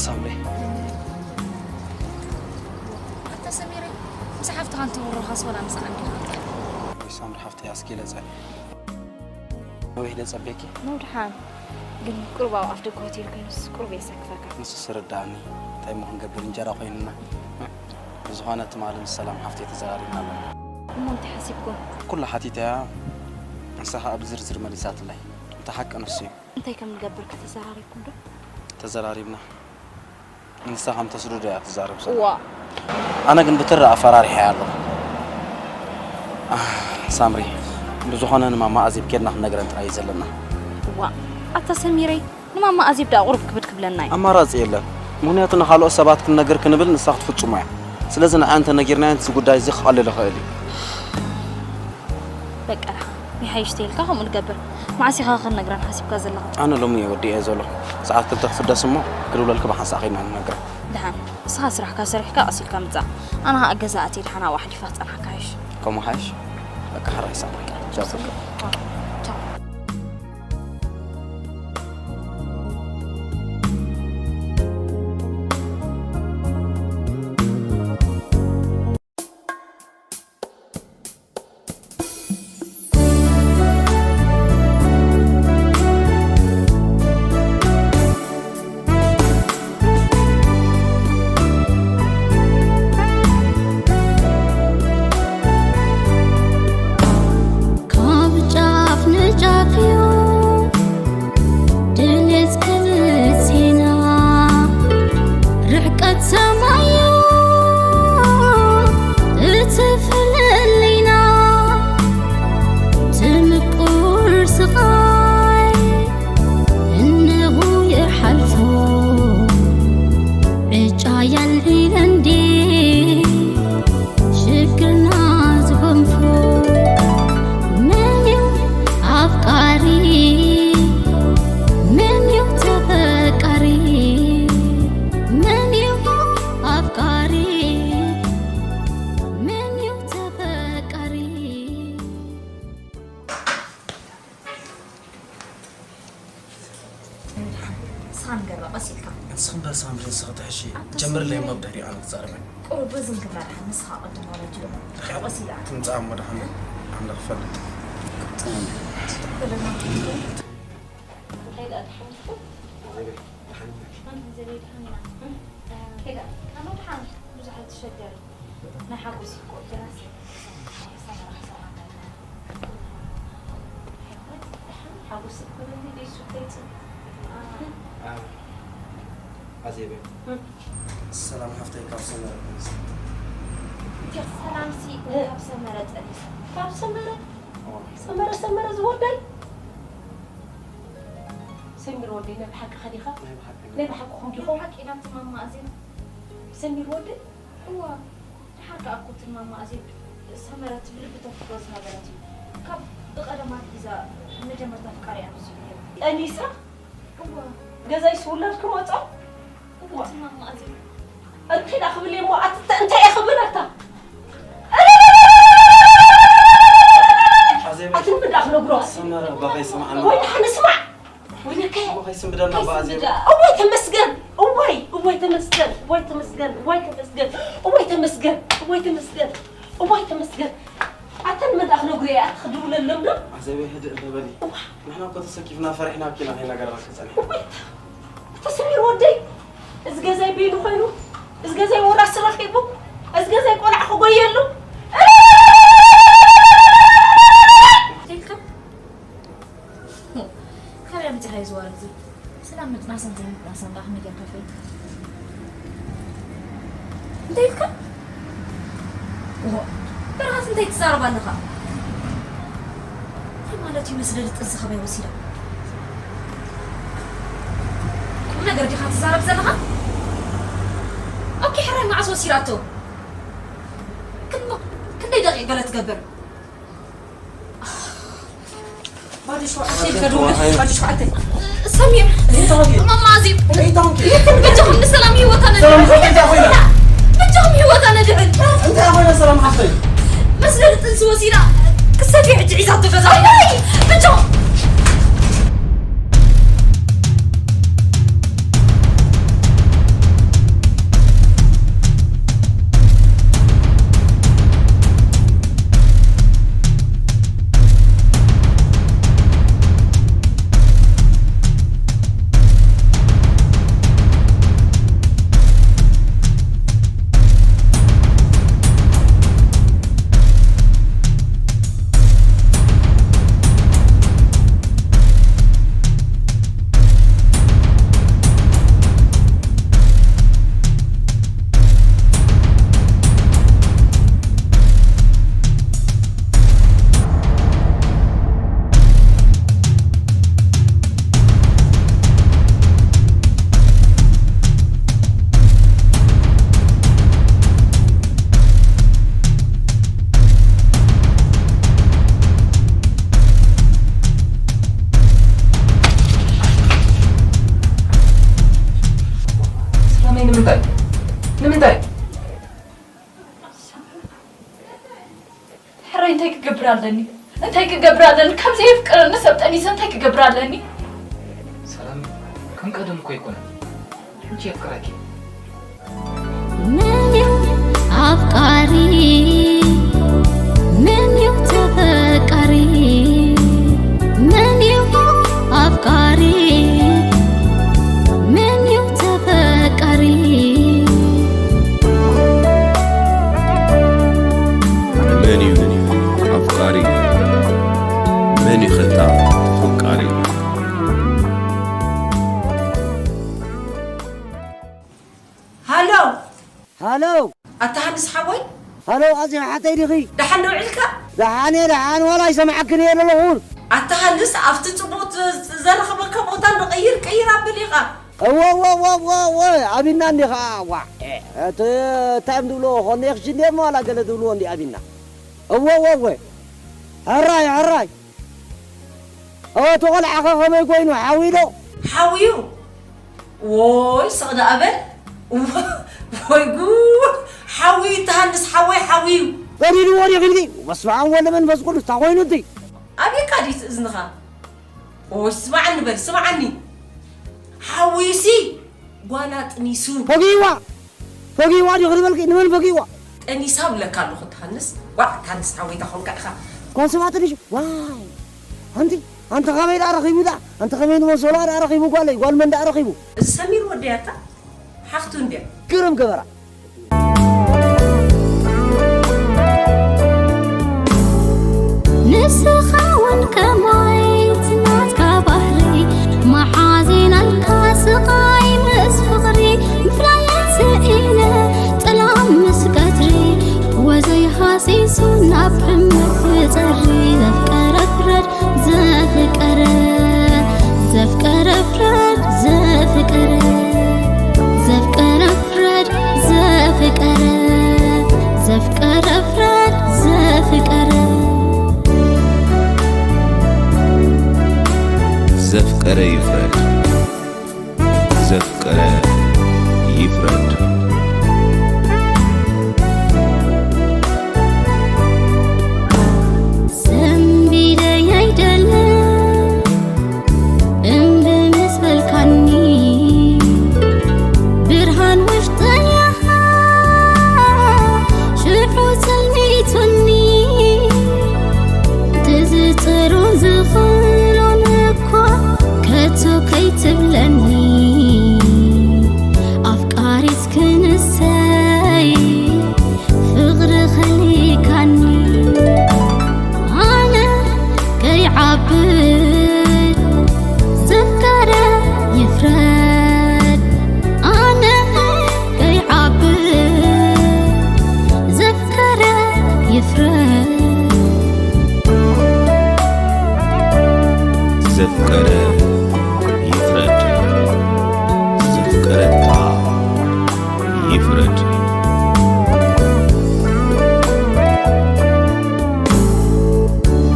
ሳምሪ ኣታ ሰሚረይ፣ ምስ ሓፍትኻ እንትውረኻስ ወላ ምስኣ እንዲኻ? ወይ ሳምሪ ሓፍተይ ኣስኪለ ጸ ነዊሕ ደ ጸቤኪ? ነው ደሓን። ግን ቁሩብ ኣብ ኣፍ ደገ ሆቴል ኮይኑስ ቁሩብ የሰክፈካ። ንሱ ስርዳእኒ። እንታይ እሞ ክንገብር እንጀራ ኮይኑና። ብዝኾነ ትማሊ ምስ ሰላም ሓፍተይ ተዘራሪብና ኣለና። እሞ እንታይ ሓሲብኩም? ኩሉ ሓቲተያ፣ ንሳ ኸኣ ብዝርዝር መሊሳትለይ። እቲ ሓቂ ንሱ እዩ። እንታይ ከም ንገብር ከ ተዘራሪብኩም ዶ? ተዘራሪብና። ንሳ ከም ተስድዶ እያ ትዛረብ ዘላ። ዋ። ኣነ ግን ብትሪ ኣፈራሪሐያ ኣለኹ። ኣህ፣ ሳምሪ፣ ብዝኾነ ንማማ ኣዜብ ኬድና ክንነግረን ጥራይ እዩ ዘለና። ዋ። ኣታ ሰሚረይ፣ ንማማ ኣዜብ ደኣ ቁሩብ ክብድ ክብለና እዩ። ኣማራጺ የለን። ምኽንያቱ ንኻልኦት ሰባት ክንነግር ክንብል ንሳ ክትፍጽሞ እያ። ስለዚ ንዓ እንተ ነጊርናየን እዚ ጉዳይ እዚ ክቐልል ይኽእል እዩ። በቃ ደሓን፣ ይሓይሽ ተይልካ ከምኡ ንገብር። መዓስ ኢኻ ክንነግረን ሓሲብካ ዘለኻ? ኣነ ሎሚ እየ ወዲኤ ዘሎ። ሰዓት ክልተ ክፍደስ እሞ ክድውለልኪ ብሓንሳእ ኸይድና ንነግረን። ደሓን፣ ንስኻ ስራሕካ ሰሪሕካ ቀስ ኢልካ ምጻእ። ኣነ ኸኣ ገዛ ኣትየ ደሓን ኣብኡ ሓሊፈ ክጸንሓካ ይሓይሽ። ከምኡ ሓይሽ? በቃ ሕራይ ሳምሪ። ቻው ፍቅር። ቻው። ካብ ሳንገራ ቀስ ኢልካ። ንስኽም በል ሳምሪ፣ ንስኺ ትሕሺ። ኣንተ ጀምርለይ ሳምሪ። እሞ ብድሕሪኡ ኣነ ክዛረብ። ቁሩብ ዝም ክበል፣ ንስኻ ቅድም ማለት እዩ። ሕቆስ ኢላ። ትምጻእ እሞ ደሓን ኣምላኽ ይፈልጥ። ትኽክል ነው። እንታይ ደኣ ደሓን ኢኹም? ደሓን ኢና። ከይዳ፣ ኣነ ደሓን፣ ብዙሕ ኣይትሸገርን። ናይ ሓጎስ እኮ ገና ሰ-፣ ሰ-፣ ሰ-፣ ሓጎስ እኮ ነኒ ደይሱ ደይጽ-፣ ኣዜበ። ሰላም ሓፍተይ ካብ ሰመረ። ሰላም ሲ ካብ ሰመረ ጠኒሳ። ካብ ሰመረ? ሰመረ፣ ሰመረ ዝወደይ? ሰሚር ወደይ፣ ናይ ብሓቂ ኸዲኻ? ናይ ብሓቂ። ናይ ብሓቂ ኹም ዲኹም? ሓቂ ናብቲ ማማ ኣዜብ። ሰሚር ወደይ? እዋ፣ ደሓር ከኣ እኮ እቲ ማማ ኣዜብ ሰመረ ትብል ብተፍቅሮ ዝነበረት እዩ። ካብ ብቐደም ኣትሒዛ መጀመርታ ኣፍቃሪኣ ንሱ እዩ ነይሩ። ጠኒሳ? እዋ። ገዛይ ስውላድ ክመጾ? እዋ። እቲ ማማ ኣዜብ። እንታይ ደኣ ክብል እየ እሞ? ኣቲ-፣ እንታይ እየ ክብል ኣታ? ኣዜብ። ኣቲ ንምንዳ ክነግሮ? ሰመረ፣ ባኸይ ስምዓና። ወይ ደሓን ስማዕ። ወይነከ እሞ ከይስንብደና ከይስንብዳ። በኣዜብ። እዋይ ተመስገን፣ እዋይ፣ እዋይ ተመስገን፣ እዋይ ተመስገን፣ እዋይ ተመስገን፣ እዋይ ተመስገን፣ እዋይ ተመስገን፣ እዋይ ተመስገን። ኣታ ንመን ደኣ ክነግሮ እየ? ኣታ ክድውለሎም ዶ? ኣዜበይ ህድእ እንተበሊ። እዋ። ንሕና እኮ ተሰኪፍና ፈሪሕናኪ ኢና ከይነገርናኪ ጸኒሕና። እዋይ፣ ኣታ ሰሚር ወደይ፣ እዚ ገዛይ በይኑ ኮይኑ፣ እዚ ገዛይ ወራሲ ረኺቡ፣ እዚ ገዛይ ቆልዓ ክጎየሉ። እንታይ ኢልካ? ካበይ ኣምጺእካዮ እዚ ዋርግ እዚ? ሰላም ምጥናስን ዘይምጥናስን ደኣ ከመይ ጌርካ ፈሊጥካ? እንታይ ኢልካ? ኦሆ፣ በረኻስ እንታይ ትዛረብ ኣለኻ? እንታይ ማለት እዩ መስደዲ ጥንሲ ካበይ ወሲዳ? ቁም ነገር ዲኻ ትዛረብ ዘለኻ? ኦኬ፣ ሕራይ መዓስ ወሲዳቶ? ክን-፣ ክንደይ ደቂቕ ገለ ትገብር? ባዶ ሸውዓተ ኢልካ ደውል፣ ባዶ ሸውዓተ። ሰሚር፣ እንታይ ተባሂሉ? ማማ ኣዜብ፣ እንታይ ተባሂሉ? በጃኹም ንሰላም ህይወታ ነድሕን። ሰላም እንታይ ኮይና? በጃኹም ህይወታ ነድሕን። እንታይ ኮይና ሰላም ሓፍተይ? መስደዲ ጥንሲ ወሲዳ ክሰትዮ ሕጂ ሒዛቶ ገዛ። በጃኹም። ሰላመይ ንምንታይ? ንምንታይ? ሕራይ እንታይ ክገብር ኣለኒ? እንታይ ክገብር ኣለኒ? ካብ ዘየፍቅረኒ ሰብ ጠኒሰ እንታይ ክገብር ኣለኒ? ሰላም ከም ቀደም እኮ ኣይኮነን። ሕጂ የፍቅረኪ። መን እዩ ኣፍቃሪ? መን እዩ ተፈቃሪ? መን እዩ ኣፍቃሪ? መን እዩ ተፈቃሪ? መን እዩ ኣፍቃሪ? መን እዩ ኸታ ተፈቃሪ? ሃሎ። ሃሎ። ኣታ ሃንስ ሓወይ? ሃሎ፣ ኣዜብ ሓተይ ዲኺ? ደሓን ዶ ውዒልካ? ደሓን እየ፣ ደሓን፣ ዋላ ኣይሰምዓክን እየ ዘለኹ። ኣታ ሃንስ፣ ኣብቲ ጽቡቕ ዝ-፣ ዘረኽበካ ቦታ እንዶ ቀይር፣ ቀይር ኣብል ኢኻ። እወ፣ እወ፣ እወ፣ እወ፣ እወ፣ ኣቢና እንዲ ኸዓ፣ ዋዕ። እቲ፣ እንታይ እዮም ዝብልዎ፣ ኮኔክሽን ድዮም ዋላ ገለ ዝብልዎ እንዲ ኣቢና። እወ፣ እወ፣ እወ። ሕራይ፣ ሕራይ። እወ፣ እቲ ቆልዓ ኸ ከመይ ኮይኑ፣ ሓውዩ ዶ? ሓውዩ? ዎይ፣ ስቕ ደኣ በል። ወይ ጉድ! ሓውዩ፣ እቲ ሃንስ ሓወይ ሓውዩ። በዲልዎ ድዩ ኢልኪ? በስመ ኣብ ወወልድ ወመንፈስ ቅዱስ፣ እንታይ ኮይኑ እቲ? ኣበይካ ድዩ እቲ እዝንኻ? ኦይ፣ ስምዓኒ በል፣ ስምዓኒ። ሓውዩስ ሲ ጓላ ጥኒሱ ፈጊዋ ፈጊዋ ድዩ ክድበልኪ? ንመን ፈጊዋ? ጠኒሳ ብለካ ኣለኹ። ትሃንስ ዋዕ ትሃንስ ሓወይታ ኾንካ ኢኻ። ኮንስባ ጥኒሱ ዋይ ኣንቲ ኣንቲ ከመይ ደኣ ረኺቡ ደኣ ኣንቲ ከመይ ንመሰሎ ደኣ ረኺቡ ጓለይ ጓል መን ደኣ ረኺቡ? እዚ ሰሚር ወደያታ ሓፍቱ እንድያ። ግርም ገበራ። ንስኻ እውን ከማይ እቲ ናትካ ባህሪ መሓዜናልካ ስቓይ ምስ ፍቕሪ ምፍላየት ስኢነ ጥላም ምስ ቀትሪ ወዘይ ሃሲሱ ናብ ሕመት ዝጸሪ ዘፍቀረ ፍረድ ዘፍቀረ ዘፍቀረ ፍረድ ዘፍቀረ ዘፍቀረ ፍረድ ዘፍቀረ ዘፍቀረ ፍረድ ዘፍቀረ ዘፍቀረ ይፍረድ ዘፍቀረ ይፍረድ። ሰንቢደይ ኣይደለ እምቢ ምስ በልካኒ ብርሃን ውሽጠይ ኢኻ ሽዑ ጸልሚቱኒ ትዝጽሮ ዝኽእሎን እኳ ከቶ ከይትብለኒ ኣፍቃሪት ክንሰይ ፍቕሪ ኸሊካኒ ኣነ ከይዓብድ ዘፍቀረ ይፍረድ ኣነ ከይዓብድ ዘፍቀረ ይፍረድ ዘፍቀረ ይፍረድ ዘፍቀረታ ይፍረድ።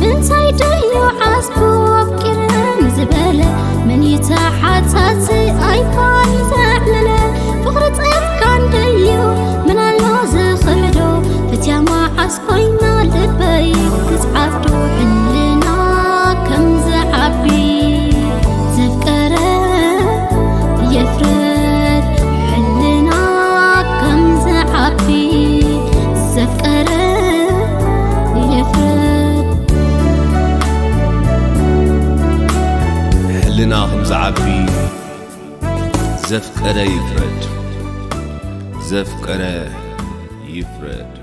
እንታይ ደዩ ዓስቡ ኣፍቂረ ንዝበለ መን ይተሓታቲ ኣይፋል ዘዕለለ ፍቕሪ ጸትካ እንደዩ ምን ኣሎ ዝኽሕዶ ፍትያ መዓስ ኮይና ልበይ ክትዓብዶ ሕልና ከም ዝዓቢ ዘፍቀረ የፍረድ ሕልና ከም ዝዓቢ ዘፍቀረ የፍረድ ሕልና ከም ዝዓቢ ዘፍቀረ ይፍረድ ዘፍቀረ ይፍረድ